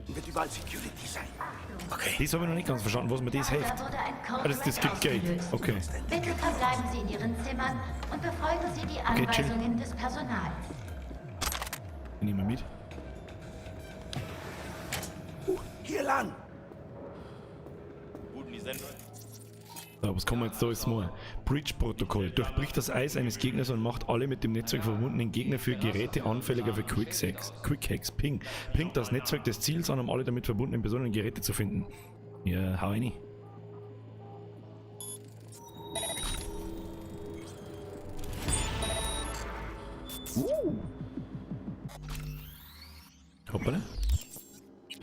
Wird überall Security sein. Okay. Das habe ich noch nicht ganz verstanden, was mir das hilft. Da wurde ein Code Ah, das Red gibt Geld. ausgelöst. Okay. Bitte verbleiben Sie in Ihren Zimmern und befolgen Sie die Okay, chill. Anweisungen des Personals. Nehmen wir mit. Hier lang. So, was kann man jetzt da alles machen? Breach-Protokoll. Durchbricht das Eis eines Gegners und macht alle mit dem Netzwerk verbundenen Gegner für Geräte anfälliger für Quick-Hacks. Quick-Hacks. Ping. Pingt das Netzwerk des Ziels an, um alle damit verbundenen Personen und Geräte zu finden. Ja, hau rein. Hoppala.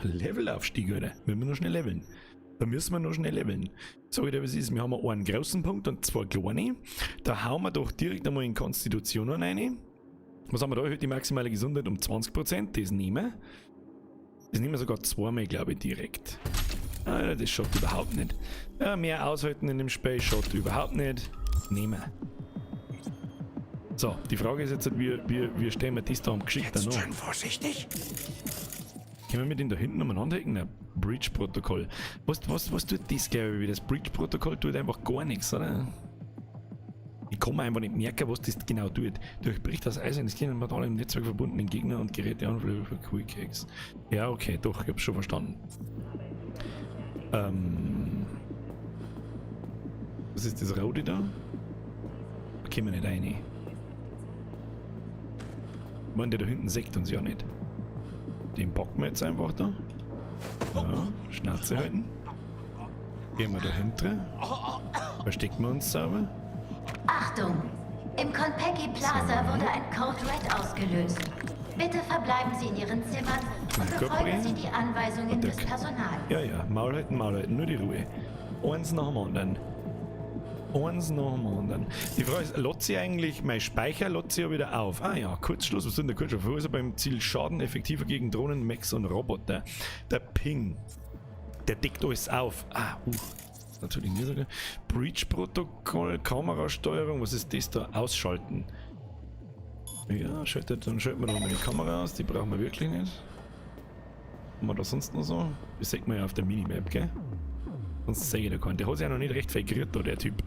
Levelaufstieg, Alter. Wir müssen noch schnell leveln. Da müssen wir noch schnell leveln. Sag ich dir, was ist. Wir haben einen großen Punkt und zwei kleine. Da hauen wir doch direkt einmal in Konstitution rein. Was haben wir da? Erhöht die maximale Gesundheit um 20%. Das nehmen wir. Das nehmen wir sogar zweimal, glaube ich, direkt. Alter, das schaut überhaupt nicht. Ja, mehr aushalten in dem Spiel schaut überhaupt nicht. Nehmen wir. So, die Frage ist jetzt, wie stellen wir das da am geschickten Jetzt an? schön vorsichtig. Können wir mit dem da hinten umeinander hacken? Nein, Breach-Protokoll. Was tut das, glaube ich? Das Breach-Protokoll tut einfach gar nichts, oder? Ich kann mir einfach nicht merken, was das genau tut. Durchbricht das Eis eines Gegners mit allen im Netzwerk verbundenen Gegner und Geräte an für Quick Hacks. Ja, okay, doch, ich hab's schon verstanden. Was ist das Rote da? Da kommen wir nicht rein. Ich meine, der da hinten sägt uns ja nicht. Den packen wir jetzt einfach da. Ja, Schnauze halten. Gehen wir dahinter. Verstecken wir uns sauber. Achtung! Im Konpeki Plaza wurde ein Code Red ausgelöst. Bitte verbleiben Sie in Ihren Zimmern und befolgen Sie die Anweisungen des Personals. Ja, ja, Maul halten, Maul halten, nur die Ruhe. Eins nach dem anderen. Eins nach dem anderen. Die Frage ist, lädt sie eigentlich, mein Speicher lädt sie ja wieder auf. Ah ja, Kurzschluss, was ist denn der Kurzschluss? Verursacht beim Ziel Schaden effektiver gegen Drohnen, Mechs und Roboter. Der Ping, der deckt alles auf. Ah, Natürlich nicht sogar. Breach-Protokoll, Kamerasteuerung, was ist das da? Ausschalten. Ja, dann schalten wir doch mal die Kamera aus, die brauchen wir wirklich nicht. Haben wir da sonst noch so? Das sieht man ja auf der Minimap, gell? Sonst sehe ich da keinen. Der hat sich ja noch nicht recht vergriert da, der Typ.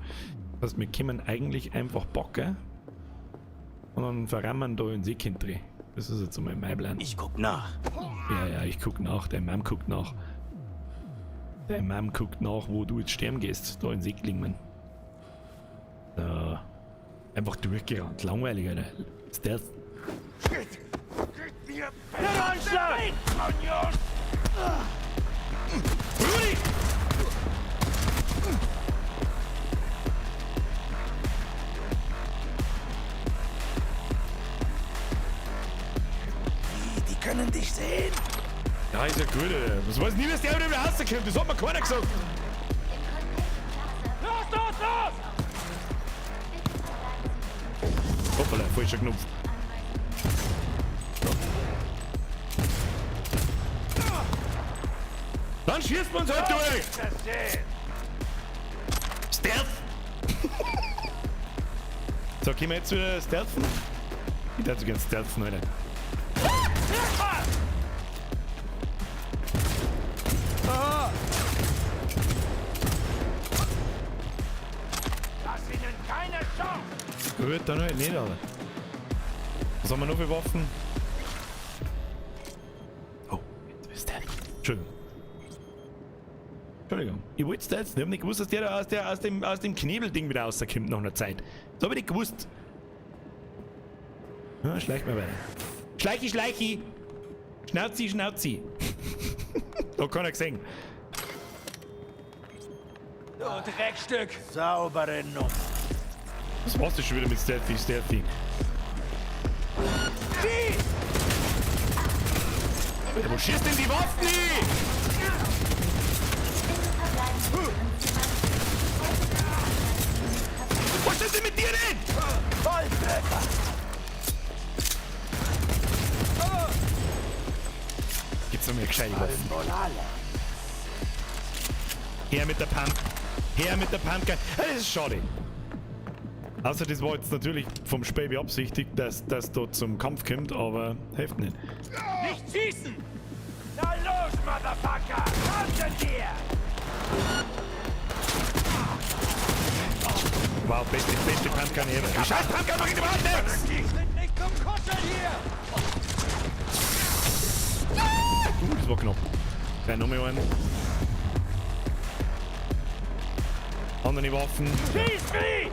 Das heißt, wir können eigentlich einfach backen und dann verrammen da in Seekind drin. Das ist jetzt einmal mein Plan. Ich guck nach. Ja, ja, ich guck nach. Dein Mom guckt nach. Dein Mom guckt nach, wo du jetzt sterben gehst. Da in Seeklingen. Da. Einfach durchgerannt. Langweilig, Alter. Stealth. Geht! Geht mir! Der Anschlag! Rudi! Ja, ist ja gut, Alter. Was weiß nie, was der wieder rauskommt. Das hat mir keiner gesagt. Los, los, los! Hoppala, falscher Knopf. So. Dann schießt man uns halt durch! Stealth! So, können wir jetzt wieder stealthen? Ich darf so gern stealthen, Alter. Lass ihnen keine Chance! Gut, dann halt nicht, aber. Was haben wir noch für Waffen? Oh, Stealth. Entschuldigung. Entschuldigung. Ich wollte es jetzt. Ich hab nicht gewusst, dass der da aus dem Knebelding wieder rauskommt nach einer Zeit. Das hab ich nicht gewusst. Ja, schleich mal weiter. Schleichi, schleichi! Schnauzi, schnauzi! Da kann er gesehen. Du Dreckstück! Saubere Nummer. Was machst du schon wieder mit Stealthy, Stealthy? Alter, wo schießt denn die Waffen hin? Was ist denn mit dir denn? Volltreffer! Gibt's noch mehr gescheite Waffen? Her mit der Pump. Her mit der Pumpgun. Das ist schade. Außer das war jetzt natürlich vom Spiel beabsichtigt, dass das dort zum Kampf kommt, aber hilft nicht. Nicht schießen! Na los, Motherfucker! Komm schon dir! Wow, beste Pumpgun ever. Die scheiß Pumpgun macht überhaupt nichts! Sind nicht zum Kuscheln hier! Das war knapp. Gleich noch mal einen. Andere Waffen. Schieß mich!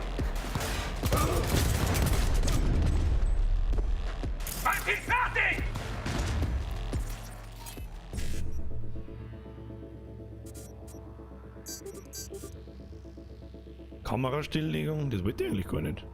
Mach ihn fertig! Kamerastilllegung? Das wollte ich eigentlich gar nicht.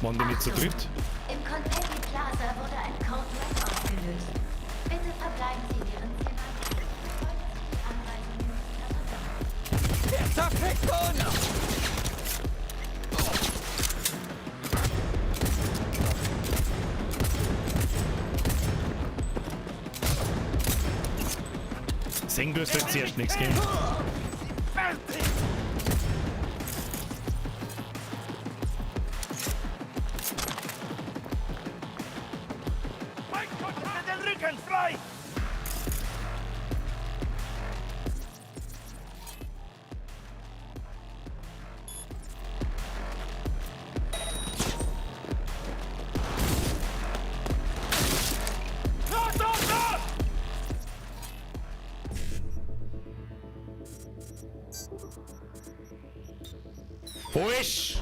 Waren die nicht zu dritt? Im Konpeki Plaza wurde ein Code Red ausgelöst. Bitte verbleiben Sie in Ihren Zimmern und befolgen Sie die Anweisungen des Personals. Der zerfickt uns! Sing, du hast jetzt zuerst nichts geben. Fertig! Mein Gott, den Rücken frei! Los, los, los! Falsch!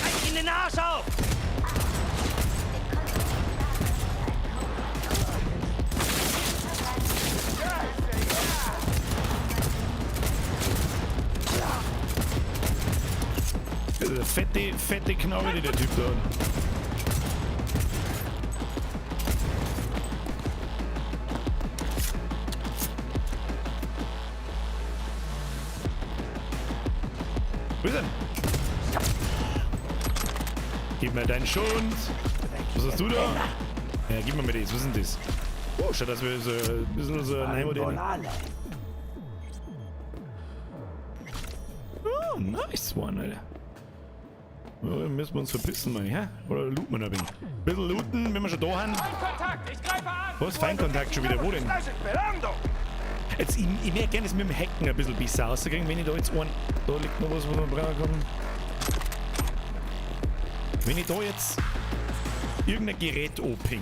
Reiß ihnen den Arsch auf! Das ist eine fette, fette Knarre, die der Typ da hat. Wo ist er? Gib mir deinen Schund. Was hast du da? Ja, gib mir mal das. Was ist denn das? Oh, schaut aus wie so ein bisschen so ein moderne. Oh, nice one, Alter. Ja, dann müssen wir uns verpissen, meine ich, hä? Oder looten wir noch ein wenig? Ein bisschen looten, wenn wir schon da sind. Feindkontakt! Ich greife an! Was? Feindkontakt schon wieder? Wo denn? Jetzt, ich möchte gerne das mit dem Hacken ein bisschen besser rauskriegen, wenn ich da jetzt einen. Da liegt noch was, was wir brauchen können. Wenn ich da jetzt. Irgendein Gerät O-Ping.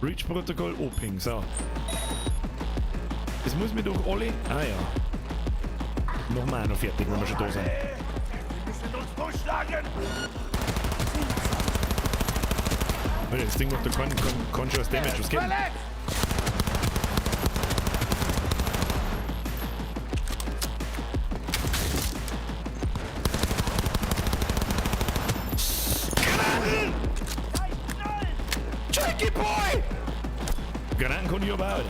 Breach-Protokoll O-Ping, so. Das muss mir doch alle... Ah ja. Machen wir auch noch fertig, wenn wir schon da sind. Wir müssen uns durchschlagen! Alter, das Ding macht doch kein scheiß Damage. Was geht denn? Granaten! Jackie Boy! Granaten kann ich aber auch, Alter.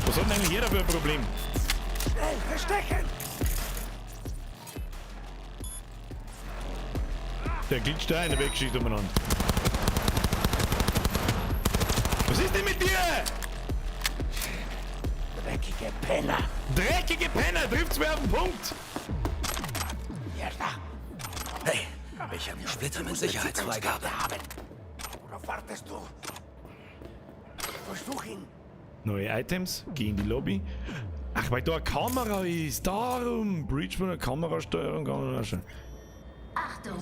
Was hat denn eigentlich jeder für ein Problem? Schnell, verstecken! Der glitscht da in der Weggeschichte umeinander. Was ist denn mit dir? Dreckige Penner! Dreckige Penner! Trifft's mir auf den Punkt! Mierda! Hey, ich habe einen Splitter mit Sicherheitsfreigabe. Haben. Worauf wartest du? Durchsuch ihn! Neue Items, geh in die Lobby. Ach, weil da eine Kamera ist, darum! Breach von der Kamerasteuerung kann man auch schon. Achtung!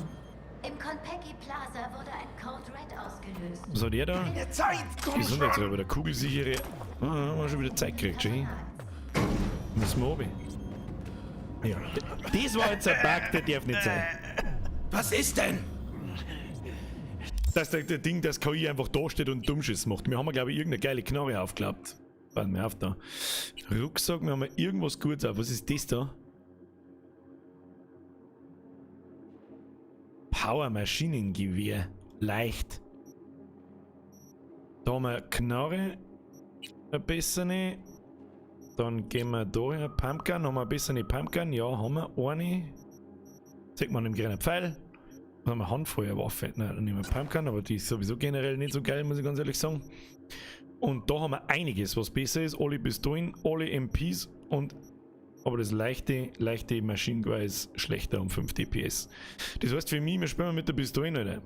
Im Konpeki Plaza wurde ein Code Red ausgelöst. Was hat er da? Keine Zeit, komm schon! Gesundheitsräuber, der kugelsichere. Ah, haben wir schon wieder Zeit gekriegt, schon hin. Müssen wir runter. Ja, das war jetzt ein Bug, der darf nicht sein. Was ist denn? Dass der Ding, das KI einfach da steht und Dummschiss macht. Wir haben, glaube ich, irgendeine geile Knarre aufgeklappt. Warte mal auf da. Rucksack, wir haben irgendwas Gutes auf. Was ist das da? Power Maschinengewehr. Leicht. Da haben wir Knarre. Eine bessere. Dann gehen wir da her. Pumpgun. Haben wir eine bessere Pumpgun? Ja, haben wir eine. Sieht man im grünen Pfeil. Dann haben wir Handfeuerwaffe. Nein, dann nehmen wir Pumpgun, aber die ist sowieso generell nicht so geil, muss ich ganz ehrlich sagen. Und da haben wir einiges, was besser ist. Alle Pistolen, alle MPs und. Aber das leichte Maschinengewehr ist schlechter um 5 DPS. Das heißt für mich, wir spielen mit der Pistole, Alter.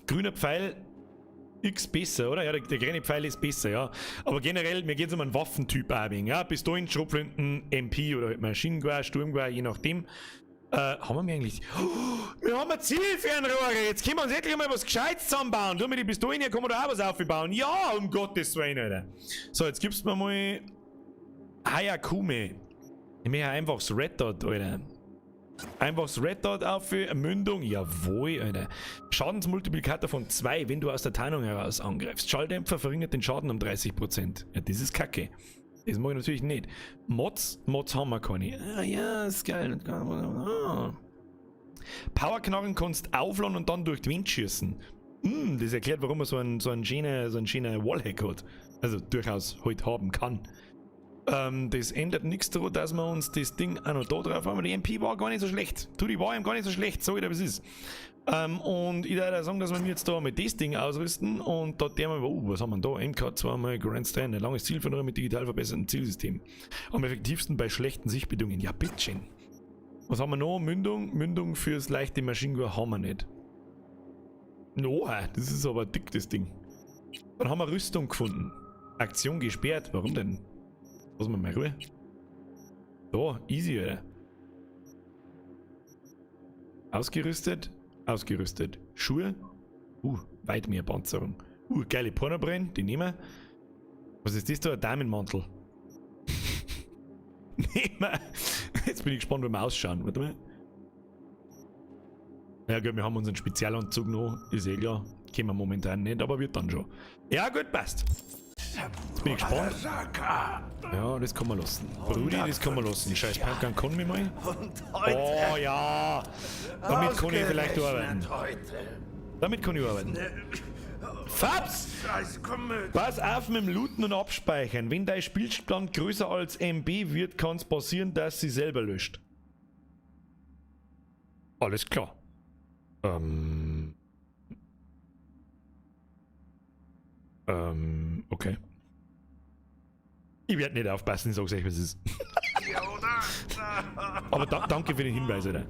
Grüner Pfeil X besser, oder? Ja, der grüne Pfeil ist besser, ja. Aber generell, mir geht es um einen Waffentyp auch wegen, ja. Pistolen, Schrotflinten, MP oder halt Maschinengewehr, Sturmgewehr, je nachdem. Haben wir mir eigentlich... Oh, wir haben ein Zielfernrohre! Jetzt können wir uns endlich mal was Gescheites zusammenbauen. Du mit den Pistolen hier kann man da auch was aufbauen. Ja, um Gottes Willen, Alter. So, jetzt gibst du mir mal... Hayakume. Ich möchte einfach das Red Dot, Alter. Einfach das Red Dot auf, Mündung, jawohl, Alter. Schadensmultiplikator von 2, wenn du aus der Tarnung heraus angreifst. Schalldämpfer verringert den Schaden um 30%. Ja, das ist kacke. Das mag ich natürlich nicht. Mods haben wir keine. Ah ja, ist geil. Ah. Powerknarren kannst aufladen und dann durch die Wind schießen. Das erklärt, warum man so einen schönen Wallhack hat. Also durchaus halt haben kann. Das ändert nichts daran, dass wir uns das Ding auch noch da drauf haben. Die MP war gar nicht so schlecht. Du, die war ihm gar nicht so schlecht, sag ich dir, was es ist. Und ich würde sagen, dass wir jetzt da mit das Ding ausrüsten und da der mal, was haben wir denn da? MK2 mal Grandstand, ein langes Zielfernrohr mit digital verbessertem Zielsystem. Am effektivsten bei schlechten Sichtbedingungen. Ja, bitteschön. Was haben wir noch? Mündung. Mündung fürs leichte Maschinengewehr haben wir nicht. Oha, das ist aber dick, das Ding. Dann haben wir Rüstung gefunden. Aktion gesperrt. Warum denn? Lass mal Ruhe. So, easy, Alter. Ausgerüstet. Ausgerüstet. Schuhe. Weit mehr Panzerung. Geile Pornobrillen, die nehmen wir. Was ist das da? Ein Damenmantel. Nehmen wir. Jetzt bin ich gespannt, wie wir ausschauen. Warte mal. Ja gut, wir haben unseren Spezialanzug noch. Ist eh klar. Kennen wir momentan nicht, aber wird dann schon. Ja gut, passt. Jetzt bin ich gespannt. Ja, das kann man lassen. Brudi, das kann man lassen. Scheiß Pumpgun kann mich mal. Oh ja! Damit kann ich vielleicht arbeiten. Damit kann ich arbeiten. Fabs! Pass auf mit dem Looten und Abspeichern. Wenn dein Spielstand größer als MB wird, kann es passieren, dass sie selber löscht. Alles klar. Okay. Ich werde nicht aufpassen, ich sag's euch, was es ist. Aber danke für den Hinweis, Alter.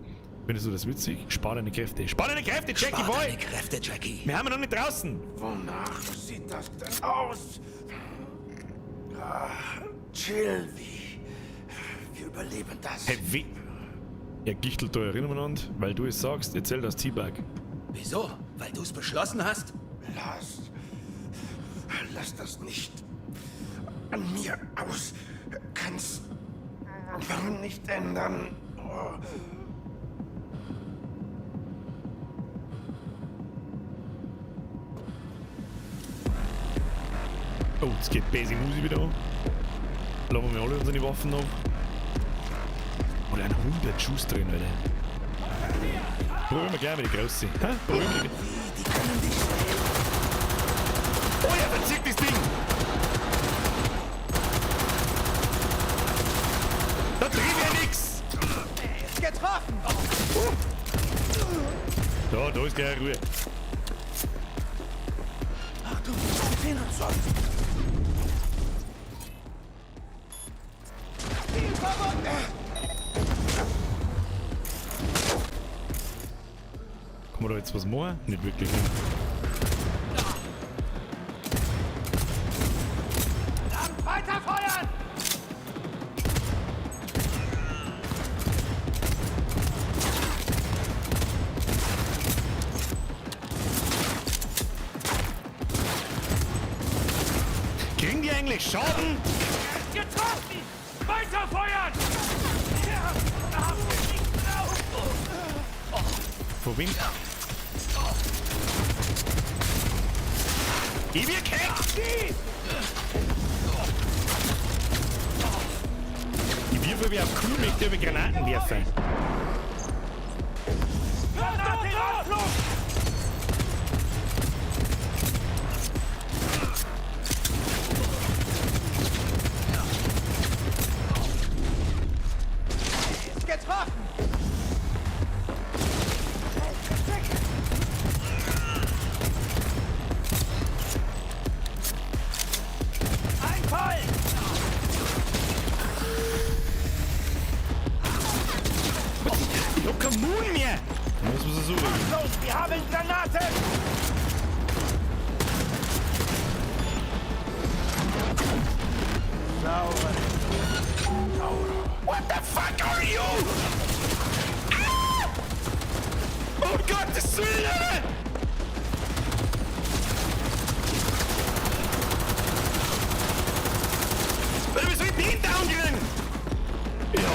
Findest du das witzig? Spar deine Kräfte. Spar deine Kräfte, Jackie Spar Boy! deine Kräfte, Jackie. Wir haben ihn noch nicht draußen. Wonach sieht das denn aus? Ah, chill, wie. Wir überleben das. Hey, wie? Ja, Gichtel, da erinnern wir uns, weil du es sagst, erzähl das T-Bag. Wieso? Weil du es beschlossen hast? Lass. Lass das nicht an mir aus. Kann's nicht ändern. Oh. Oh, jetzt geht Basic Musik wieder an. Lassen wir alle unsere Waffen ab. Oder ein 100 Schuss drin, Alter. Probieren wir gleich mal die große. Hä? Probieren wir die. Oh ja, verzieht das Ding! Da drehen wir nix! Getroffen! Da, da ist gleich Ruhe. Achtung, Xenozon! Kann man da jetzt was machen? Nicht wirklich. Ne? Weiter feuern! Kriegen die eigentlich Schaden? Getroffen! Weiter feuern! Von wem? Ich wird gehackt! Ich wirf wie auf cool mit über Granaten werfen. Granate im Anflug! Getroffen! Einfall! Ich hab keinen Moon mehr! Muss man so regeln. Achtung, wir haben Granaten! Sauber. Sauber. What the fuck are you? Ah! Oh Gottes Willen! Alter! Alter, wie soll ich den down kriegen? Ja.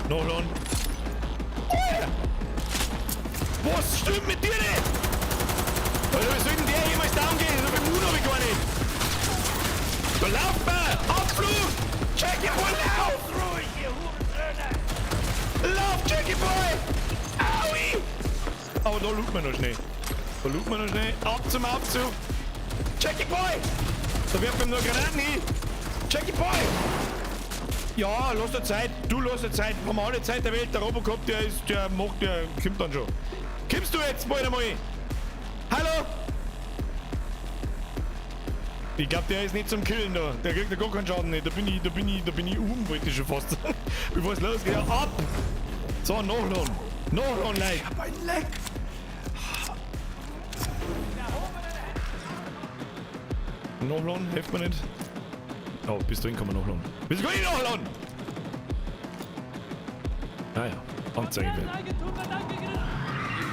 Nachladen. Alter! Was stimmt mit dir nicht? Alter, wie soll denn der jemals down gehen? So viel Mut hab ich gar nicht. Da lauf mal! Abflug! Jackie Boy, lauf! Ruhig, ihr Hurensöhne! Lauf, Jackie Boy! Aui! Aber da looten wir noch schnell. Da looten wir noch schnell. Ab zum Aufzug! Jackie Boy! Da werfen wir nur Granaten hin! Jackie Boy! Ja, lass dir Zeit. Du lass dir Zeit. Wir haben alle Zeit der Welt. Der Robocop, der ist, der macht, der kommt dann schon. Kommst du jetzt bald einmal? Hallo? Ich glaube, der ist nicht zum Killen da. Der kriegt ja gar keinen Schaden nicht. Da bin ich, da bin ich, da bin ich um, wollte ich schon fast sagen. Bevor es losgeht. Ja, ab! So, nachladen. Nachladen, Leute. Ich hab ein Leck. Nachladen, hilft mir nicht. Oh, bis dahin kann man nachladen. Wieso kann ich nachladen? Naja, Anzeige.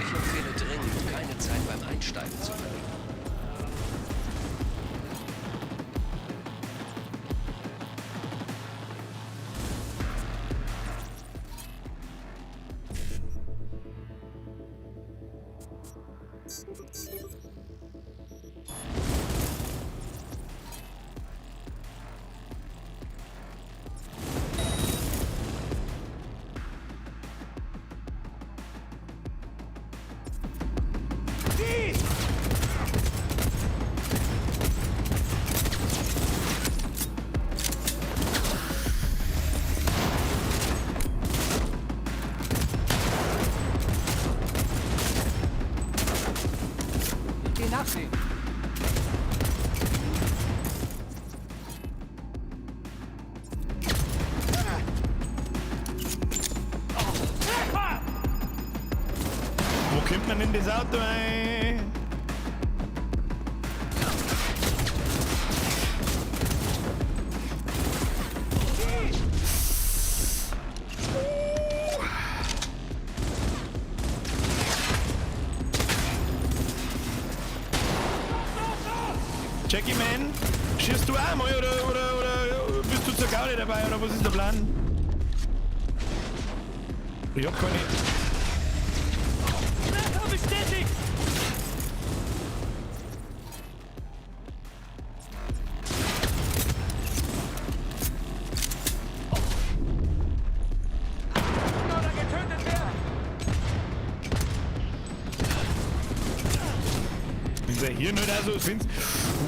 Ich empfehle dringend, keine Zeit beim Einsteigen zu verlieren. Geh nachsehen. Kommt man in das Auto ein? Jackie Man, schießt du auch mal oder bist du zur Gaudi dabei oder was ist der Plan? Ich hab keine. Treffer bestätigt! Oder getötet werden! Wenn sie hier nicht auch so sind.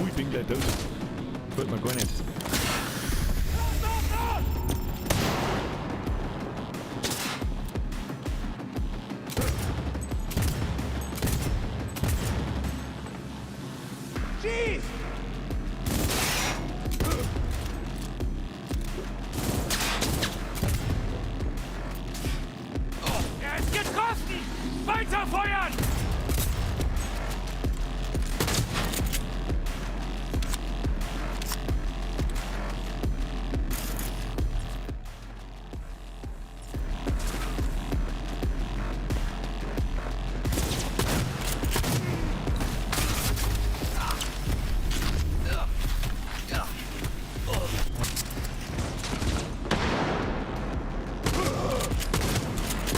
Ich bin gleich tot. Gefällt mir gar nicht. Schieß! Er ist getroffen! Weiter feuern!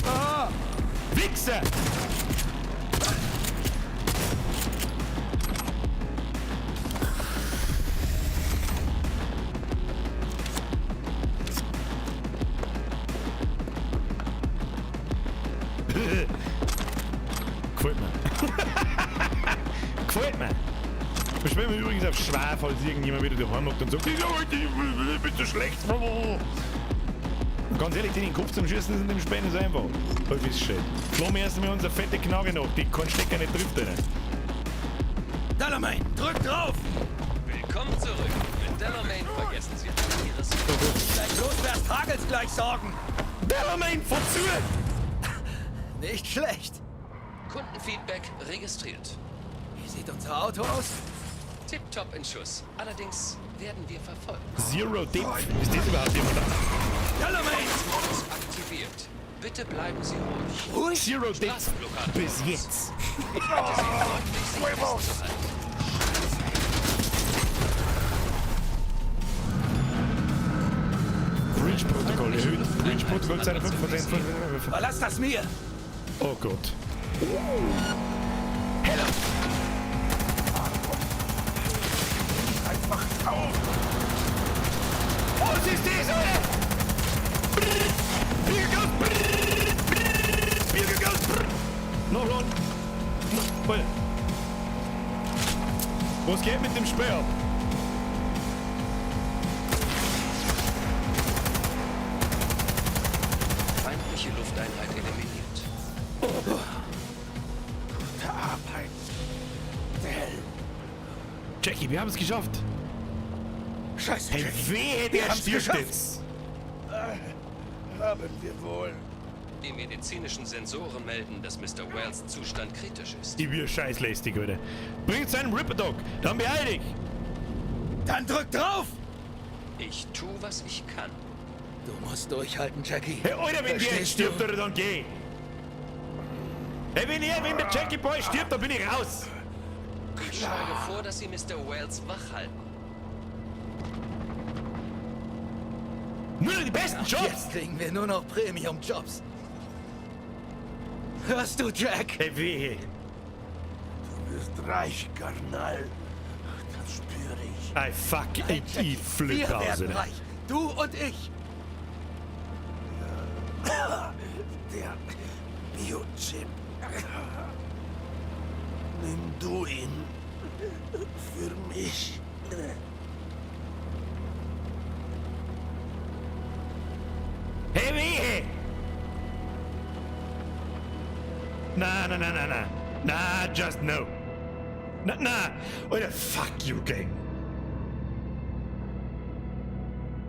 Ah! Wichser! Gefällt mir. Gefällt mir. Wir spielen übrigens auf schwer, falls irgendjemand wieder daheim hockt und sagt, ich bin so schlecht. Und ganz ehrlich, den in den Kopf zum Schießen ist in dem Spiel nicht so einfach. Das ist schön. Flo, erst einmal unsere fette Knarre noch, die kein Stecker nicht trifft. Alter. Delamain, drück drauf! Willkommen zurück. Mit Delamain vergessen Sie alle Ihre Sorgen. Gleich los, wär's Hagels gleich sorgen! Delamain, fahr zu! Nicht schlecht. Kundenfeedback registriert. Wie sieht unser Auto aus? Tipptopp in Schuss. Allerdings werden wir verfolgt. Zero Depth. Ist das überhaupt jemand? Delamain! Modus aktiviert. Bitte bleiben Sie ruhig. Ruhig? Zero Depth. Bis jetzt. Ich bitte Sie freundlich, sich festzuhalten. Bridge-Protokoll erhöht. Bridge-Protokoll 205%. Überlass das mir! Oh Gott. Hello! Einfach auf! Was ist das, Alter? Biergas! Biergas! Noch Lohn! Alter. Was geht mit dem Speer ab? Feindliche Lufteinheit eliminiert. Gute Arbeit, Del. Jackie, wir haben es geschafft. Scheiße, Hey, Jackie. wehe, Wir der haben's stirbt geschafft. jetzt. Haben wir wohl. Die medizinischen Sensoren melden, dass Mr. Wells Zustand kritisch ist. Ich bin scheißlästig, Alter. Bringt seinen Ripper Dog, dann beeil dich. Dann drück drauf! Ich tu, was ich kann. Du musst durchhalten, Jackie. Hey, Alter, wenn der jetzt stirbt, Alter, dann geh. Hey, wenn der Jackie Boy stirbt, dann bin ich raus. Ich schlage vor, dass Sie Mr. Wells wach halten. Nur noch die besten Jobs. Jetzt kriegen wir nur noch Premium-Jobs. Hörst du, Jack? Hey, wehe. Du wirst reich, Karnal. Das spüre ich. Ey, fuck, ich flippe Wir aus, werden Alter. reich. Du und ich. Der Biochip. Nimm du ihn. Für mich. Hey, wehe! Na, na, na, na, na. Na, just no. Na, na. Alter, fuck you, Gang.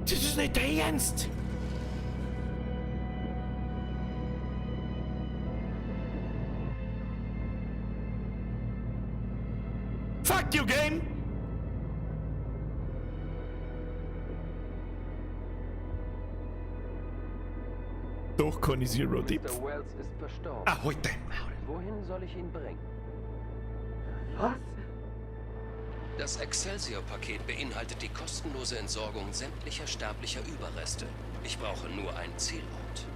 Das ist nicht dein Ernst. Fuck you, Game! Doch keine Zero Depth. Mr. Wells ist verstorben. Ah, heute. Wohin soll ich ihn bringen? Was? Das Excelsior-Paket beinhaltet die kostenlose Entsorgung sämtlicher sterblicher Überreste. Ich brauche nur einen Zielort.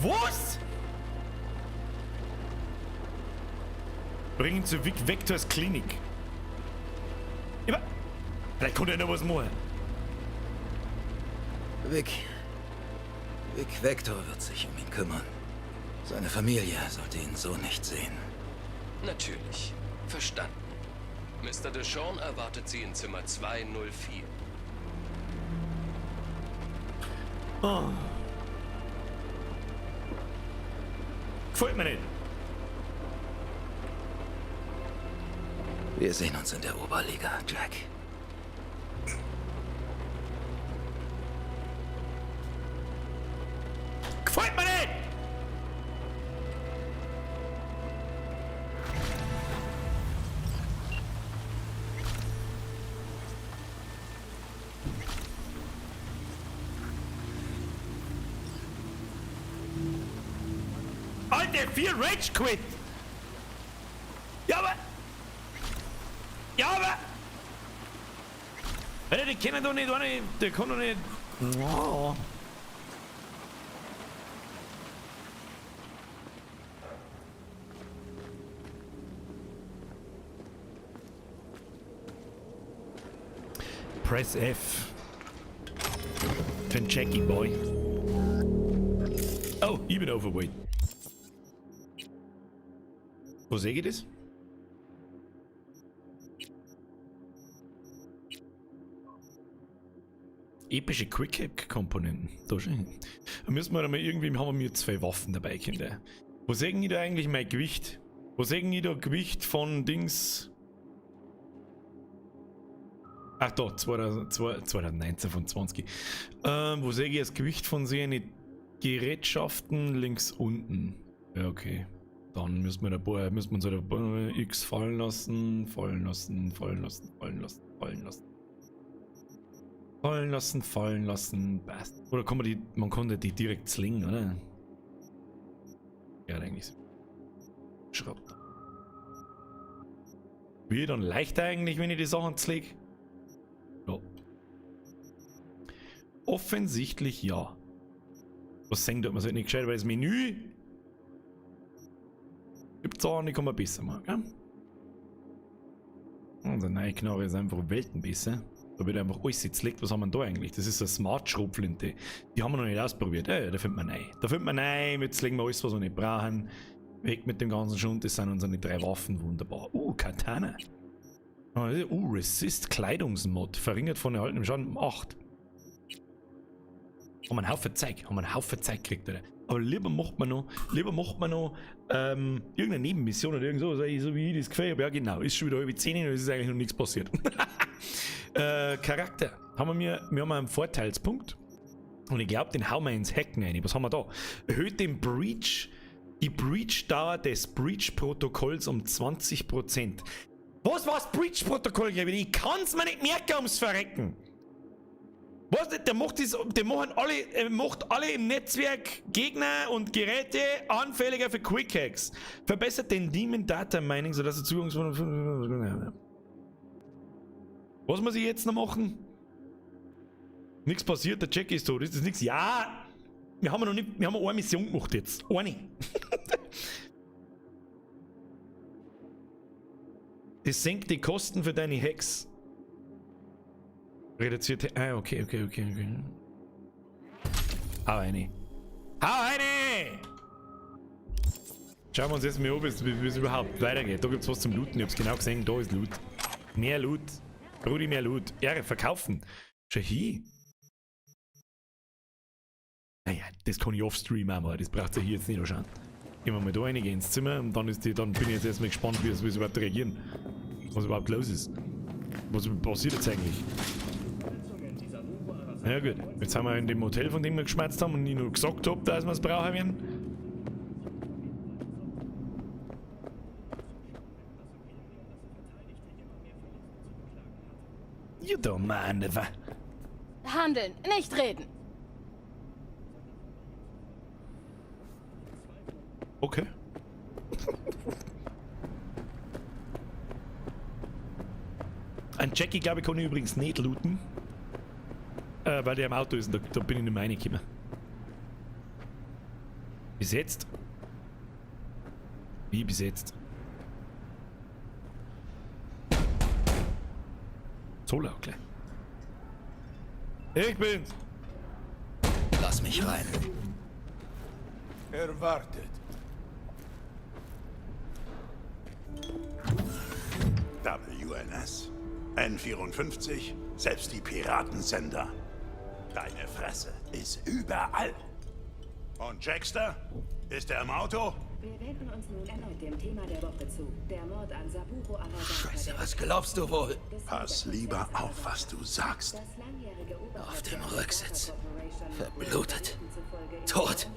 Was? Bring ihn zu Vic Vectors Klinik. Ja, vielleicht konnte er noch was machen. Vic. Vic Vector wird sich um ihn kümmern. Seine Familie sollte ihn so nicht sehen. Natürlich. Verstanden. Mr. DeShawn erwartet Sie in Zimmer 204. Oh. Gefällt mir nicht. Wir sehen uns in der Oberliga, Jack. Gefällt mir nicht! Alter, 4 Rage Quit! Ja, aber... Ja, aber... Alter, die können doch nicht, der kann doch nicht... Oh. Press F. Für den Jackie Boy. Oh, ich bin overweight. Wo sehe ich das? Epische Quick-Hack-Komponenten. Da schon. Da müssen wir mal irgendwie, haben wir 2 Waffen dabei, Kinder. Wo sehen die da eigentlich mein Gewicht? Wo sehen die da Gewicht von Dings? Ach da, 2019 von 20. Wo sehe ich das Gewicht von seinen Gerätschaften? Links unten. Ja, okay. Dann müssen wir da, müssen wir uns da X fallen lassen, fallen lassen, fallen lassen, fallen lassen, fallen lassen. Fallen lassen, fallen lassen, passt. Oder kann man die, man konnte die direkt zwingen, oder? Ja, eigentlich so. Schraubt. Wird dann leichter eigentlich, wenn ich die Sachen zlege? Ja. Offensichtlich ja. Was senkt man sich nicht gescheit, weil das Menü gibt Sachen, die kann man besser machen, gell? Unsere neue Knarre ist einfach Welten besser. Da wird einfach alles jetzt liegt. Was haben wir denn da eigentlich? Das ist eine Smart-Schrotflinte. Die haben wir noch nicht ausprobiert. Ja, da findet man rein. Da findet man rein. Jetzt legen wir alles, was wir nicht brauchen. Weg mit dem ganzen Schund. Das sind unsere 3 Waffen. Wunderbar. Katana. Resist Kleidungsmod. Verringert von erhaltenem Schaden um 8. Haben wir einen Haufen Zeug. Haben wir einen Haufen Zeug gekriegt, oder? Aber lieber macht man noch, irgendeine Nebenmission oder irgend so, so wie ich das Gefühl habe. Ja, genau. Ist schon wieder 9:30 und es ist eigentlich noch nichts passiert. Charakter. Haben wir haben einen Vorteilspunkt. Und ich glaub, den hauen wir ins Hacken rein. Was haben wir da? Erhöht den Breach, die Breach-Dauer des Breach-Protokolls um 20%. Was war das Breach-Protokoll, glaub ich? Ich kann's mir nicht merken ums Verrecken. Was? Der macht das, der machen alle, macht alle im Netzwerk Gegner und Geräte anfälliger für Quick Hacks. Verbessert den Demon Data Mining, sodass er Zugang zu. Was muss ich jetzt noch machen? Nichts passiert, der Jack ist tot. Ist das nichts? Ja! Wir haben noch nicht, wir haben eine Mission gemacht jetzt. Eine. Das senkt die Kosten für deine Hacks. Reduzierte. Ah, okay, okay, okay, okay. Hau eine. Hau eine! Schauen wir uns jetzt mal an, wie es überhaupt weitergeht. Da gibt's was zum Looten. Ich hab's genau gesehen. Da ist Loot. Mehr Loot. Rudi, mehr Loot. R, verkaufen. Schau hier. Naja, das kann ich offstream auch mal. Das braucht ihr hier jetzt nicht anschauen. Gehen wir mal da rein, gehen ins Zimmer und dann, dann bin ich jetzt erstmal gespannt, wie sie überhaupt reagieren. Was überhaupt los ist. Was passiert jetzt eigentlich? Ja gut, jetzt sind wir in dem Hotel, von dem wir geschmerzt haben und ich nur gesagt hab, dass wir es brauchen werden. You don't mind if I... Handeln, nicht reden. Okay. Ein Jackie, glaube ich, kann ich übrigens nicht looten. Weil der im Auto ist und da bin ich nicht mehr reingekommen. Bis jetzt? Wie bis jetzt? So laut gleich. Ich bin's! Lass mich rein. Erwartet. WNS, N54, selbst die Piratensender. Deine Fresse ist überall. Und Jackster? Ist er im Auto? Wir wenden uns nun erneut dem Thema der Woche zu. Der Mord an Saburo Arasaka. Scheiße, was glaubst du wohl? Pass lieber auf, was du sagst. Auf dem Rücksitz. Verblutet. Tot.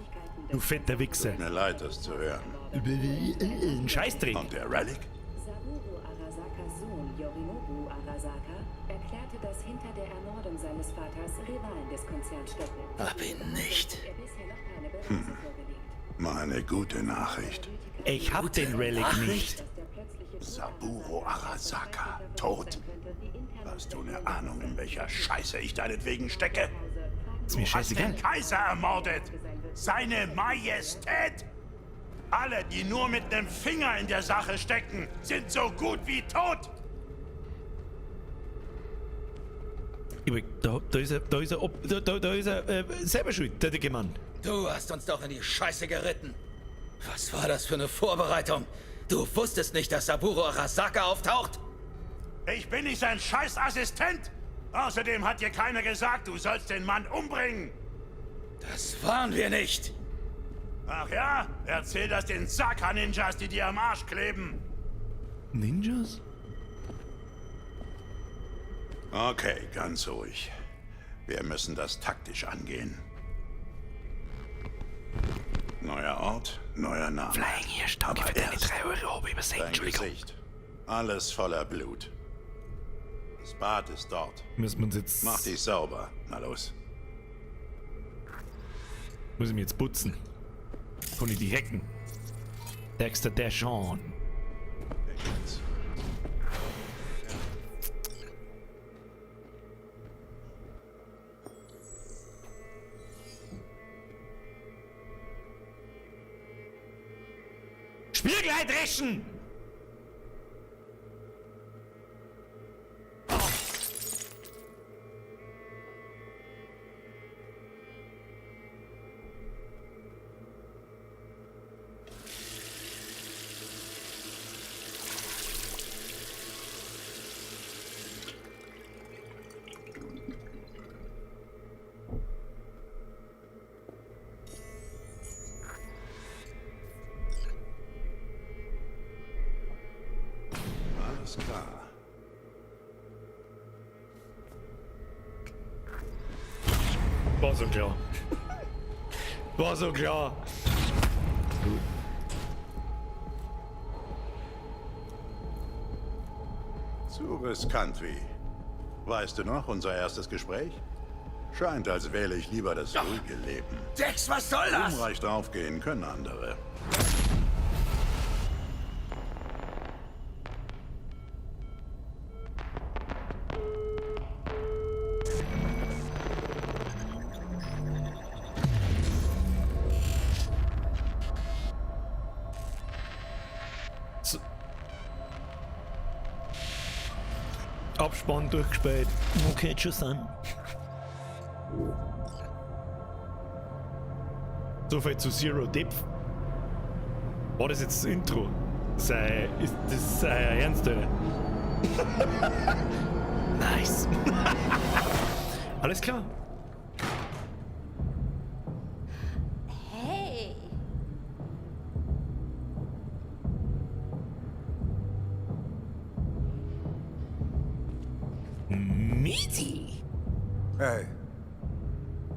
Du fetter Wichser. Tut mir leid, das zu hören. Ein Scheißdreck. Und der Relic? Saburo Arasakas Sohn Yorinobu Arasaka erklärte, dass hinter der Ermordung seines Vaters Rivalen des Konzerns stecken. Hab ihn nicht. Er bisher noch keine Beweise vorgelegt. Mal eine gute Nachricht. Ich hab den Relic nicht. Saburo Arasaka, tot. Hast du eine Ahnung, in welcher Scheiße ich deinetwegen stecke? Ist mir Du hast scheißegal. den Kaiser ermordet! Seine Majestät! Alle, die nur mit nem Finger in der Sache stecken, sind so gut wie tot! Da ist er, da ist er, da, da, da ist er selber schuld, der dicke Mann. Du hast uns doch in die Scheiße geritten. Was war das für eine Vorbereitung? Du wusstest nicht, dass Saburo Arasaka auftaucht? Ich bin nicht sein Scheißassistent! Außerdem hat dir keiner gesagt, du sollst den Mann umbringen! Das waren wir nicht! Ach ja? Erzähl das den Saka-Ninjas, die dir am Arsch kleben! Ninjas? Okay, ganz ruhig. Wir müssen das taktisch angehen. Neuer Ort, neuer Name. Flying Hirsch, danke Aber für deine erst 3 Euro, hab ich übersehen, Dein Entschuldigung. Gesicht. Alles voller Blut. Das Bad ist dort. Müssen wir uns jetzt... Mach dich sauber. Na los. Muss ich mich jetzt putzen? Kann ich die hacken? Dexter Deshawn. Spiegelei dreschen! Alles klar. War so klar. War so klar. Zu riskant wie. Weißt du noch, unser erstes Gespräch? Scheint, als wähle ich lieber das ruhige Leben. Dex, was soll das? Ruhmreich draufgehen können andere. So. Abspann durchgespielt. Okay, tschüss dann. So viel zu Zero Depth. War das jetzt das Intro? Sei, ist das sei ernst, oder? Nice. Alles klar. Hey. Meaty. Hey,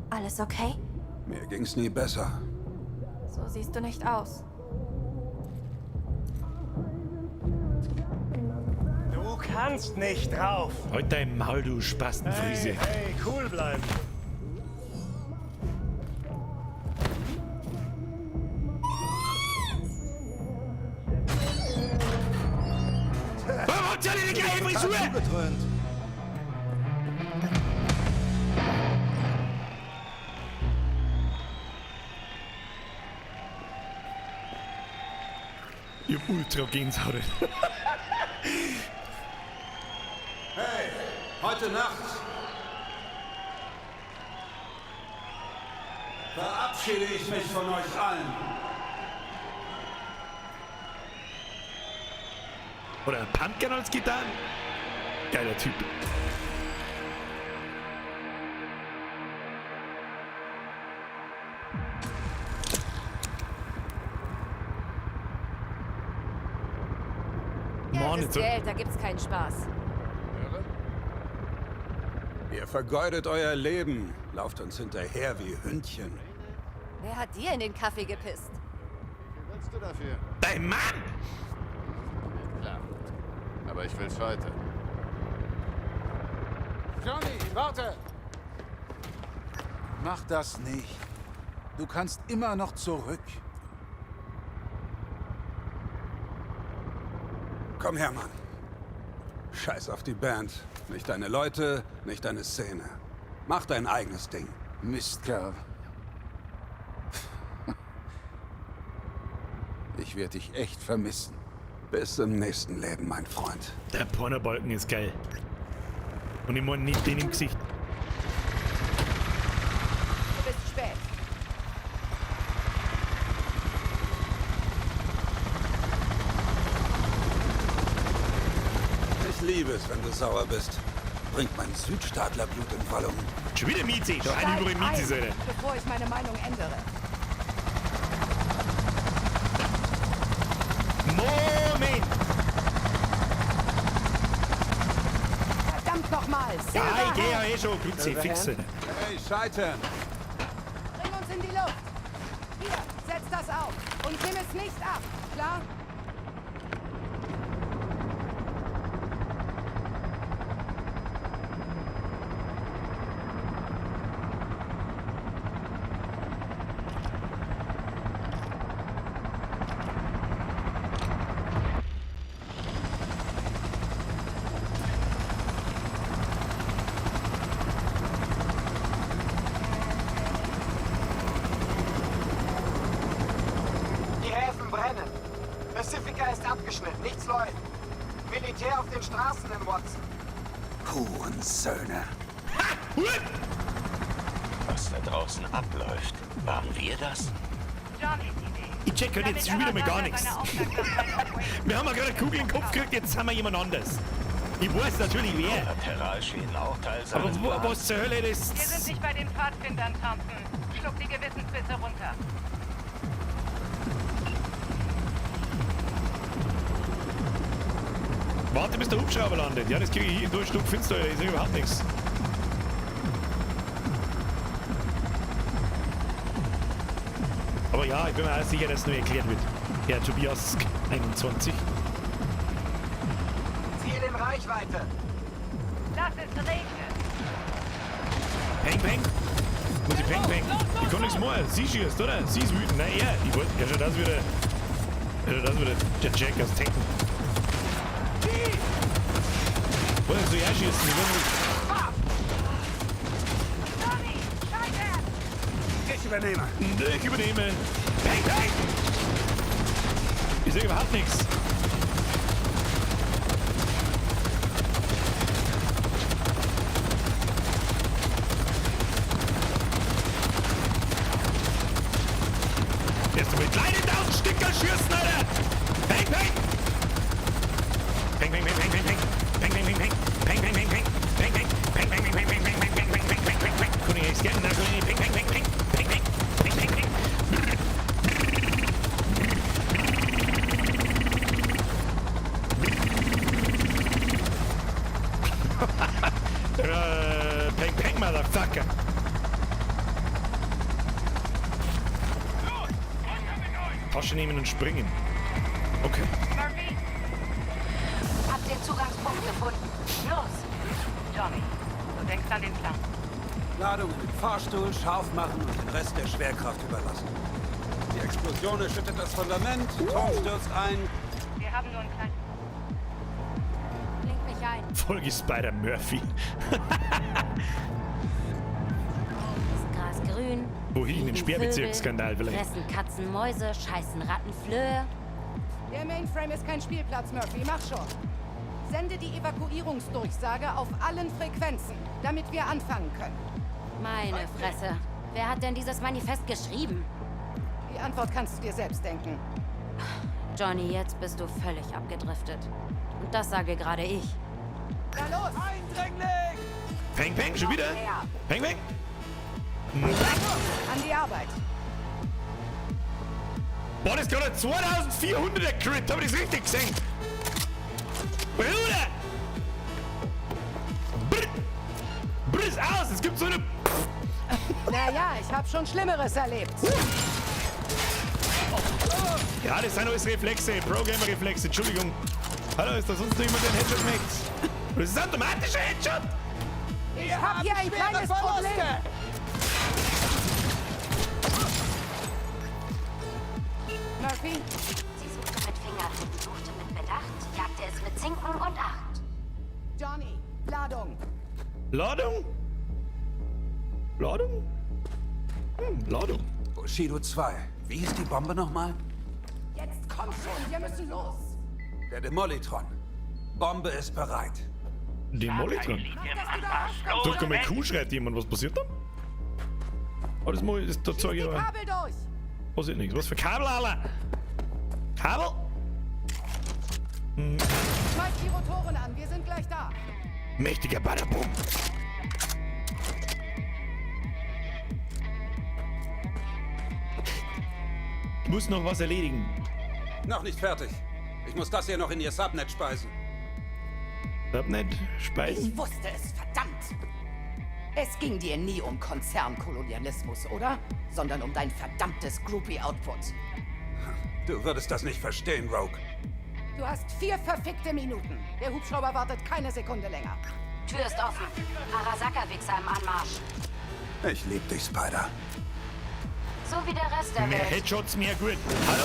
Alles okay? mir ging's nie besser. So siehst du nicht aus. Du Kannst nicht drauf. Halt dein Maul, du Spastenfriese. Hey, hey, cool bleiben. Warum habt ihr alle die gleiche Total Frisur? zugedröhnt. Ich hab ultra Gänsehaut. Hey, heute Nacht verabschiede ich mich von euch allen. Oder ein Pumpkin als Gitarren? Geiler Typ. Geld Mann, ist jetzt so- Geld, da gibt's keinen Spaß. Ihr vergeudet euer Leben, lauft uns hinterher wie Hündchen. Wer hat dir in den Kaffee gepisst? Wie willst du dafür? Dein Mann! Klar. Aber ich will's heute. Johnny, warte! Mach das nicht. Du kannst immer noch zurück. Komm her, Mann. Scheiß auf die Band. Nicht deine Leute, nicht deine Szene. Mach dein eigenes Ding. Mistkerl. Ich werde dich echt vermissen. Bis im nächsten Leben, mein Freund. Der Pornobalken ist geil. Und ich meine nicht den im Gesicht. Du bist spät. Ich liebe es, wenn du sauer bist. Bringt mein Südstaatlerblut in Wallung. Schon wieder Miezi. Da eine Steig überall Miezi, ein, Alter. bevor ich meine Meinung ändere. Moment! Verdammt nochmal! Ja, ich geh ja eh schon. Grüezi, fix. Alter. Hey, Scheitern! Bring uns in die Luft! Hier, setz das auf und nimm es nicht ab, klar? Die Häfen brennen. Pacifica ist abgeschnitten, nichts läuft. Militär auf den Straßen in Watson. Hurensöhne. Was da draußen abläuft, waren wir das? Ich check halt jetzt schon wieder mal gar nichts. Wir haben ja gerade eine Kugel in den Kopf gekriegt, jetzt sind wir jemand anders. Ich weiß natürlich wer. Kollateralschäden auch Teil Aber seines wo, Plans. was zur Hölle das? Wir sind nicht bei den Pfadfindern, Thompson. Schluck die Gewissensbisse runter. Warte, bis der Hubschrauber landet. Ja, das kriege ich hier durch Stück finster, ich sehe überhaupt nichts. Aber ja, ich bin mir auch sicher, dass es nur erklärt wird. Herr Tobias 21. Ziel in Reichweite. Lass es regnen. Peng, peng. Muss ich peng, peng. Ich kann nichts machen. Sie schießt, oder? Sie ist wütend. Nein, er. Ich wollte. Ja, schon das wieder. Ja, schon das wieder. Der Jack aus Tekken. Wollen Sie er schießen? Ich will nicht. Ich übernehme. Ich übernehme. Peng, peng. Ich sehe überhaupt nichts. Erst einmal kleine 1000 Stücker schießen, Alter! Peng, peng! Peng, peng, peng, peng, peng, peng. Peng, peng, peng, peng. Peng, peng, peng, peng. Peng, peng. Peng, peng, peng, peng, peng, peng, peng, peng, peng, peng, peng, peng. Kann ich nicht scannen? Nein, kann ich nicht. Peng, peng, peng, peng. Peng, peng. Peng, peng, peng. Peng, peng, Motherfucker. Tasche nehmen und springen. Okay. Murphy? Hab den Zugangspunkt gefunden. Los! Johnny, du denkst an den Plan. Ladung in den Fahrstuhl, scharf machen und den Rest der Schwerkraft überlassen. Die Explosion erschüttert das Fundament, Turm stürzt ein. Wir haben nur einen kleinen... Link mich ein. Folge Spider Murphy. Ist Gras grün? Wohin? Den fliegen Sperrbezirksskandal Vögel, vielleicht. Fressen Katzen Mäuse, scheißen Ratten Flöhe. Der Mainframe ist kein Spielplatz, Murphy. Mach schon. Sende die Evakuierungsdurchsage auf allen Frequenzen, damit wir anfangen können. Meine Fresse. Wer hat denn dieses Manifest geschrieben? Die Antwort kannst du dir selbst denken. Johnny, jetzt bist du völlig abgedriftet. Und das sage gerade ich. Na los! Eindringling! Peng, peng, schon wieder? Peng, peng. An die Arbeit. Boah, das ist gerade ein 2400er Crit. Hab ich das richtig gesehen? Bruder! Brr. Brr ist aus. Es gibt so eine... Naja, ich habe schon Schlimmeres erlebt. Ja, das sind alles Reflexe. Pro-Gamer-Reflexe. Entschuldigung. Hallo, ist da sonst noch jemand, der einen Headshot macht? Das ist ein automatischer Headshot! Ich habe hier ein schwere kleines Verluste. Problem. Murphy? Sie suchte mit Fingerhüten, suchte mit Bedacht, jagte es mit Zinken und Acht. Johnny, Ladung. Ladung? Ladung? Ladung. Bushido 2. Wie hieß die Bombe nochmal? Jetzt komm schon, wir müssen los. Der Demolitron. Bombe ist bereit. Demolitron? Drück einmal Q, schreit jemand. Was passiert dann? Oh, das muss ich, das, da zeig ich Die aber. Kabel durch. Passiert nichts. Was für Kabel, Alter? Kabel? Schmeiß die Rotoren an, wir sind gleich da. Mächtiger Badaboom. Ich muss noch was erledigen. Noch nicht fertig. Ich muss das hier noch in ihr Subnet speisen. Subnet speisen? Ich wusste es, verdammt! Es ging dir nie um Konzernkolonialismus, oder? Sondern um dein verdammtes Groupie-Output. Du würdest das nicht verstehen, Rogue. Du hast 4 verfickte Minuten. Der Hubschrauber wartet keine Sekunde länger. Tür ist offen. Arasaka-Wichser im Anmarsch. Ich lieb dich, Spider. So wie der Rest der Mehr Welt. Headshots, mehr gut. Hallo?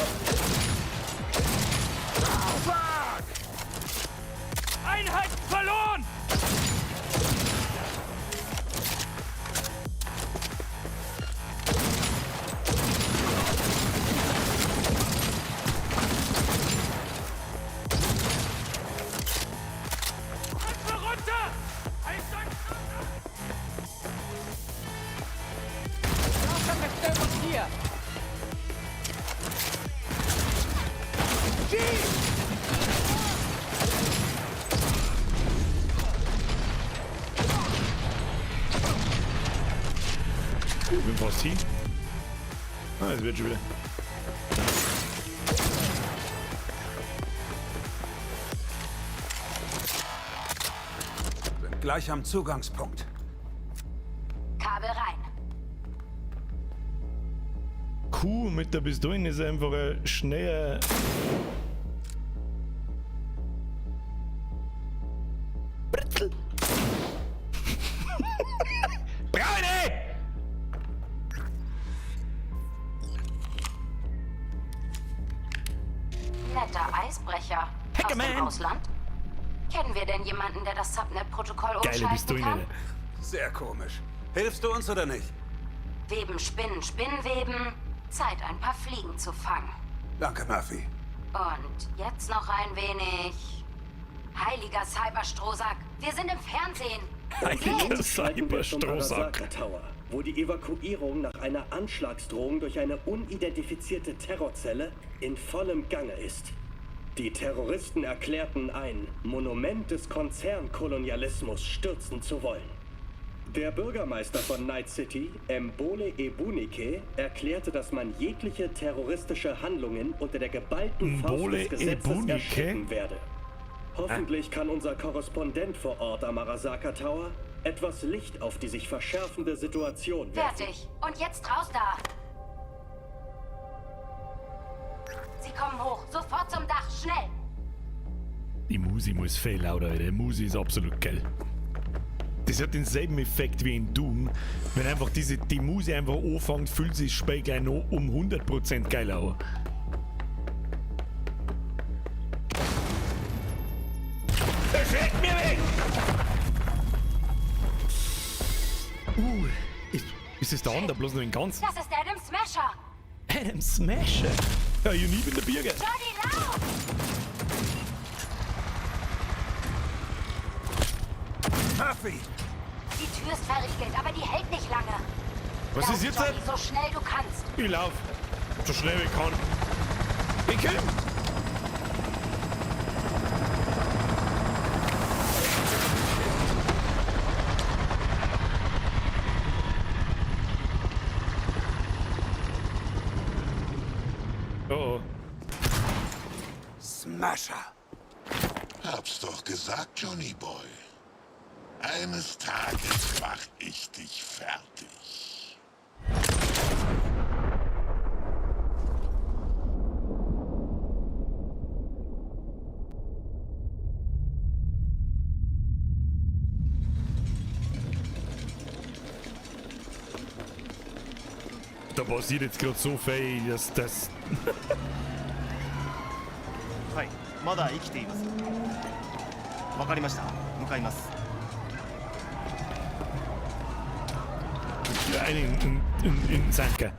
Fuck! Einheiten verloren! Köpfe runter! Zerstörung hier! Ich bin fast hin. Ah, es wird schon wieder. Sind gleich am Zugangspunkt. Kabel rein. Q mit der Pistole ist einfach ein schneller. Britzel. Braune! Netter Eisbrecher. Aus dem Hackerman. Ausland? Kennen wir denn jemanden, der das Subnet-Protokoll Geile umschalten Pistole. kann? Sehr komisch. Hilfst du uns oder nicht? Weben, Spinnen, Spinnenweben. Zeit, ein paar Fliegen zu fangen. Danke, Murphy. Und jetzt noch ein wenig... Heiliger Cyberstrohsack. Wir sind im Fernsehen. Heiliger Schalten wir zum Cyberstrohsack. Arasaka Tower, wo die Evakuierung nach einer Anschlagsdrohung durch eine unidentifizierte Terrorzelle in vollem Gange ist. Die Terroristen erklärten, ein Monument des Konzernkolonialismus stürzen zu wollen. Der Bürgermeister von Night City, Mbole Ebunike, erklärte, dass man jegliche terroristische Handlungen unter der geballten Faust Mbole des Gesetzes Ebunike? ersticken werde. Hoffentlich kann unser Korrespondent vor Ort am Arasaka Tower etwas Licht auf die sich verschärfende Situation werfen. Fertig. Und jetzt raus da. Sie kommen hoch. Sofort zum Dach. Schnell. Die Musik muss viel lauter, Alter. Die Musik ist absolut geil. Das hat denselben Effekt wie in Doom. Wenn einfach die Musik einfach anfängt, fühlt sich das Spiel gleich noch um 100% geiler an. Erschreckt mir weg! Ist das der andere bloß noch in ganz? Das ist Adam Smasher! Adam Smasher? Ja, ich nie bin der Birger. Johnny, lauf! Murphy! Die Tür ist verriegelt, aber die hält nicht lange. Was Lauf, ist jetzt? Johnny, so schnell du kannst. Ich lauf. So schnell ich kann. Ich komm! Oh oh. Smasher! Hab's doch gesagt, Johnny Boy. Eines Tages mach ich dich fertig. Da passiert jetzt gerade so viel, dass das. はい、まだ生きています。わかりました。向かいます。 Einen in Sanker.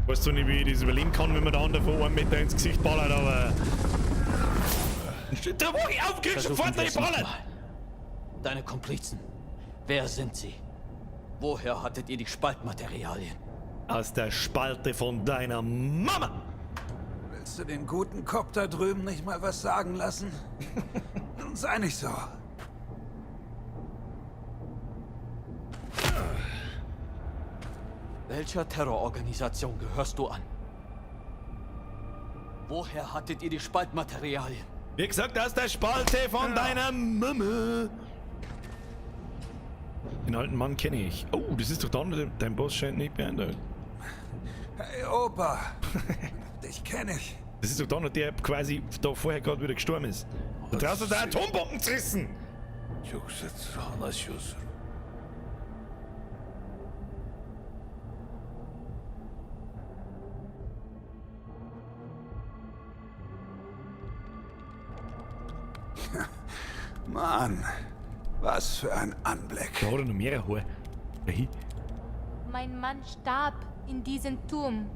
Weißt du nicht, wie ich das überleben kann, wenn man da andere von 1 Meter ins Gesicht ballert, aber. Da wo ich aufkrieg, sofort Versuchen deine wir's Ballert! nochmal. Deine Komplizen. Wer sind sie? Woher hattet ihr die Spaltmaterialien? Aus der Spalte von deiner Mama! Willst du den guten Cop da drüben nicht mal was sagen lassen? Nun sei nicht so. Welcher Terrororganisation gehörst du an? Woher hattet ihr die Spaltmaterialien? Wie gesagt, aus der Spalte von deiner Mama! Den alten Mann kenne ich. Oh, das ist doch der andere. Dein Boss scheint nicht beeindruckt. Hey, Opa. Dich kenne ich. Das ist doch der andere, der quasi da vorher gerade wieder gestorben ist. Da draußen hat er Atombomben zerrissen! 直接話をする。 Mann, was für ein Anblick. Da hat er noch mehrere Haare. Hey. Mein Mann starb in diesem Turm.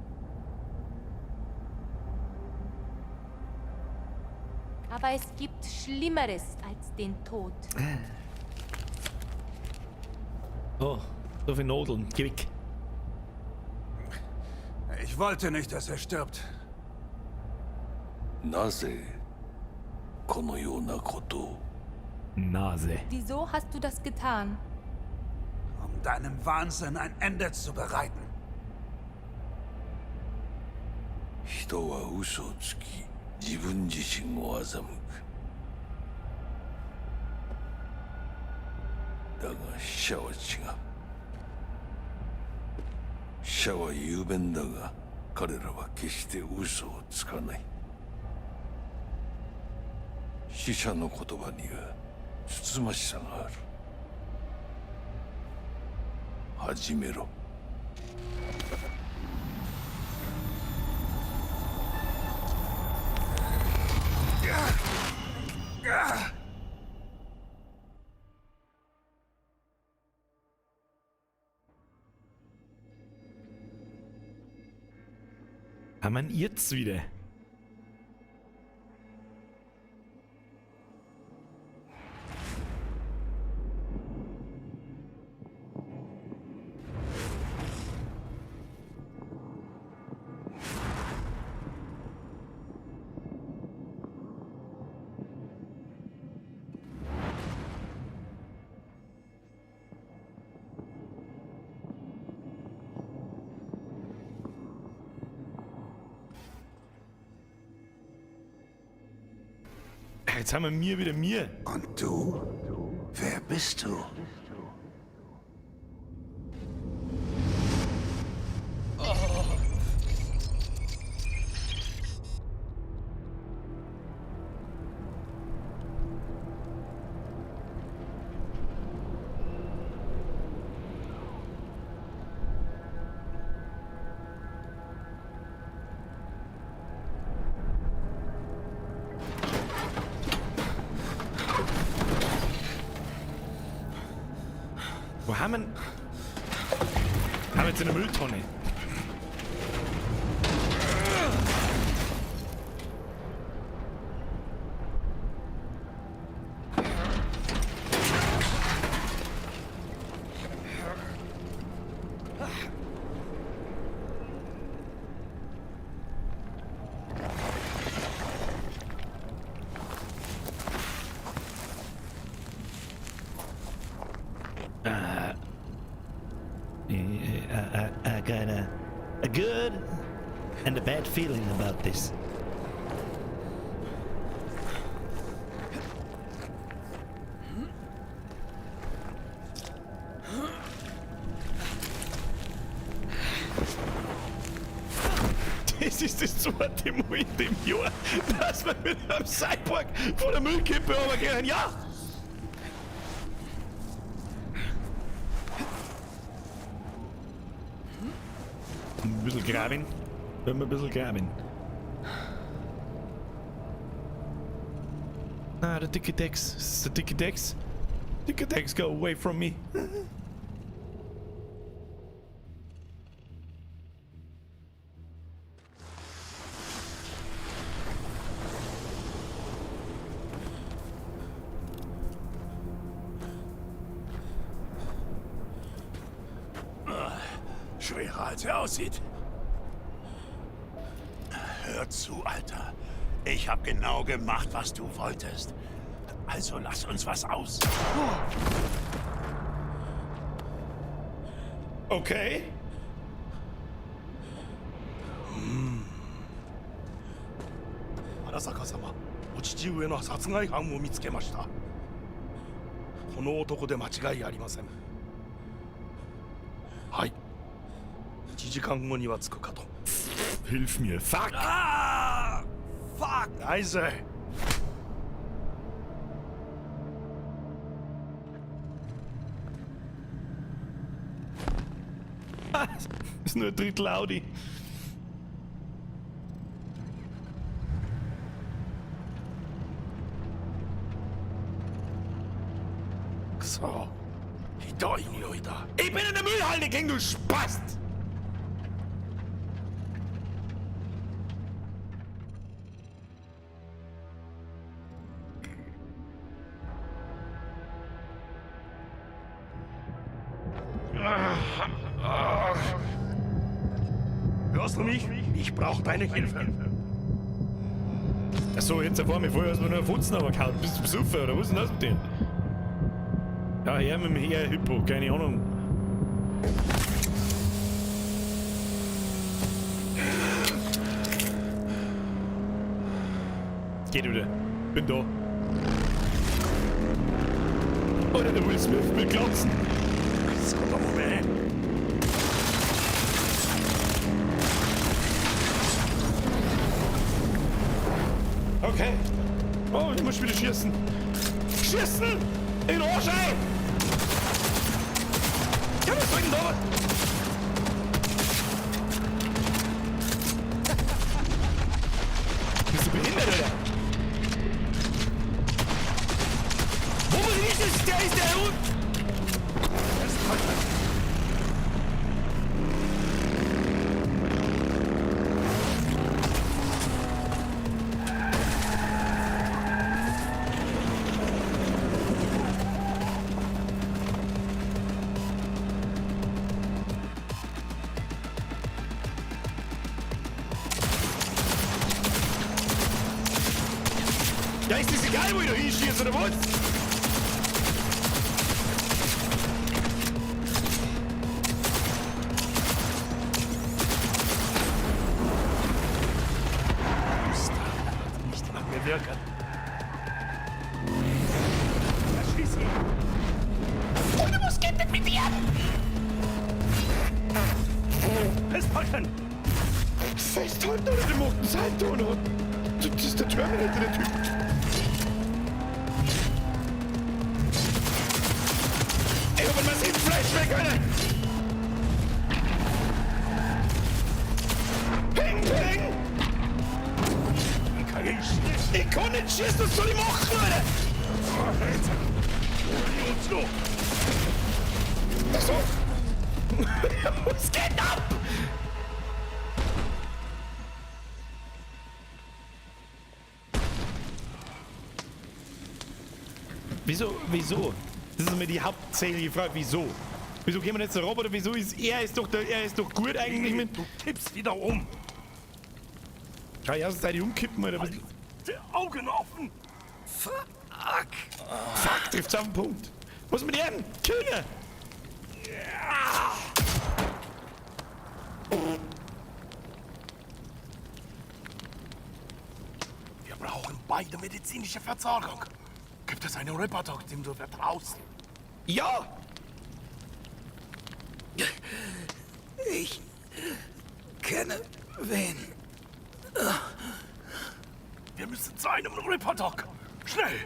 Aber es gibt Schlimmeres als den Tod. Oh, so viele Nadeln. Geh weg. Ich wollte nicht, dass er stirbt. なぜこのようなことを？ Nase. Wieso hast du das getan? Um deinem Wahnsinn ein Ende zu bereiten. 人は嘘をつき、自分自身を欺く。だが死者は違う。死者は雄弁だが、彼らは決して嘘をつかない。死者の言葉にはつつましさがある。始めろ。 Haben wir ihn jetzt wieder? Jetzt haben wir mir wieder mir. Und du? Wer bist du? Haben wir... Haben wir jetzt in der Mülltonne? I got a good and a bad feeling about this. Das ist das zweite Mal in dem Jahr, dass wir mit einem Cyborg von der Müllkippe runtergehen. Ja! Ein bisschen graben. Wenn wir ein bisschen graben. Ah, der dicke Dex. Ist das der dicke Dex? Dicke Dex, go away from me. Schwerer als er aussieht. Hör zu, Alter. Ich habe genau gemacht, was du wolltest. Also lass uns was aus. Okay. 荒坂様、お父上の殺害犯を見つけました。この男で間違いありません。はい。1時間後には着くかと。 Hilf mir. Fuck! Ah! Fuck! Leise! Ist nur ein Drittel Audi. くそ、ひどい匂いだ。 Ich bin in der Müllhalde, King, du Spast! Hörst du mich? Ich brauche deine Hilfe. Achso, jetzt erfahren wir vorher, hast du mir nur einen Futzen runtergehauen. Bist du besoffen oder was ist denn das mit dem? Ja, her mit dem Herr Hypo, keine Ahnung. Geht wieder. Bin da. Oder der Will Smith mit Glotzen. Okay. Oh, ich muss wieder schießen. Schießen! In den Arsch rein! Ja, was soll denn da? Bist du behindert, oder? Wo muss ich nicht? Der ist der Hund! Ja, ist das egal, wo ich da hinschieße, oder was? Nicht an mir wirken. Erschieß ihn! Alter, was geht denn mit dir? Festhalten! Festhalten oder der macht einen Salto noch? Das ist der Terminator, der Typ. Ich hab einen massiven Flashback, Alter! Ping, ping! Ich kann nicht schießen, was soll ich machen, Alter? Was geht ab? Wieso? Wieso? Das ist mir die hauptsächliche Frage. Wieso? Wieso kämen jetzt der Roboter? Wieso ist er ist doch der, er ist doch gut eigentlich mit. Du kippst wieder um. Schau, erst Zeit umkippen, oder? Was? Die Augen offen. Fuck. Fuck, trifft's auf den Punkt. Was mit ihm? Kühne! Wir brauchen beide medizinische Versorgung. Gibt es einen Ripperdoc, dem du vertraust? Ja! Ich kenne wen. Wir müssen zu einem Ripperdoc. Schnell!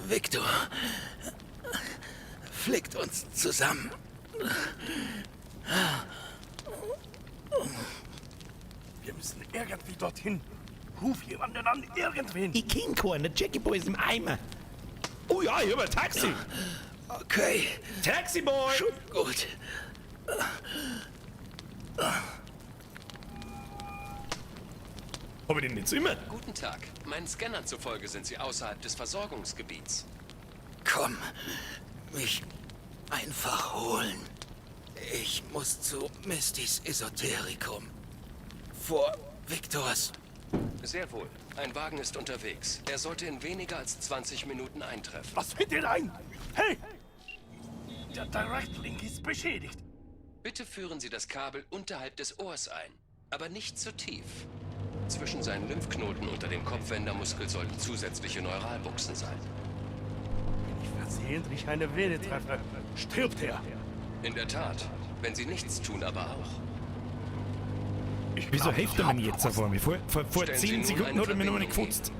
Victor flickt uns zusammen. Wir müssen irgendwie dorthin. Ruf jemanden an, irgendwen. Ich kenn keinen, der Jackie Boy ist im Eimer. Oh ja, ich hab ein Taxi. Okay. Taxi Boy! Schon gut. Hab ich den jetzt immer? Guten Tag. Meinen Scannern zufolge sind Sie außerhalb des Versorgungsgebiets. Komm, mich einfach holen. Ich muss zu Mistys Esoterikum. Vor Victors. Sehr wohl. Ein Wagen ist unterwegs. Er sollte in weniger als 20 Minuten eintreffen. Was fällt dir ein? Hey! Der Direct Link ist beschädigt. Bitte führen Sie das Kabel unterhalb des Ohrs ein, aber nicht zu tief. Zwischen seinen Lymphknoten unter dem Kopfwendermuskel sollten zusätzliche Neuralbuchsen sein. Wenn ich versehentlich eine Vene treffe, stirbt er. In der Tat. Wenn Sie nichts tun, aber auch. Wieso hilft er mir jetzt vor mir? Vor Stellen Sie 10 nun Sekunden eine hat er mir noch nicht Verbindung gefutzt.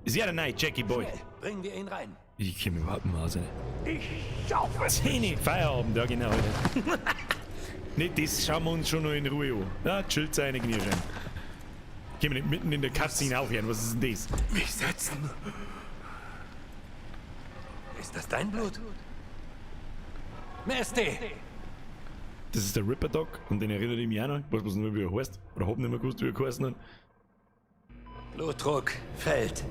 Ist ja der neue Jackie Boy. Bringen wir ihn rein. Ich kenn mich überhaupt nicht mehr aus. ey. Ich schaufe 10 Feierabend, ja genau. Alter. Nicht das schauen wir uns schon noch in Ruhe an. Na, chillt seine Knirschen. Gehen wir nicht mitten in der Cutscene aufhören, was ist denn das? Mich setzen. Ist das dein Blut? Misty! Das ist der Ripper Dog und den erinnert ich mich auch noch. Ich weiß bloß nicht mehr, wie er heißt. Oder hab nicht mehr gewusst, wie er geheißen hat. Blutdruck fällt.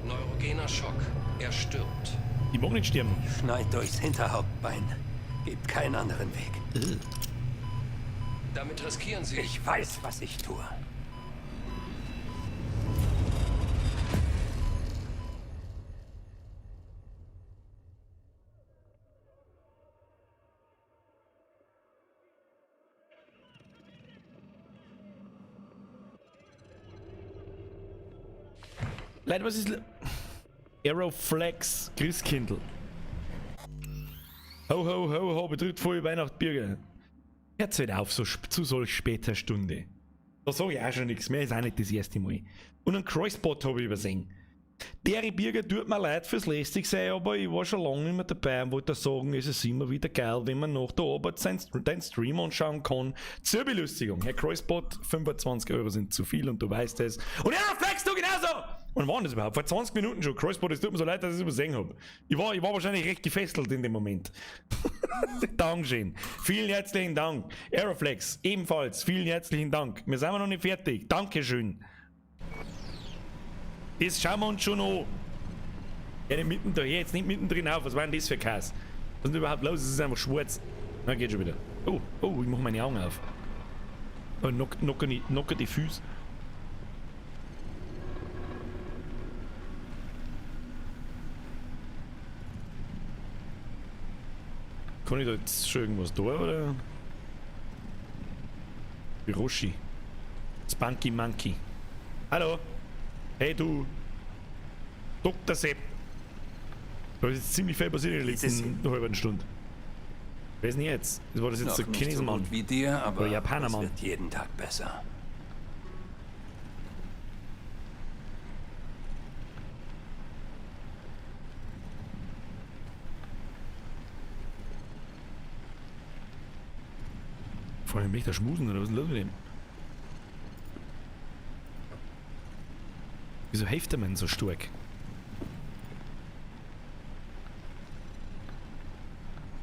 Neurogener Schock. Er stirbt. Ich mag nicht sterben. Schneid durchs Hinterhauptbein. Gibt keinen anderen Weg. Damit riskieren Sie. Ich weiß, was ich tue. Leute, was ist. Aeroflex Christkindl. Ho, ho, ho, ho, betrübt voll Weihnacht, Bürger. Hört's halt auf, so zu solch später Stunde. Da sag ich auch schon nichts mehr, ist auch nicht das erste Mal. Und einen Crossbot habe ich übersehen. Der Birger tut mir leid fürs lästig sein, aber ich war schon lange nicht mehr dabei und wollte sagen, es ist immer wieder geil, wenn man nach der Arbeit deinen Stream anschauen kann. Zur Belustigung. Herr Crossbot, 25 Euro sind zu viel und du weißt es. Und ja, flex du genauso! Und wann das überhaupt? Vor 20 Minuten schon. Crossbot, es tut mir so leid, dass ich es übersehen hab. Ich war wahrscheinlich recht gefesselt in dem Moment. Dankeschön. Vielen herzlichen Dank. Aeroflex, ebenfalls. Vielen herzlichen Dank. Wir sind noch nicht fertig. Dankeschön. Das schauen wir uns schon an. Ja, nicht mitten da, jetzt nicht mittendrin auf. Was war denn das für Kass? Was ist denn überhaupt los? Es ist einfach schwarz. Na, geht schon wieder. Oh, oh, ich mach meine Augen auf. Oh, knock die Füße. Kann ich da jetzt schon irgendwas da, oder? Hiroshi. Spunky Monkey. Hallo. Hey du. Dr. Sepp. Da ist jetzt ziemlich viel passiert in der letzten halben Stunde. Wer ist denn jetzt? Das war das jetzt Noch der nicht so Chinesenmann. gut wie dir, aber Oder Japanermann. es wird jeden Tag besser. Vor allem möchte er schmusen, oder was ist denn los mit dem? Wieso hilft der Mann so stark?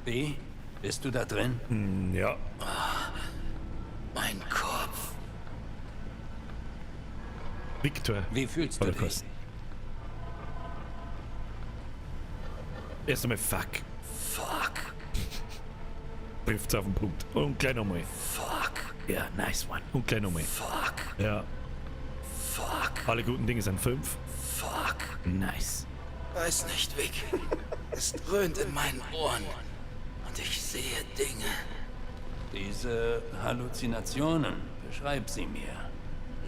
Wie? Bist du da drin? Ja. Mein Kopf. Victor. Wie fühlst du dich? Erst einmal fuck. Fuck. Trifft's auf den Punkt. Und gleich nochmal. Fuck. Ja, nice one. Und gleich nochmal. Fuck. Ja. Fuck. Alle guten Dinge sind 5. Fuck. Nice. Weiß nicht, Vic. Es dröhnt in meinen Ohren. Und ich sehe Dinge. Diese Halluzinationen, beschreib sie mir.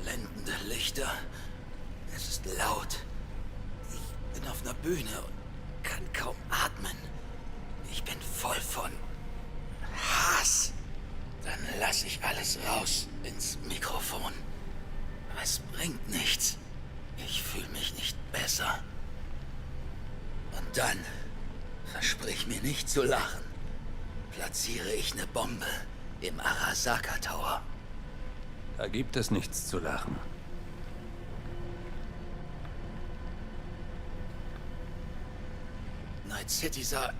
Blendende Lichter. Es ist laut. Ich bin auf einer Bühne und kann kaum atmen. Ich bin voll von Hass. Dann lasse ich alles raus ins Mikrofon. Aber es bringt nichts. Ich fühle mich nicht besser. Und dann, versprich mir nicht zu lachen, platziere ich eine Bombe im Arasaka Tower. Da gibt es nichts zu lachen. Night City sah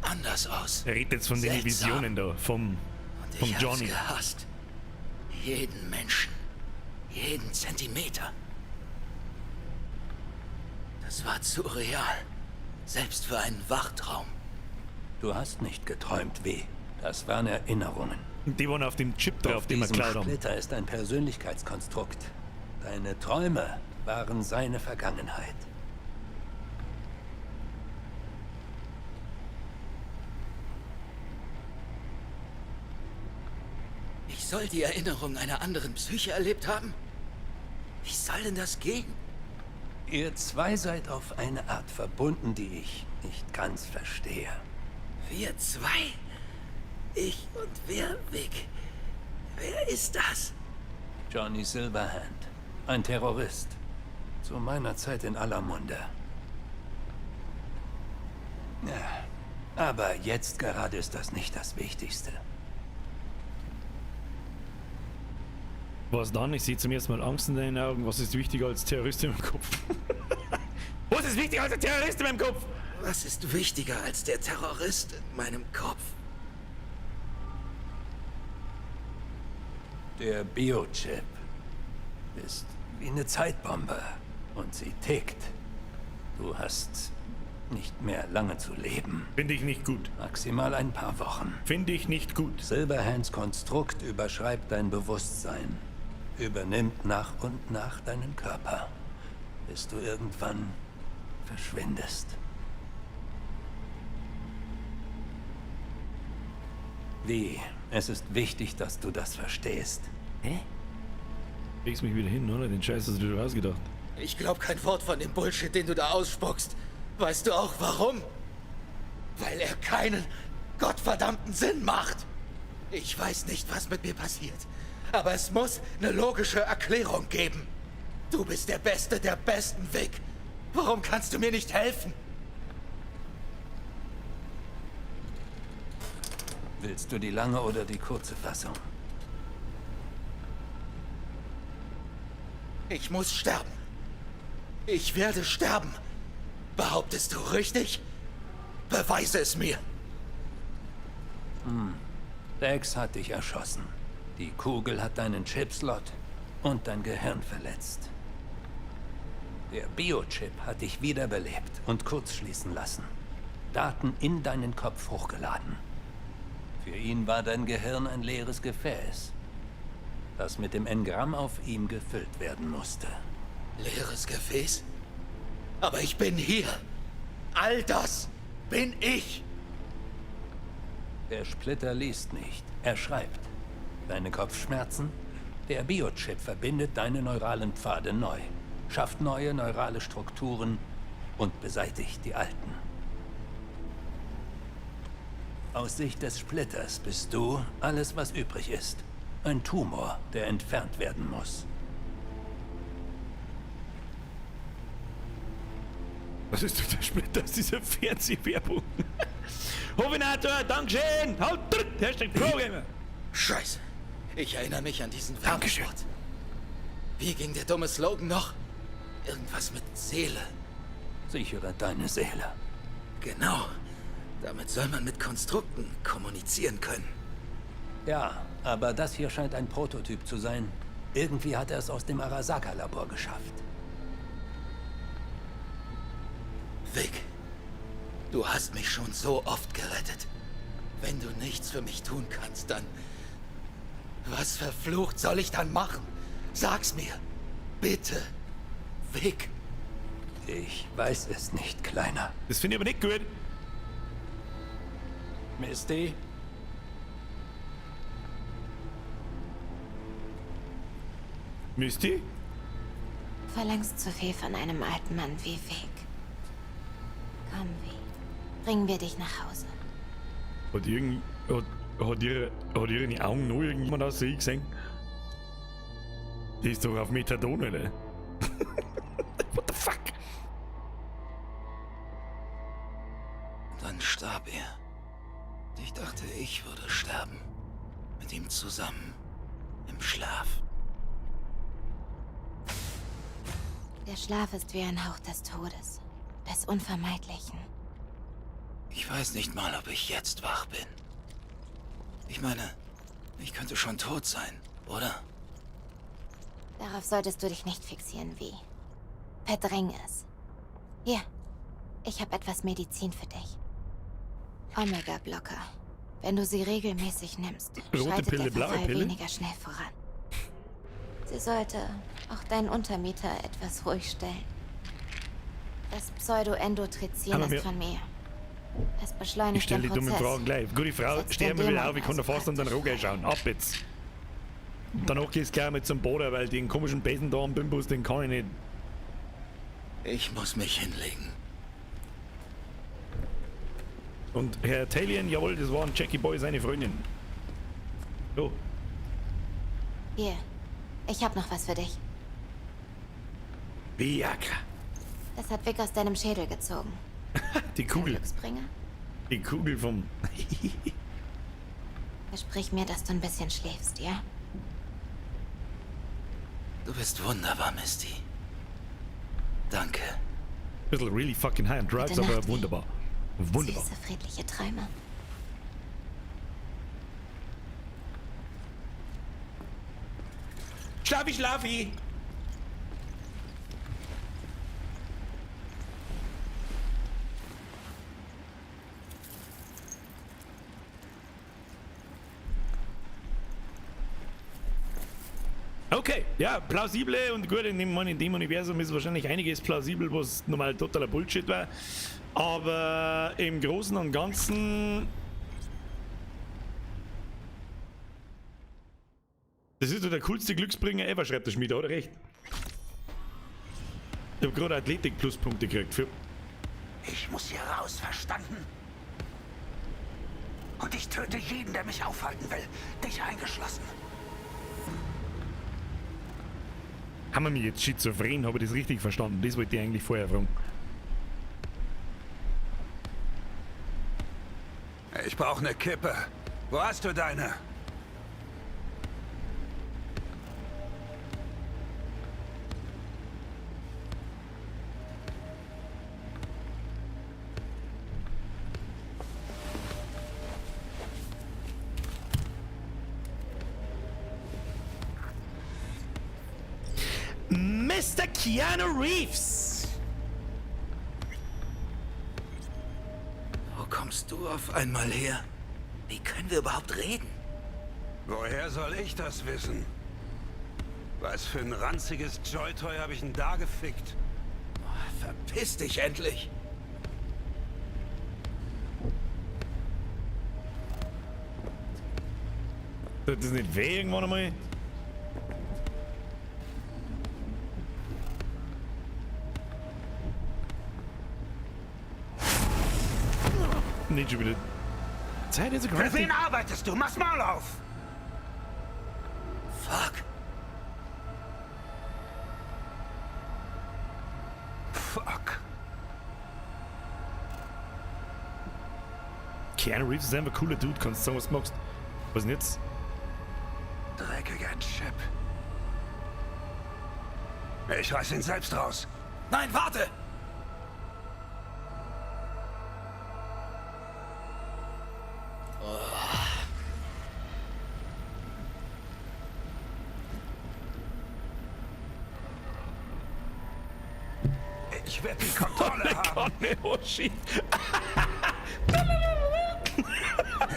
anders aus. Er redet jetzt von den Seltsam. Visionen da, vom, Und vom ich hab's Johnny. gehasst. Jeden Menschen. Jeden Zentimeter. Das war zu real. Selbst für einen Wachtraum. Du hast nicht geträumt, W. Das waren Erinnerungen. Die waren auf dem Chip drauf, Auf den wir diesem geklaut haben. Splitter ist ein Persönlichkeitskonstrukt. Deine Träume waren seine Vergangenheit. Ich soll die Erinnerung einer anderen Psyche erlebt haben? Wie soll denn das gehen? Ihr zwei seid auf eine Art verbunden, die ich nicht ganz verstehe. Wir zwei? Ich und wer, Vic? Wer ist das? Johnny Silverhand, ein Terrorist. Zu meiner Zeit in aller Munde. Ja, aber jetzt gerade ist das nicht das Wichtigste. Was dann? Ich sehe zum ersten Mal Angst in deinen Augen. Was ist wichtiger als Terrorist in meinem Kopf? Was ist wichtiger als der Terrorist in meinem Kopf? Was ist wichtiger als der Terrorist in meinem Kopf? Der Biochip ist wie eine Zeitbombe und sie tickt. Du hast nicht mehr lange zu leben. Finde ich nicht gut. Maximal ein paar Wochen. Finde ich nicht gut. Silverhands Konstrukt überschreibt dein Bewusstsein, übernimmt nach und nach deinen Körper, bis du irgendwann verschwindest. Wie? Es ist wichtig, dass du das verstehst. Hä? Legst mich wieder hin, oder? Den Scheiß hast du dir ausgedacht. Ich glaub kein Wort von dem Bullshit, den du da ausspuckst. Weißt du auch warum? Weil er keinen gottverdammten Sinn macht. Ich weiß nicht, was mit mir passiert. Aber es muss eine logische Erklärung geben. Du bist der Beste der Besten, Vic. Warum kannst du mir nicht helfen? Willst du die lange oder die kurze Fassung? Ich muss sterben. Ich werde sterben. Behauptest du richtig? Beweise es mir. Hm. Dex hat dich erschossen. Die Kugel hat deinen Chipslot und dein Gehirn verletzt. Der Biochip hat dich wiederbelebt und kurzschließen lassen. Daten in deinen Kopf hochgeladen. Für ihn war dein Gehirn ein leeres Gefäß, das mit dem Engramm auf ihm gefüllt werden musste. Leeres Gefäß? Aber ich bin hier. All das bin ich. Der Splitter liest nicht, er schreibt. Deine Kopfschmerzen? Der Biochip verbindet deine neuralen Pfade neu, schafft neue neurale Strukturen und beseitigt die alten. Aus Sicht des Splitters bist du alles, was übrig ist. Ein Tumor, der entfernt werden muss. Was ist denn der Splitter aus dieser Fernsehwerbung? Hovenator, Dankeschön! Haut drück! Hashtag ProGamer! Scheiße. Ich erinnere mich an diesen Werbespot. Wie ging der dumme Slogan noch? Irgendwas mit Seele. Sichere deine Seele. Genau. Damit soll man mit Konstrukten kommunizieren können. Ja, aber das hier scheint ein Prototyp zu sein. Irgendwie hat er es aus dem Arasaka-Labor geschafft. Vic, du hast mich schon so oft gerettet. Wenn du nichts für mich tun kannst, dann... Was verflucht soll ich dann machen? Sag's mir. Bitte. Vic. Ich weiß es nicht, Kleiner. Das finde ich aber nicht gut. Misty? Misty? Verlangst zu viel von einem alten Mann wie Vic. Komm, Vi. Bringen wir dich nach Hause. Hat irgend... Hat ihre Augen noch irgendjemand aus sich gesehen? Die ist doch auf Methadon, oder? What the fuck? Dann starb er. Ich dachte, ich würde sterben. Mit ihm zusammen. Im Schlaf. Der Schlaf ist wie ein Hauch des Todes. Des Unvermeidlichen. Ich weiß nicht mal, ob ich jetzt wach bin. Ich meine, ich könnte schon tot sein, oder? Darauf solltest du dich nicht fixieren, Vi. Verdräng es. Hier, ich habe etwas Medizin für dich. Omega-Blocker. Wenn du sie regelmäßig nimmst, Rote schreitet Pille, der blaue Verfall Pille? weniger schnell voran. Sie sollte auch deinen Untermieter etwas ruhig stellen. Das Pseudo-Endotrizin Hallo, ist mir- von mir. Es Ich beschleunigt stelle den die dummen Prozess. Fragen gleich. Gute Frau, Setzt steh den mir wieder Dämon auf, ich kann da also fast an den Roger schauen. Ab jetzt. Und danach gehst du gleich mit zum Boden, weil den komischen Besen da am Bimbus, den kann ich nicht. Ich muss mich hinlegen. Und Herr Talion, jawohl, das waren Jackie Boy seine Freundin. So. Hier, ich habe noch was für dich. Viagra. Das hat Vic aus deinem Schädel gezogen. Die Kugel. Glücksbringer? Die Kugel vom. Versprich mir, dass du ein bisschen schläfst, ja? Du bist wunderbar, Misty. Danke. Bisschen really fucking high on drugs, Gute aber Nacht, wunderbar. Wunderbar. Süße, friedliche Träume. Schlafi, schlafi! Okay, ja, plausible und gut, in dem Universum ist wahrscheinlich einiges plausibel, was normal totaler Bullshit war. Aber im Großen und Ganzen... Das ist doch der coolste Glücksbringer ever, schreibt der Schmied, oder recht? Ich hab gerade Athletik-Pluspunkte gekriegt für... Ich muss hier raus, verstanden? Und ich töte jeden, der mich aufhalten will. Dich eingeschlossen. Haben wir mich jetzt schizophren? Habe ich das richtig verstanden? Das wollte ich eigentlich vorher fragen. Ich brauche eine Kippe. Wo hast du deine? Mr. Keanu Reeves! Wo kommst du auf einmal her? Wie können wir überhaupt reden? Woher soll ich das wissen? Was für ein ranziges Joy-Toy habe ich denn da gefickt? Verpiss dich endlich! Tut das nicht weh irgendwann einmal? Nicht schon wieder. Zeit ist Für wen arbeitest du? Mach's Maul auf! Fuck. Fuck. Keanu Reeves ist einfach ein cooler Dude, kannst du sagen, was du magst. Was denn jetzt? Dreckiger Chip. Ich reiß ihn selbst raus. Nein, warte! Ich werde die Kontrolle haben. Kanne Hoshi.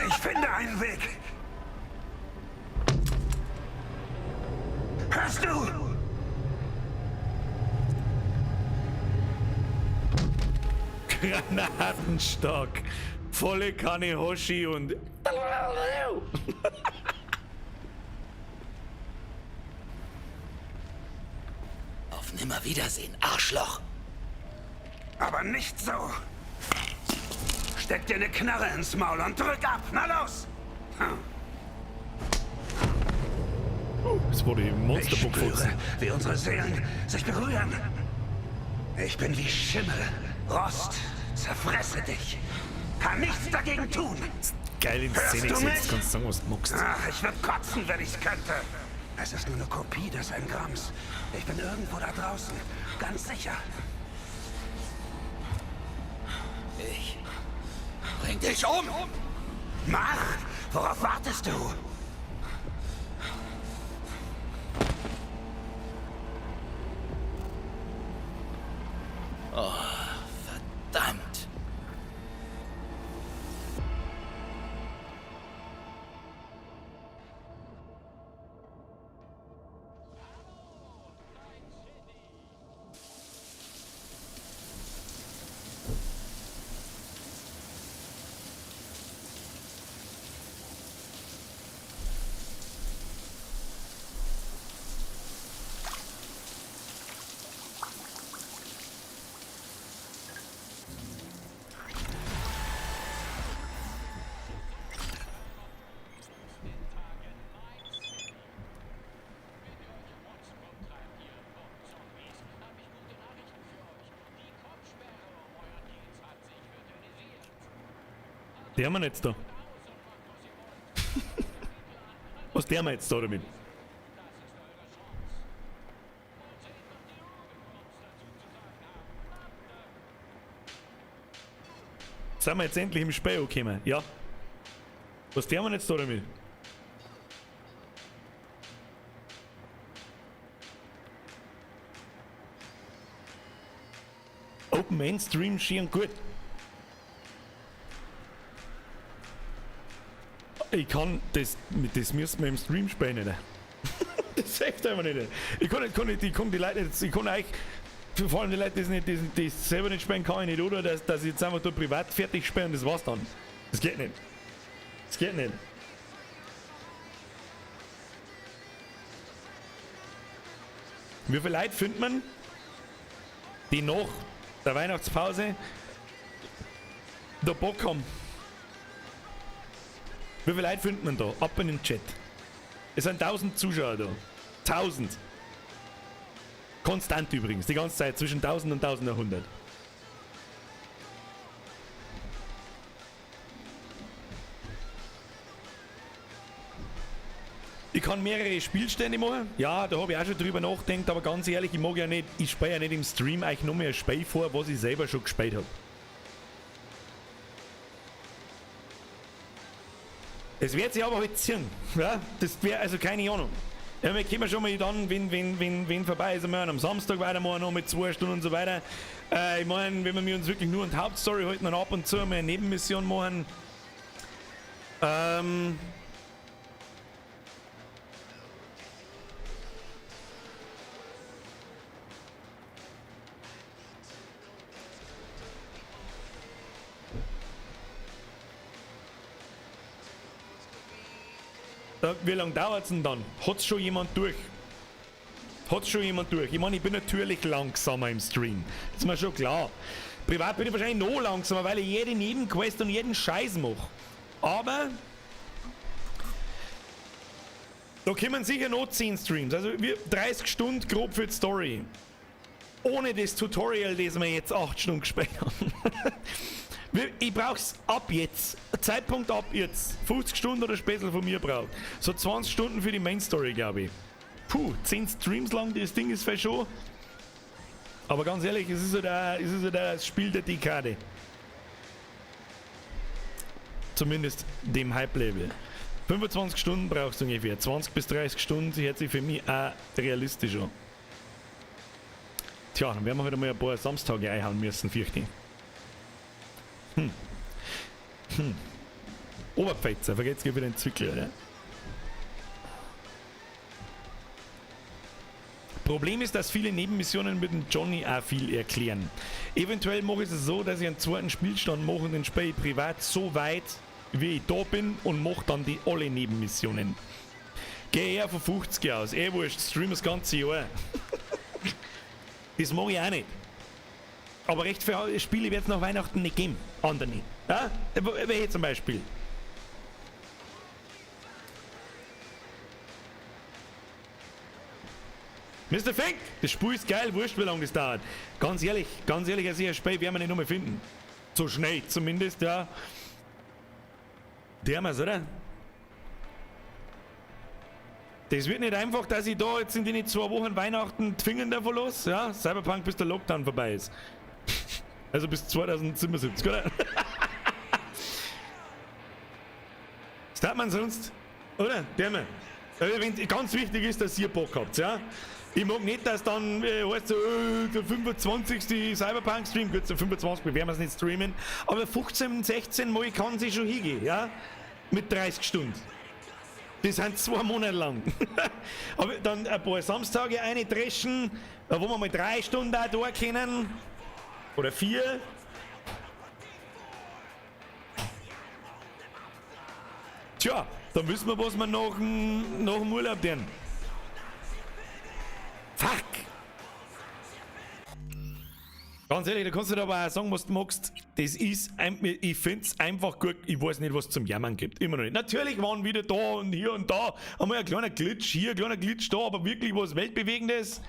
Ich finde einen Weg. Hörst du? Granatenstock. Volle Kanne Hoshi und. Auf Nimmerwiedersehen, Arschloch. Aber nicht so. Steck dir eine Knarre ins Maul und drück ab. Na los! Das wurde die Ich Monsterbock spüre, wie unsere Seelen sich berühren. Ich bin wie Schimmel. Rost, zerfresse dich. Kann nichts dagegen tun. Geil in Hörst Szene du gesetzt, mich? kannst sagen, was du magst. Ach, ich würde kotzen, wenn ich's könnte. Es ist nur eine Kopie des Engramms. Ich bin irgendwo da draußen. Ganz sicher. Ich bring dich um! Mach! Worauf wartest du? Oh, verdammt. Die haben wir jetzt da. Was der wir jetzt da damit? Sind wir jetzt endlich im Spiel angekommen? Ja. Was der wir jetzt da damit? Open End Stream schön gut. Ich kann das, das müssen wir im Stream spielen, nicht. Das hilft einfach nicht. Ich kann, nicht, kann nicht, ich kann die Leute nicht, ich kann euch, vor allem die Leute, die es nicht, die, die es selber nicht spielen, kann ich nicht, oder? Dass ich jetzt einfach da privat fertig spiele und das war's dann. Das geht nicht. Das geht nicht. Wie viele Leute findet man, die nach der Weihnachtspause da Bock haben? Wie viele Leute findet man da? Ab in den Chat. Es sind 1000 Zuschauer da. 1000. Konstant übrigens, die ganze Zeit zwischen 1000 und 1100. Ich kann mehrere Spielstände machen. Ja, da habe ich auch schon drüber nachgedacht, aber ganz ehrlich, ich mag ja nicht, ich spiele ja nicht im Stream euch noch mehr ein Spiel vor, was ich selber schon gespielt habe. Es wird sich aber halt ziehen. Ja? Das wäre also keine Ahnung. Ja, wir kommen schon mal dann, wenn vorbei ist, wir am Samstag weitermachen, noch mit 2 Stunden und so weiter. Ich meine, wenn wir uns wirklich nur an die Hauptstory halten und ab und zu mal eine Nebenmission machen. Wie lange dauert's denn dann? Hat's schon jemand durch? Hat's schon jemand durch? Ich meine, ich bin natürlich langsamer im Stream. Das ist mir schon klar. Privat bin ich wahrscheinlich noch langsamer, weil ich jede Nebenquest und jeden Scheiß mache. Aber da kommen sicher noch 10 Streams. Also wir 30 Stunden grob für die Story. Ohne das Tutorial, das wir jetzt 8 Stunden gespielt haben. Ich brauch's ab jetzt. Zeitpunkt ab jetzt. 50 Stunden oder Spätzle von mir braucht. So 20 Stunden für die Main Story, glaub ich. Puh, 10 Streams lang, das Ding ist vielleicht schon. Aber ganz ehrlich, es ist halt auch, es ist halt auch das Spiel der Dekade. Zumindest dem Hype-Level. 25 Stunden brauchst du ungefähr. 20 bis 30 Stunden hört sich für mich auch realistisch an. Tja, dann werden wir wieder mal ein paar Samstage einhauen müssen, fürchte ich. Oberpfälzer, vergeht's wieder den Zwickel, oder? Problem ist, dass viele Nebenmissionen mit dem Johnny auch viel erklären. Eventuell mache ich es so, dass ich einen zweiten Spielstand mache und den spiele ich privat so weit, wie ich da bin und mache dann die alle Nebenmissionen. Geh eher von 50 aus, eh wurscht, stream das ganze Jahr. Das mag ich auch nicht. Aber recht viele Spiele wird es nach Weihnachten nicht geben. Andere nicht. Ja? Welche zum Beispiel? Mr. Fink, das Spiel ist geil, wurscht, wie lange das dauert. Ganz ehrlich, also ein Spiel werden wir nicht nochmal finden. So schnell zumindest, ja. Der haben wir's, oder? Das wird nicht einfach, dass ich da jetzt in den 2 Wochen Weihnachten zwingen davon los, ja? Cyberpunk, bis der Lockdown vorbei ist. Also bis 2077, oder? Was tat man sonst? Oder? Der mir. Also, wenn ganz wichtig ist, dass ihr Bock habt, ja? Ich mag nicht, dass dann heißt so, der 25. Cyberpunk-Stream, gut, der 25. werden wir es nicht streamen, aber 15, 16 Mal kann sie schon hingehen, ja? Mit 30 Stunden. Das sind 2 Monate lang. Aber dann ein paar Samstage eindreschen, wo wir mal 3 Stunden auch da können. Oder 4. Tja, dann wissen wir, was wir nach dem Urlaub tun. Fuck! Ganz ehrlich, da kannst du dir aber auch sagen, was du magst. Das ist, ich find's einfach gut. Ich weiß nicht, was es zum Jammern gibt. Immer noch nicht. Natürlich waren wieder da und hier und da einmal ein kleiner Glitch hier, ein kleiner Glitch da, aber wirklich was Weltbewegendes.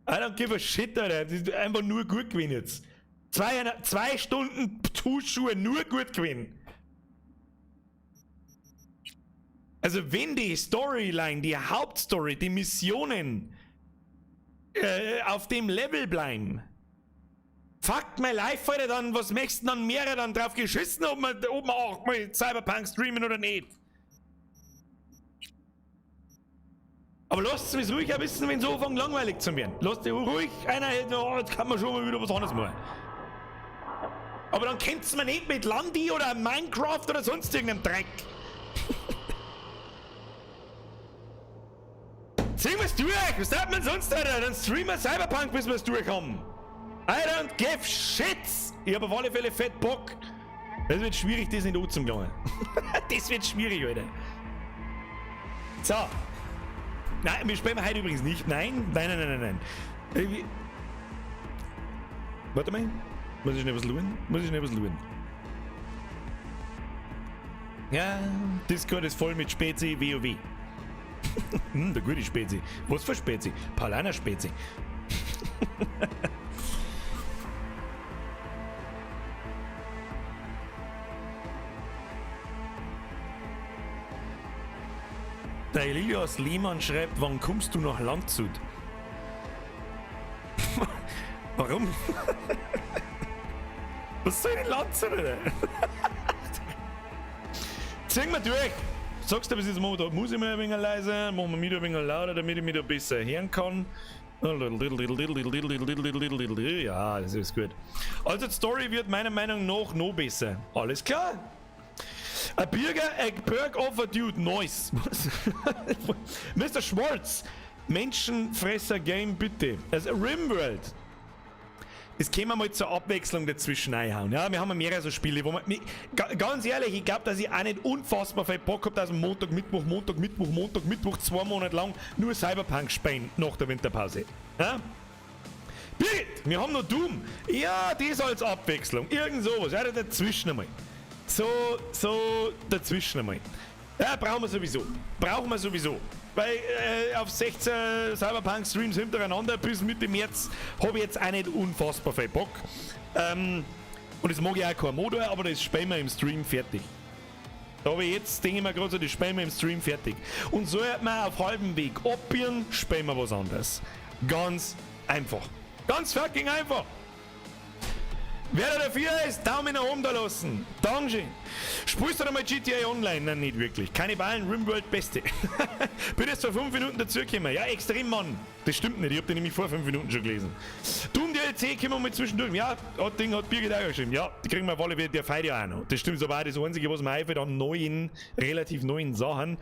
I don't give a shit, Alter. Das ist einfach nur gut gewesen jetzt. 2 Stunden Tuschschuhe nur gut gewesen. Also wenn die Storyline, die Hauptstory, die Missionen auf dem Level bleiben, fuck my life, Alter, dann, was möchtest du dann mehrere dann drauf geschissen, ob wir auch mal Cyberpunk streamen oder nicht? Aber lasst es mich ruhig ein bisschen, wenn es anfängt, langweilig zu werden. Lasst euch ruhig einer, oh, jetzt kann man schon mal wieder was anderes machen. Aber dann kennt's mir nicht mit Landi oder Minecraft oder sonst irgendeinem Dreck. Ziehen wir's durch! Was darf man sonst, Alter? Dann streamen wir Cyberpunk, bis wir's durch haben. I don't give shits! Ich hab auf alle Fälle fett Bock. Das wird schwierig, das nicht anzulangen. Das wird schwierig, Alter. So. Nein, wir spielen heute übrigens nicht. Nein, nein, nein, nein, nein, nein. Warte mal. Muss ich schnell was schauen? Muss ich schnell was schauen? Ja, Discord ist voll mit Spezi WoW. Der gute Spezi. Was für Spezi? Paulaner Spezi. Der Elias Lehmann schreibt, wann kommst du nach Landshut? Warum? Was soll denn Landshut, Alter? Ziehen wir durch! Sagst du, bis jetzt momentan muss ich mal ein wenig leiser, machen wir mich ein wenig lauter, damit ich mich da besser hören kann. Ja, das ist gut. Also die Story wird meiner Meinung nach noch besser. Alles klar? A Burger, a Perk of a Dude, nice. Mr. Schwartz, Menschenfresser Game bitte. Also Rimworld. Das können wir mal zur Abwechslung dazwischen reinhauen. Ja, wir haben ja mehrere so Spiele, wo man. Ganz ehrlich, ich glaube, dass ich auch nicht unfassbar viel Bock hab, dass am Montag, Mittwoch, Montag, Mittwoch, Montag, Mittwoch 2 Monate lang nur Cyberpunk spielen nach der Winterpause. Ja? Birgit, wir haben noch Doom. Ja, das als Abwechslung. Irgend sowas. Ja, dazwischen einmal. So dazwischen einmal. Ja, brauchen wir sowieso. Brauchen wir sowieso. Weil auf 16 Cyberpunk-Streams hintereinander bis Mitte März habe ich jetzt auch nicht unfassbar viel Bock. Und das mag ich auch kein Motor, aber das spielen wir im Stream fertig. Da habe ich jetzt, denke ich mir gerade so, das spielen wir im Stream fertig. Und so hat man auf halbem Weg abbiegen, spielen wir was anderes. Ganz einfach. Ganz fucking einfach. Wer da dafür ist, Daumen nach oben da lassen. Dankeschön. Spielst du da mal GTA Online? Nein, nicht wirklich. Keine Ballen, Rimworld Beste. Bin erst vor 5 Minuten dazugekommen. Ja, extrem, Mann. Das stimmt nicht. Ich hab den nämlich vor 5 Minuten schon gelesen. Doom DLC kommen wir mal zwischendurch. Ja, hat Ding hat Birgit auch geschrieben. Ja, die kriegen wir auf alle Fälle, der feiert ja auch noch. Das stimmt, ist aber auch das Einzige, was mir einfällt an neuen, relativ neuen Sachen,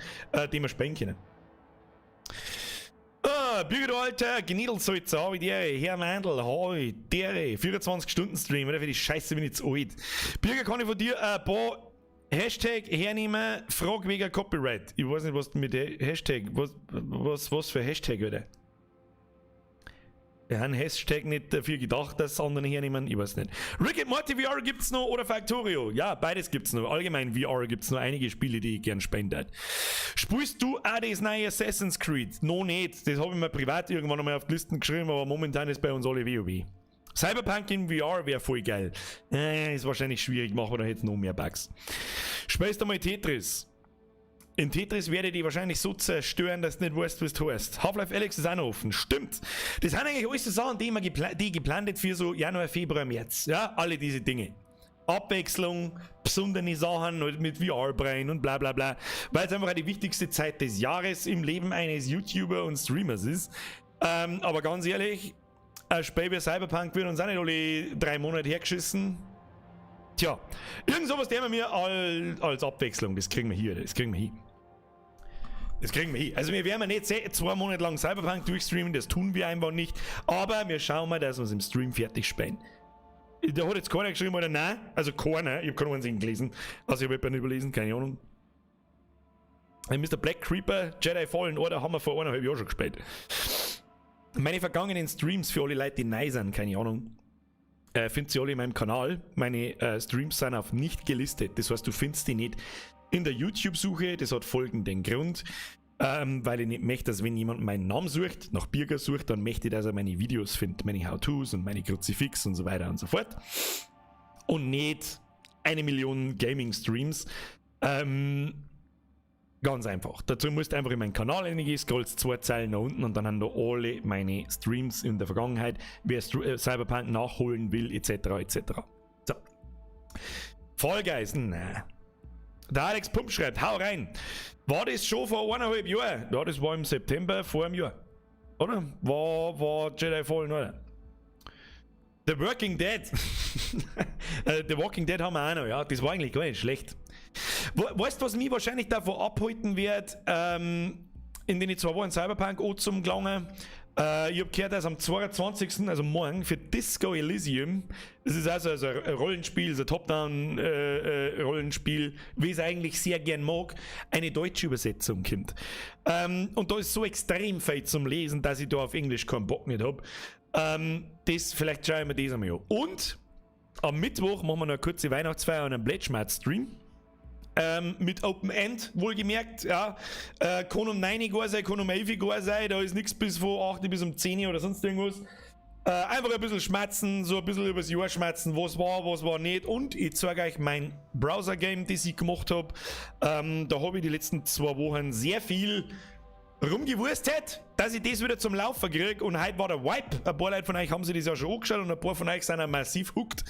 die wir spielen können. Ah, Birgit Alter, Geniedelsalzer, hab ich dir, Herr Mandl, hoi, dere, 24-Stunden-Stream, oder? Für die Scheiße bin ich zu alt. Birgit, kann ich von dir ein paar Hashtag hernehmen? Frag wegen Copyright. Ich weiß nicht, was mit Hashtag, was für Hashtag, oder? Wir haben Hashtag nicht dafür gedacht, dass andere hernehmen, ich weiß nicht. Rick and Morty VR gibt's noch oder Factorio? Ja, beides gibt's noch. Allgemein VR gibt's noch einige Spiele, die ich gern spielen würde. Spielst du auch das neue Assassin's Creed? No nicht. Das habe ich mir privat irgendwann einmal auf die Listen geschrieben, aber momentan ist bei uns alle WoW. Cyberpunk in VR wäre voll geil. Ist wahrscheinlich schwierig, machen wir da jetzt noch mehr Bugs. Spielst du mal Tetris? In Tetris werde ich die wahrscheinlich so zerstören, dass du nicht weißt, was du hast. Half-Life Alyx ist auch noch offen. Stimmt. Das sind eigentlich alles so Sachen, die, die geplant hat für so Januar, Februar, März. Ja, alle diese Dinge. Abwechslung, besondere Sachen halt mit VR-Brain und bla bla bla. Weil es einfach auch die wichtigste Zeit des Jahres im Leben eines YouTuber und Streamers ist. Aber ganz ehrlich, ein Spiel wie Cyberpunk wird uns auch nicht alle 3 Monate hergeschissen. Tja, irgend sowas nehmen wir als Abwechslung. Das kriegen wir hier, das kriegen wir hin. Das kriegen wir hin. Also wir werden nicht 2 Monate lang Cyberpunk durchstreamen, das tun wir einfach nicht. Aber wir schauen mal, dass wir es im Stream fertig spielen. Da hat jetzt keiner geschrieben, oder nein? Also keiner, ich hab keinen einzigen gelesen. Also ich hab jemanden überlesen, keine Ahnung. Mr. Black Creeper, Jedi Fallen Order haben wir vor 1,5 Jahren schon gespielt. Meine vergangenen Streams für alle Leute, die neu sind, keine Ahnung, findet ihr alle in meinem Kanal. Meine Streams sind auf nicht gelistet, das heißt, du findest die nicht in der YouTube-Suche. Das hat folgenden Grund, weil ich nicht möchte, dass wenn jemand meinen Namen sucht, nach Birger sucht, dann möchte ich, dass er meine Videos findet, meine How-Tos und meine Kruzifix und so weiter und so fort. Und nicht 1 Million Gaming-Streams. Ganz einfach. Dazu musst du einfach in meinen Kanal reingehen, scrollst 2 Zeilen nach unten und dann haben da alle meine Streams in der Vergangenheit, wer Cyberpunk nachholen will, et cetera, et cetera. So. Fall Guys, nein. Der Alex Pump schreibt, hau rein. War das schon vor 1,5 Jahren? Ja, das war im September vor einem Jahr. Oder? War Jedi Fallen Order? The Working Dead. The Walking Dead haben wir auch noch, ja. Das war eigentlich gar nicht schlecht. Weißt du, was mich wahrscheinlich davon abhalten wird, in den 2 Wochen Cyberpunk auch zum Gelangen? Ich hab gehört, dass am 22., also morgen, für Disco Elysium, das ist also, also ein Rollenspiel, so ein Top-Down Rollenspiel, wie ich es eigentlich sehr gern mag, eine deutsche Übersetzung kommt. Und da ist so extrem viel zum Lesen, dass ich da auf Englisch keinen Bock nicht hab. Das, vielleicht schaue ich mir das einmal an. Und am Mittwoch machen wir noch eine kurze Weihnachtsfeier und einen Blätschmerz-Stream. Mit Open End, wohlgemerkt, ja. Kann um 9 Uhr sein, kann um 11 Uhr sein, da ist nichts bis von 8 bis um 10 Uhr oder sonst irgendwas. Einfach ein bisschen schmatzen, so ein bisschen übers Jahr schmatzen, was war, was war nicht. Und ich zeige euch mein Browser-Game, das ich gemacht hab. Da hab ich die letzten 2 Wochen sehr viel rumgewurstet, dass ich das wieder zum Laufen krieg. Und heute war der Wipe. Ein paar Leute von euch haben sich das ja schon angeschaut und ein paar von euch sind auch massiv hooked.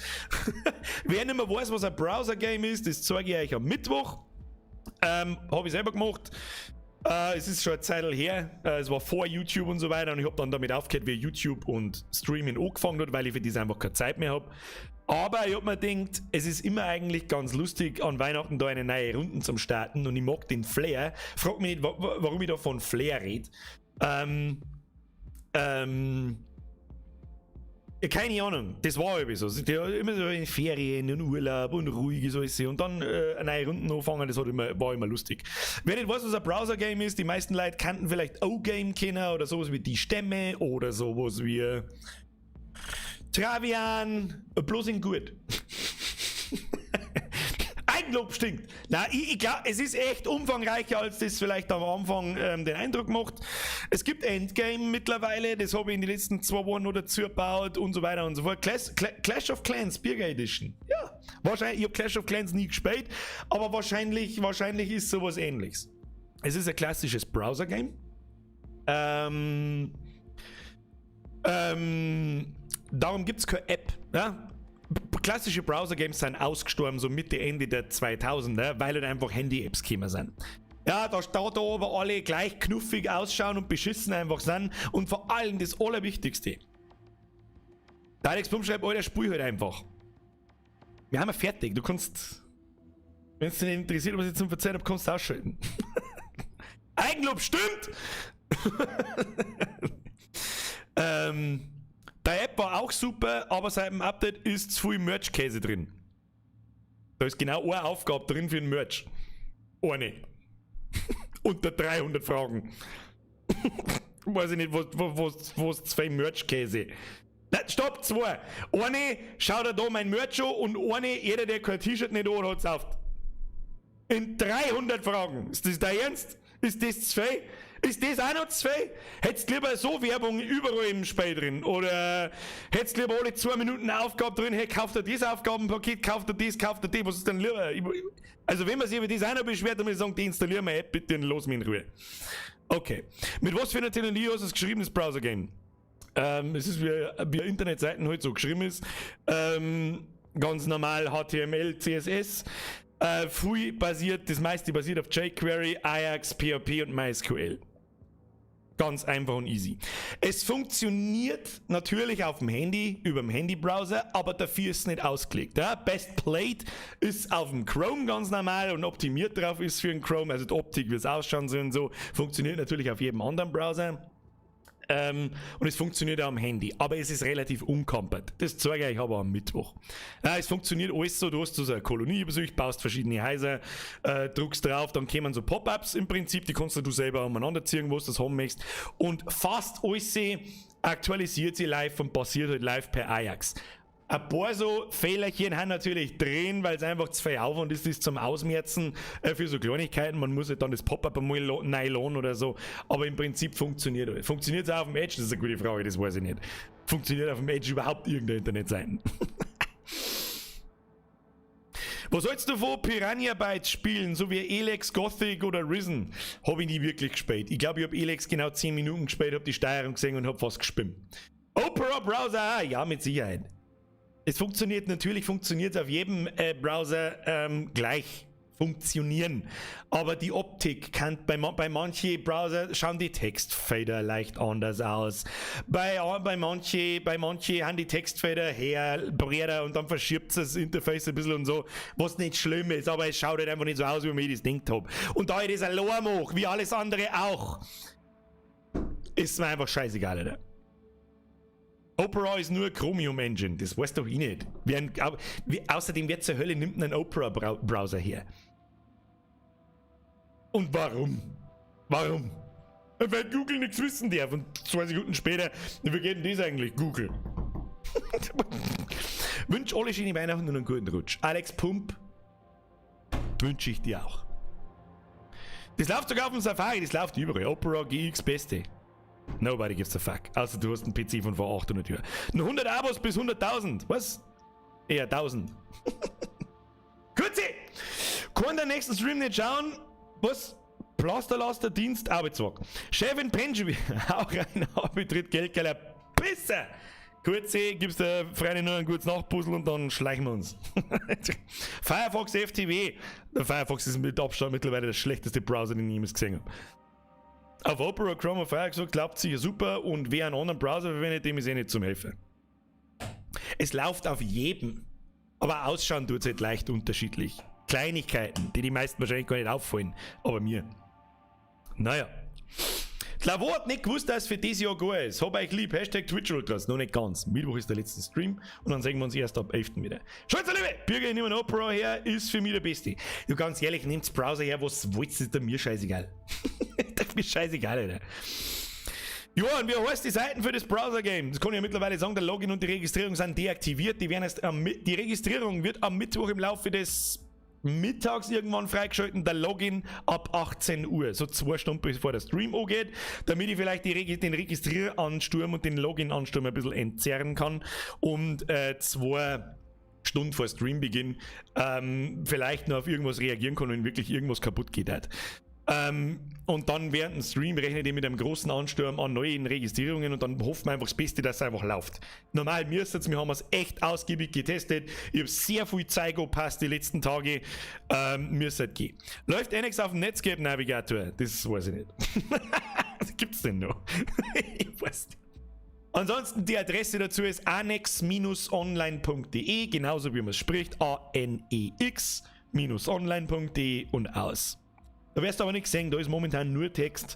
Wer nicht mehr weiß, was ein Browser-Game ist, das zeige ich euch am Mittwoch. Hab ich selber gemacht. Es ist schon eine Zeit her. Es war vor YouTube und so weiter und ich hab dann damit aufgehört, wie YouTube und Streaming angefangen hat, weil ich für das einfach keine Zeit mehr hab. Aber ich hab mir gedacht, es ist immer eigentlich ganz lustig, an Weihnachten da eine neue Runde zum Starten und ich mag den Flair. Frag mich nicht, warum ich da von Flair red. Ja, keine Ahnung, das war irgendwie so. Die hat immer so in Ferien und Urlaub und ruhig ist alles und dann eine neue Runde anfangen, das war immer lustig. Wer nicht weiß, was ein Browser-Game ist, die meisten Leute kannten vielleicht O-Game kennen oder sowas wie Die Stämme oder sowas wie Travian, bloß in gut. Eigenlob stinkt. Na, ich glaub, es ist echt umfangreicher, als das vielleicht am Anfang den Eindruck macht. Es gibt Endgame mittlerweile, das habe ich in den letzten 2 Wochen noch dazu gebaut und so weiter und so fort. Clash of Clans, Birger Edition. Ja, wahrscheinlich, ich hab Clash of Clans nie gespielt, aber wahrscheinlich ist sowas Ähnliches. Es ist ein klassisches Browser-Game. Darum gibt's keine App. Ja? Klassische Browser-Games sind ausgestorben, so Mitte, Ende der 2000er, weil halt einfach Handy-Apps gekommen sind. Ja, da aber alle gleich knuffig ausschauen und beschissen einfach sind. Und vor allem das Allerwichtigste. Der Alex Blum schreibt, Alter, spiel halt einfach. Wir haben ja fertig. Du kannst, wenn es dich nicht interessiert, was ich zum Verzeihen habe, kannst du ausschalten. Eigenlob stimmt! Der App war auch super, aber seit dem Update ist zu viel Merch-Käse drin. Da ist genau eine Aufgabe drin für den Merch. Eine. Unter 300 Fragen. Weiß ich nicht, was zu viel Merch-Käse. Nein, stopp, zwei. Eine, schau dir da mein Merch an und eine, jeder, der kein T-Shirt nicht hat, hat's auf. In 300 Fragen. Ist das dein Ernst? Ist das zu viel? Ist das auch noch zu viel? Hättest lieber so Werbung überall im Spiel drin? Oder hättest lieber alle 2 Minuten eine Aufgabe drin, hey, kauft er das Aufgabenpaket, kauft er das, kauft er das, was ist denn lieber? Also wenn man sich über das auch noch beschwert, dann muss ich sagen, deinstallier meine App bitte und los mich in Ruhe. Okay. Mit was für einer Technologie hast du es geschrieben, das Browser-Game? Es ist wie Internetseiten halt so geschrieben ist. Ganz normal HTML, CSS. Früh basiert, das meiste basiert auf jQuery, Ajax, PHP und MySQL. Ganz einfach und easy. Es funktioniert natürlich auf dem Handy, über dem Handybrowser, aber dafür ist es nicht ausgelegt. Ja? Best Played ist auf dem Chrome ganz normal und optimiert drauf ist für den Chrome, also die Optik, wie es ausschauen soll und so, funktioniert natürlich auf jedem anderen Browser. Und es funktioniert auch am Handy, aber es ist relativ unkompakt. Das zeige ich euch aber am Mittwoch. Ja, es funktioniert alles so, du hast so eine Kolonieübersicht, baust verschiedene Häuser, druckst drauf, dann kommen so Pop-Ups im Prinzip, die kannst du selber umeinander ziehen, wo du das haben möchtest. Und fast alles aktualisiert sich live und passiert halt live per Ajax. Ein paar so Fehlerchen haben natürlich drin, weil es einfach zu viel Aufwand ist, das zum Ausmerzen für so Kleinigkeiten. Man muss halt dann das Pop-Up einmal neu laden oder so. Aber im Prinzip funktioniert alles. Funktioniert es auch auf dem Edge? Das ist eine gute Frage, das weiß ich nicht. Funktioniert auf dem Edge überhaupt irgendeine Internetseiten? Was sollst du von Piranha Bytes spielen, so wie Elex, Gothic oder Risen? Hab ich nie wirklich gespielt. Ich glaube, ich hab Elex genau 10 Minuten gespielt, hab die Steuerung gesehen und hab fast gespinnt. Opera Browser, ja, mit Sicherheit. Es funktioniert, natürlich funktioniert es auf jedem Browser gleich funktionieren. Aber die Optik kann bei manchen Browser schauen die Textfelder leicht anders aus. Bei manchen haben die Textfelder her, breiter und dann verschiebt das Interface ein bisschen und so, was nicht schlimm ist, aber es schaut halt einfach nicht so aus, wie ich das gedacht hab. Und da ich das allein mache, wie alles andere auch, ist mir einfach scheißegal, Alter. Opera ist nur Chromium Engine, das weiß doch ich nicht. Außerdem, wer zur Hölle nimmt einen Opera-Browser her? Und warum? Warum? Weil Google nichts wissen darf. Und 2 Sekunden später, wie geht denn das eigentlich? Google. Wünsch alle schöne Weihnachten und einen guten Rutsch. Alex Pump wünsche ich dir auch. Das läuft sogar auf dem Safari, das läuft überall. Opera GX Beste. Nobody gives a fuck. Außer du hast einen PC von vor 800 Jahren. Nur 100 Abos bis 100.000. Was? Eher 1000. Kurzi! Kann der nächsten Stream nicht schauen? Was? Plasterlaster, Dienst, Arbeitswag. Chefin Penji, auch rein, Auftritt, Geldgeiler, Pisser! Kurzi, gibst der Freundin nur ein gutes Nachpuzzle und dann schleichen wir uns. Firefox FTW. Der Firefox ist mit Abstand mittlerweile der schlechteste Browser, den ich jemals gesehen habe. Auf Opera, Chrome und Firefox klappt sicher super und wer einen anderen Browser verwendet, dem ist eh nicht zum Helfen. Es läuft auf jedem, aber ausschauen tut es halt leicht unterschiedlich. Kleinigkeiten, die die meisten wahrscheinlich gar nicht auffallen, aber mir. Naja. Lavo hat nicht gewusst, dass es für dieses Jahr gut ist. Hab euch lieb. Hashtag Twitch-Ultras. Noch nicht ganz. Mittwoch ist der letzte Stream und dann sehen wir uns erst ab 11. wieder. Schalt's, Liebe! Bürger, ich nehme einen Opera her, ist für mich der Beste. Du, ganz ehrlich, nehmt's Browser her, was wollt ihr, ist mir scheißegal. Das ist mir scheißegal, Alter. Ja, und wie heißt die Seiten für das Browser-Game? Das kann ich ja mittlerweile sagen, der Login und die Registrierung sind deaktiviert. Die werden erst die Registrierung wird am Mittwoch im Laufe des mittags irgendwann freigeschalten, der Login ab 18 Uhr, so 2 Stunden bevor der Stream angeht, damit ich vielleicht den Registrieransturm und den Login-Ansturm ein bisschen entzerren kann und 2 Stunden vor Streambeginn vielleicht noch auf irgendwas reagieren kann, wenn wirklich irgendwas kaputt geht hat. Und dann während dem Stream rechnet ihr mit einem großen Ansturm an neuen Registrierungen und dann hoffen wir einfach das Beste, dass es einfach läuft. Normal müsste wir haben es echt ausgiebig getestet. Ich habe sehr viel Zeug gepasst die letzten Tage. Müsste gehen. Läuft Annex auf dem Netscape Navigator? Das weiß ich nicht. Was gibt's denn noch? Ich weiß nicht. Ansonsten die Adresse dazu ist anex-online.de, genauso wie man es spricht, anex-online.de und aus. Da wirst du aber nichts sehen, da ist momentan nur Text,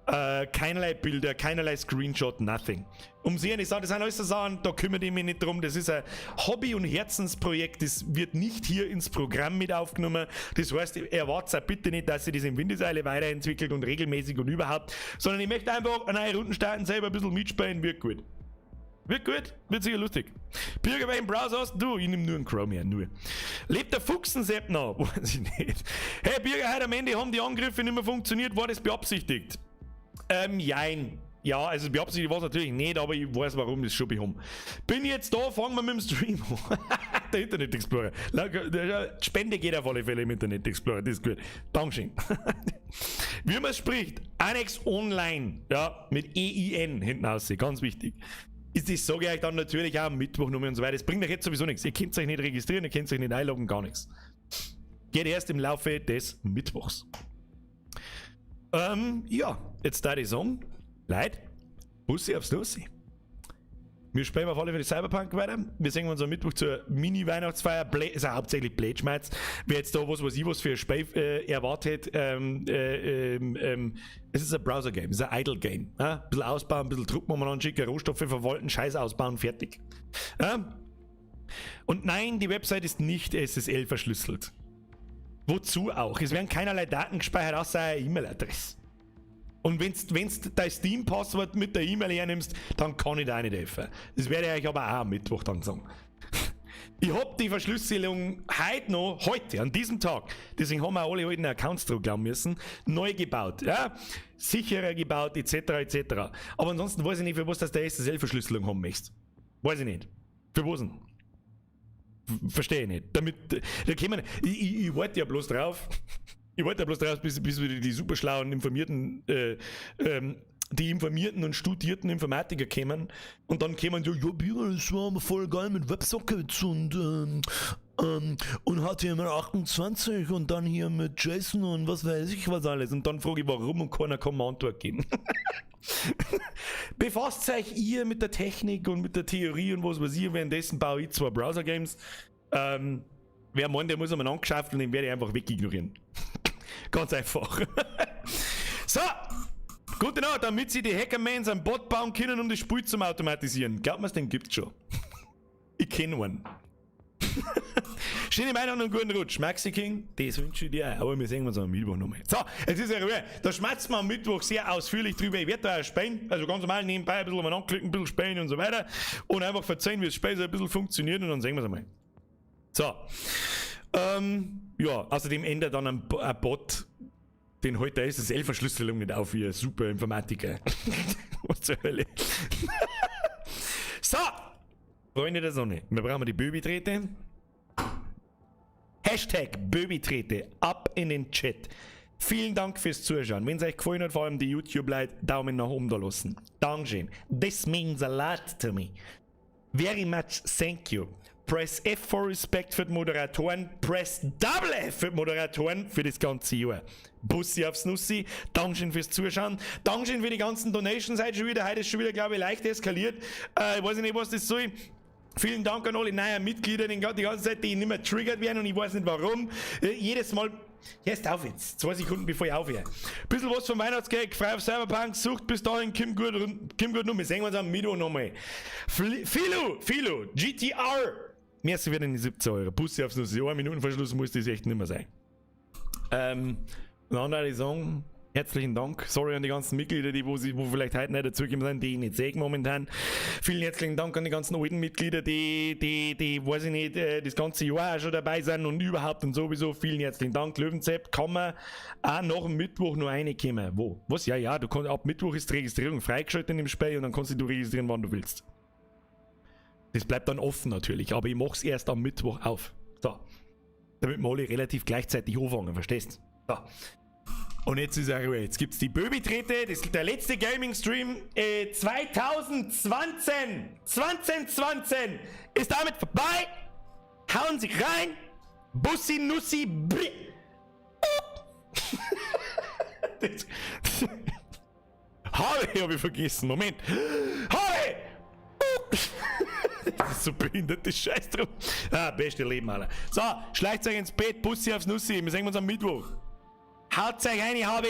keinerlei Bilder, keinerlei Screenshot, nothing. Um sie nicht sagen, das sind alles so Sachen, da kümmere ich mich nicht drum, das ist ein Hobby- und Herzensprojekt, das wird nicht hier ins Programm mit aufgenommen. Das heißt, erwartet auch bitte nicht, dass sich das im Windeseile weiterentwickelt und regelmäßig und überhaupt, sondern ich möchte einfach eine neue Runden starten, selber ein bisschen mitspielen, wird gut. Wird gut, wird sicher lustig. Birger, welchen Browser hast du? Ich nehme nur einen Chrome her, nur. Lebt der Fuchsensepp noch? Weiß ich nicht. Hey Birger, heute am Ende haben die Angriffe nicht mehr funktioniert, war das beabsichtigt? Jein. Ja, also beabsichtigt war es natürlich nicht, aber ich weiß, warum das schon behoben. Bin jetzt da, fangen wir mit dem Stream an. Der Internet Explorer. Spende geht auf alle Fälle im Internet Explorer, das ist gut. Dankeschön. Wie man spricht, Annex Online, ja, mit EIN hinten raus, ganz wichtig. Ist das, sage ich euch dann natürlich auch am Mittwoch nochmal und so weiter. Das bringt euch jetzt sowieso nichts. Ihr könnt euch nicht registrieren, ihr könnt euch nicht einloggen, gar nichts. Geht erst im Laufe des Mittwochs. Ja, jetzt da die sagen, Leute, Bussi aufs Nussi. Wir spielen auf alle Fälle Cyberpunk weiter. Wir sehen uns am Mittwoch zur Mini-Weihnachtsfeier. Ist ja hauptsächlich Blade-Schmerz. Wer jetzt da was weiß ich was für ein Spiel erwartet, es ist ein Browser-Game, es ist ein Idle-Game. Ja? Ein bisschen ausbauen, ein bisschen Truppen umeinander schicken, Rohstoffe verwalten, Scheiß ausbauen, fertig. Ja? Und nein, die Website ist nicht SSL verschlüsselt. Wozu auch? Es werden keinerlei Daten gespeichert, außer eine E-Mail-Adresse. Und wenn's dein Steam-Passwort mit der E-Mail hernimmst, dann kann ich da auch nicht helfen. Das werde ich euch aber auch am Mittwoch dann sagen. Ich hab die Verschlüsselung heute noch, heute, an diesem Tag, deswegen haben wir alle alten Accounts drauf glauben müssen, neu gebaut, ja? Sicherer gebaut, etc., etc. Aber ansonsten weiß ich nicht, für was das der SSL-Verschlüsselung haben möchtest. Weiß ich nicht. Für was denn? Verstehe ich nicht. Damit, da kämen, ich warte ja bloß drauf. Ich wollte ja bloß drauf, bis wieder die superschlauen, informierten, die informierten und studierten Informatiker kämen. Und dann kämen so, ja, Björn, das war aber voll geil mit WebSockets und HTML28 und dann hier mit JSON und was weiß ich was alles. Und dann frage ich, warum, und keiner kann mir Antwort geben. Befasst euch ihr mit der Technik und mit der Theorie und was weiß ich, währenddessen baue ich 2 Browser-Games. Wer meint, der muss einmal angeschafft und den werde ich einfach wegignorieren. Ganz einfach. So, gute Nacht, damit sie die Hackermans einen Bot bauen können, um das Spiel zu automatisieren. Glaubt mir's, den gibt's schon. Ich kenn einen. Schöne Weihnachten und guten Rutsch. Maxi King, das wünsche ich dir auch. Aber wir sehen uns am Mittwoch nochmal. So, es ist ja Ruhe. Da schmatzt man am Mittwoch sehr ausführlich drüber. Ich werde da auch spielen. Also ganz normal nebenbei ein bisschen umeinander anklicken, ein bisschen spielen und so weiter. Und einfach verzeihen, wie das Spiel so ein bisschen funktioniert und dann sehen wir's einmal. So. Ja, außerdem ändert dann ein Bot den heute der SSL-Verschlüsselung nicht auf, wie ein super Informatiker. Was zur Hölle. So, Freunde der Sonne, wir brauchen die Böbi-Trete. Hashtag Böbi-Trete, ab in den Chat. Vielen Dank fürs Zuschauen. Wenn es euch gefallen hat, vor allem die YouTube-Leute, Daumen nach oben da lassen. Dankeschön. This means a lot to me. Very much thank you. Press F for Respect für die Moderatoren, Press Double F für die Moderatoren für das ganze Jahr. Bussi aufs Nussi, Dankeschön fürs Zuschauen, Dankeschön für die ganzen Donations heute schon wieder, heute ist schon wieder, glaube ich, leicht eskaliert. Ich weiß nicht, was das soll. Vielen Dank an alle neuen Mitglieder, die ganze Zeit, die nicht mehr triggert werden und ich weiß nicht warum. Jedes Mal, jetzt auf jetzt, 2 Sekunden bevor ich aufhöre. Bisschen was vom Weihnachtsgag, frei auf Cyberpunk, sucht bis dahin Kim gut, Kim gut, wir sehen uns am Mittwoch nochmal. Philo, Philo, GTR. Merci für deine 17 Euro. Bussi aufs Nussi. 1 Minuten Verschluss muss das echt nicht mehr sein. Und andere sagen, herzlichen Dank. Sorry an die ganzen Mitglieder, die wo vielleicht heute nicht dazugekommen sind, die ich nicht sehe momentan. Vielen herzlichen Dank an die ganzen alten Mitglieder, die, weiß ich nicht, das ganze Jahr auch schon dabei sind und überhaupt und sowieso. Vielen herzlichen Dank. Löwenzepp, kann man auch nach dem Mittwoch noch reinkommen. Wo? Was? Ja, ja, du kannst, ab Mittwoch ist die Registrierung freigeschaltet in dem Spiel und dann kannst du registrieren, wann du willst. Das bleibt dann offen natürlich, aber ich mach's erst am Mittwoch auf. So. Damit wir alle relativ gleichzeitig anfangen, verstehst? So. Und jetzt ist er Ruhe. Jetzt gibt's die Böbi-Trete. Das ist der letzte Gaming-Stream 2020. 2020 ist damit vorbei. Hauen Sie rein. Bussi, Nussi, Bri. Das, Habe habe ich vergessen. Moment. Habe! Das ist so behindert, das Scheiß drauf. Ah, beste Leben, Alter. So, schleicht euch ins Bett, Bussi aufs Nussi. Wir sehen uns am Mittwoch. Haut euch rein, habe.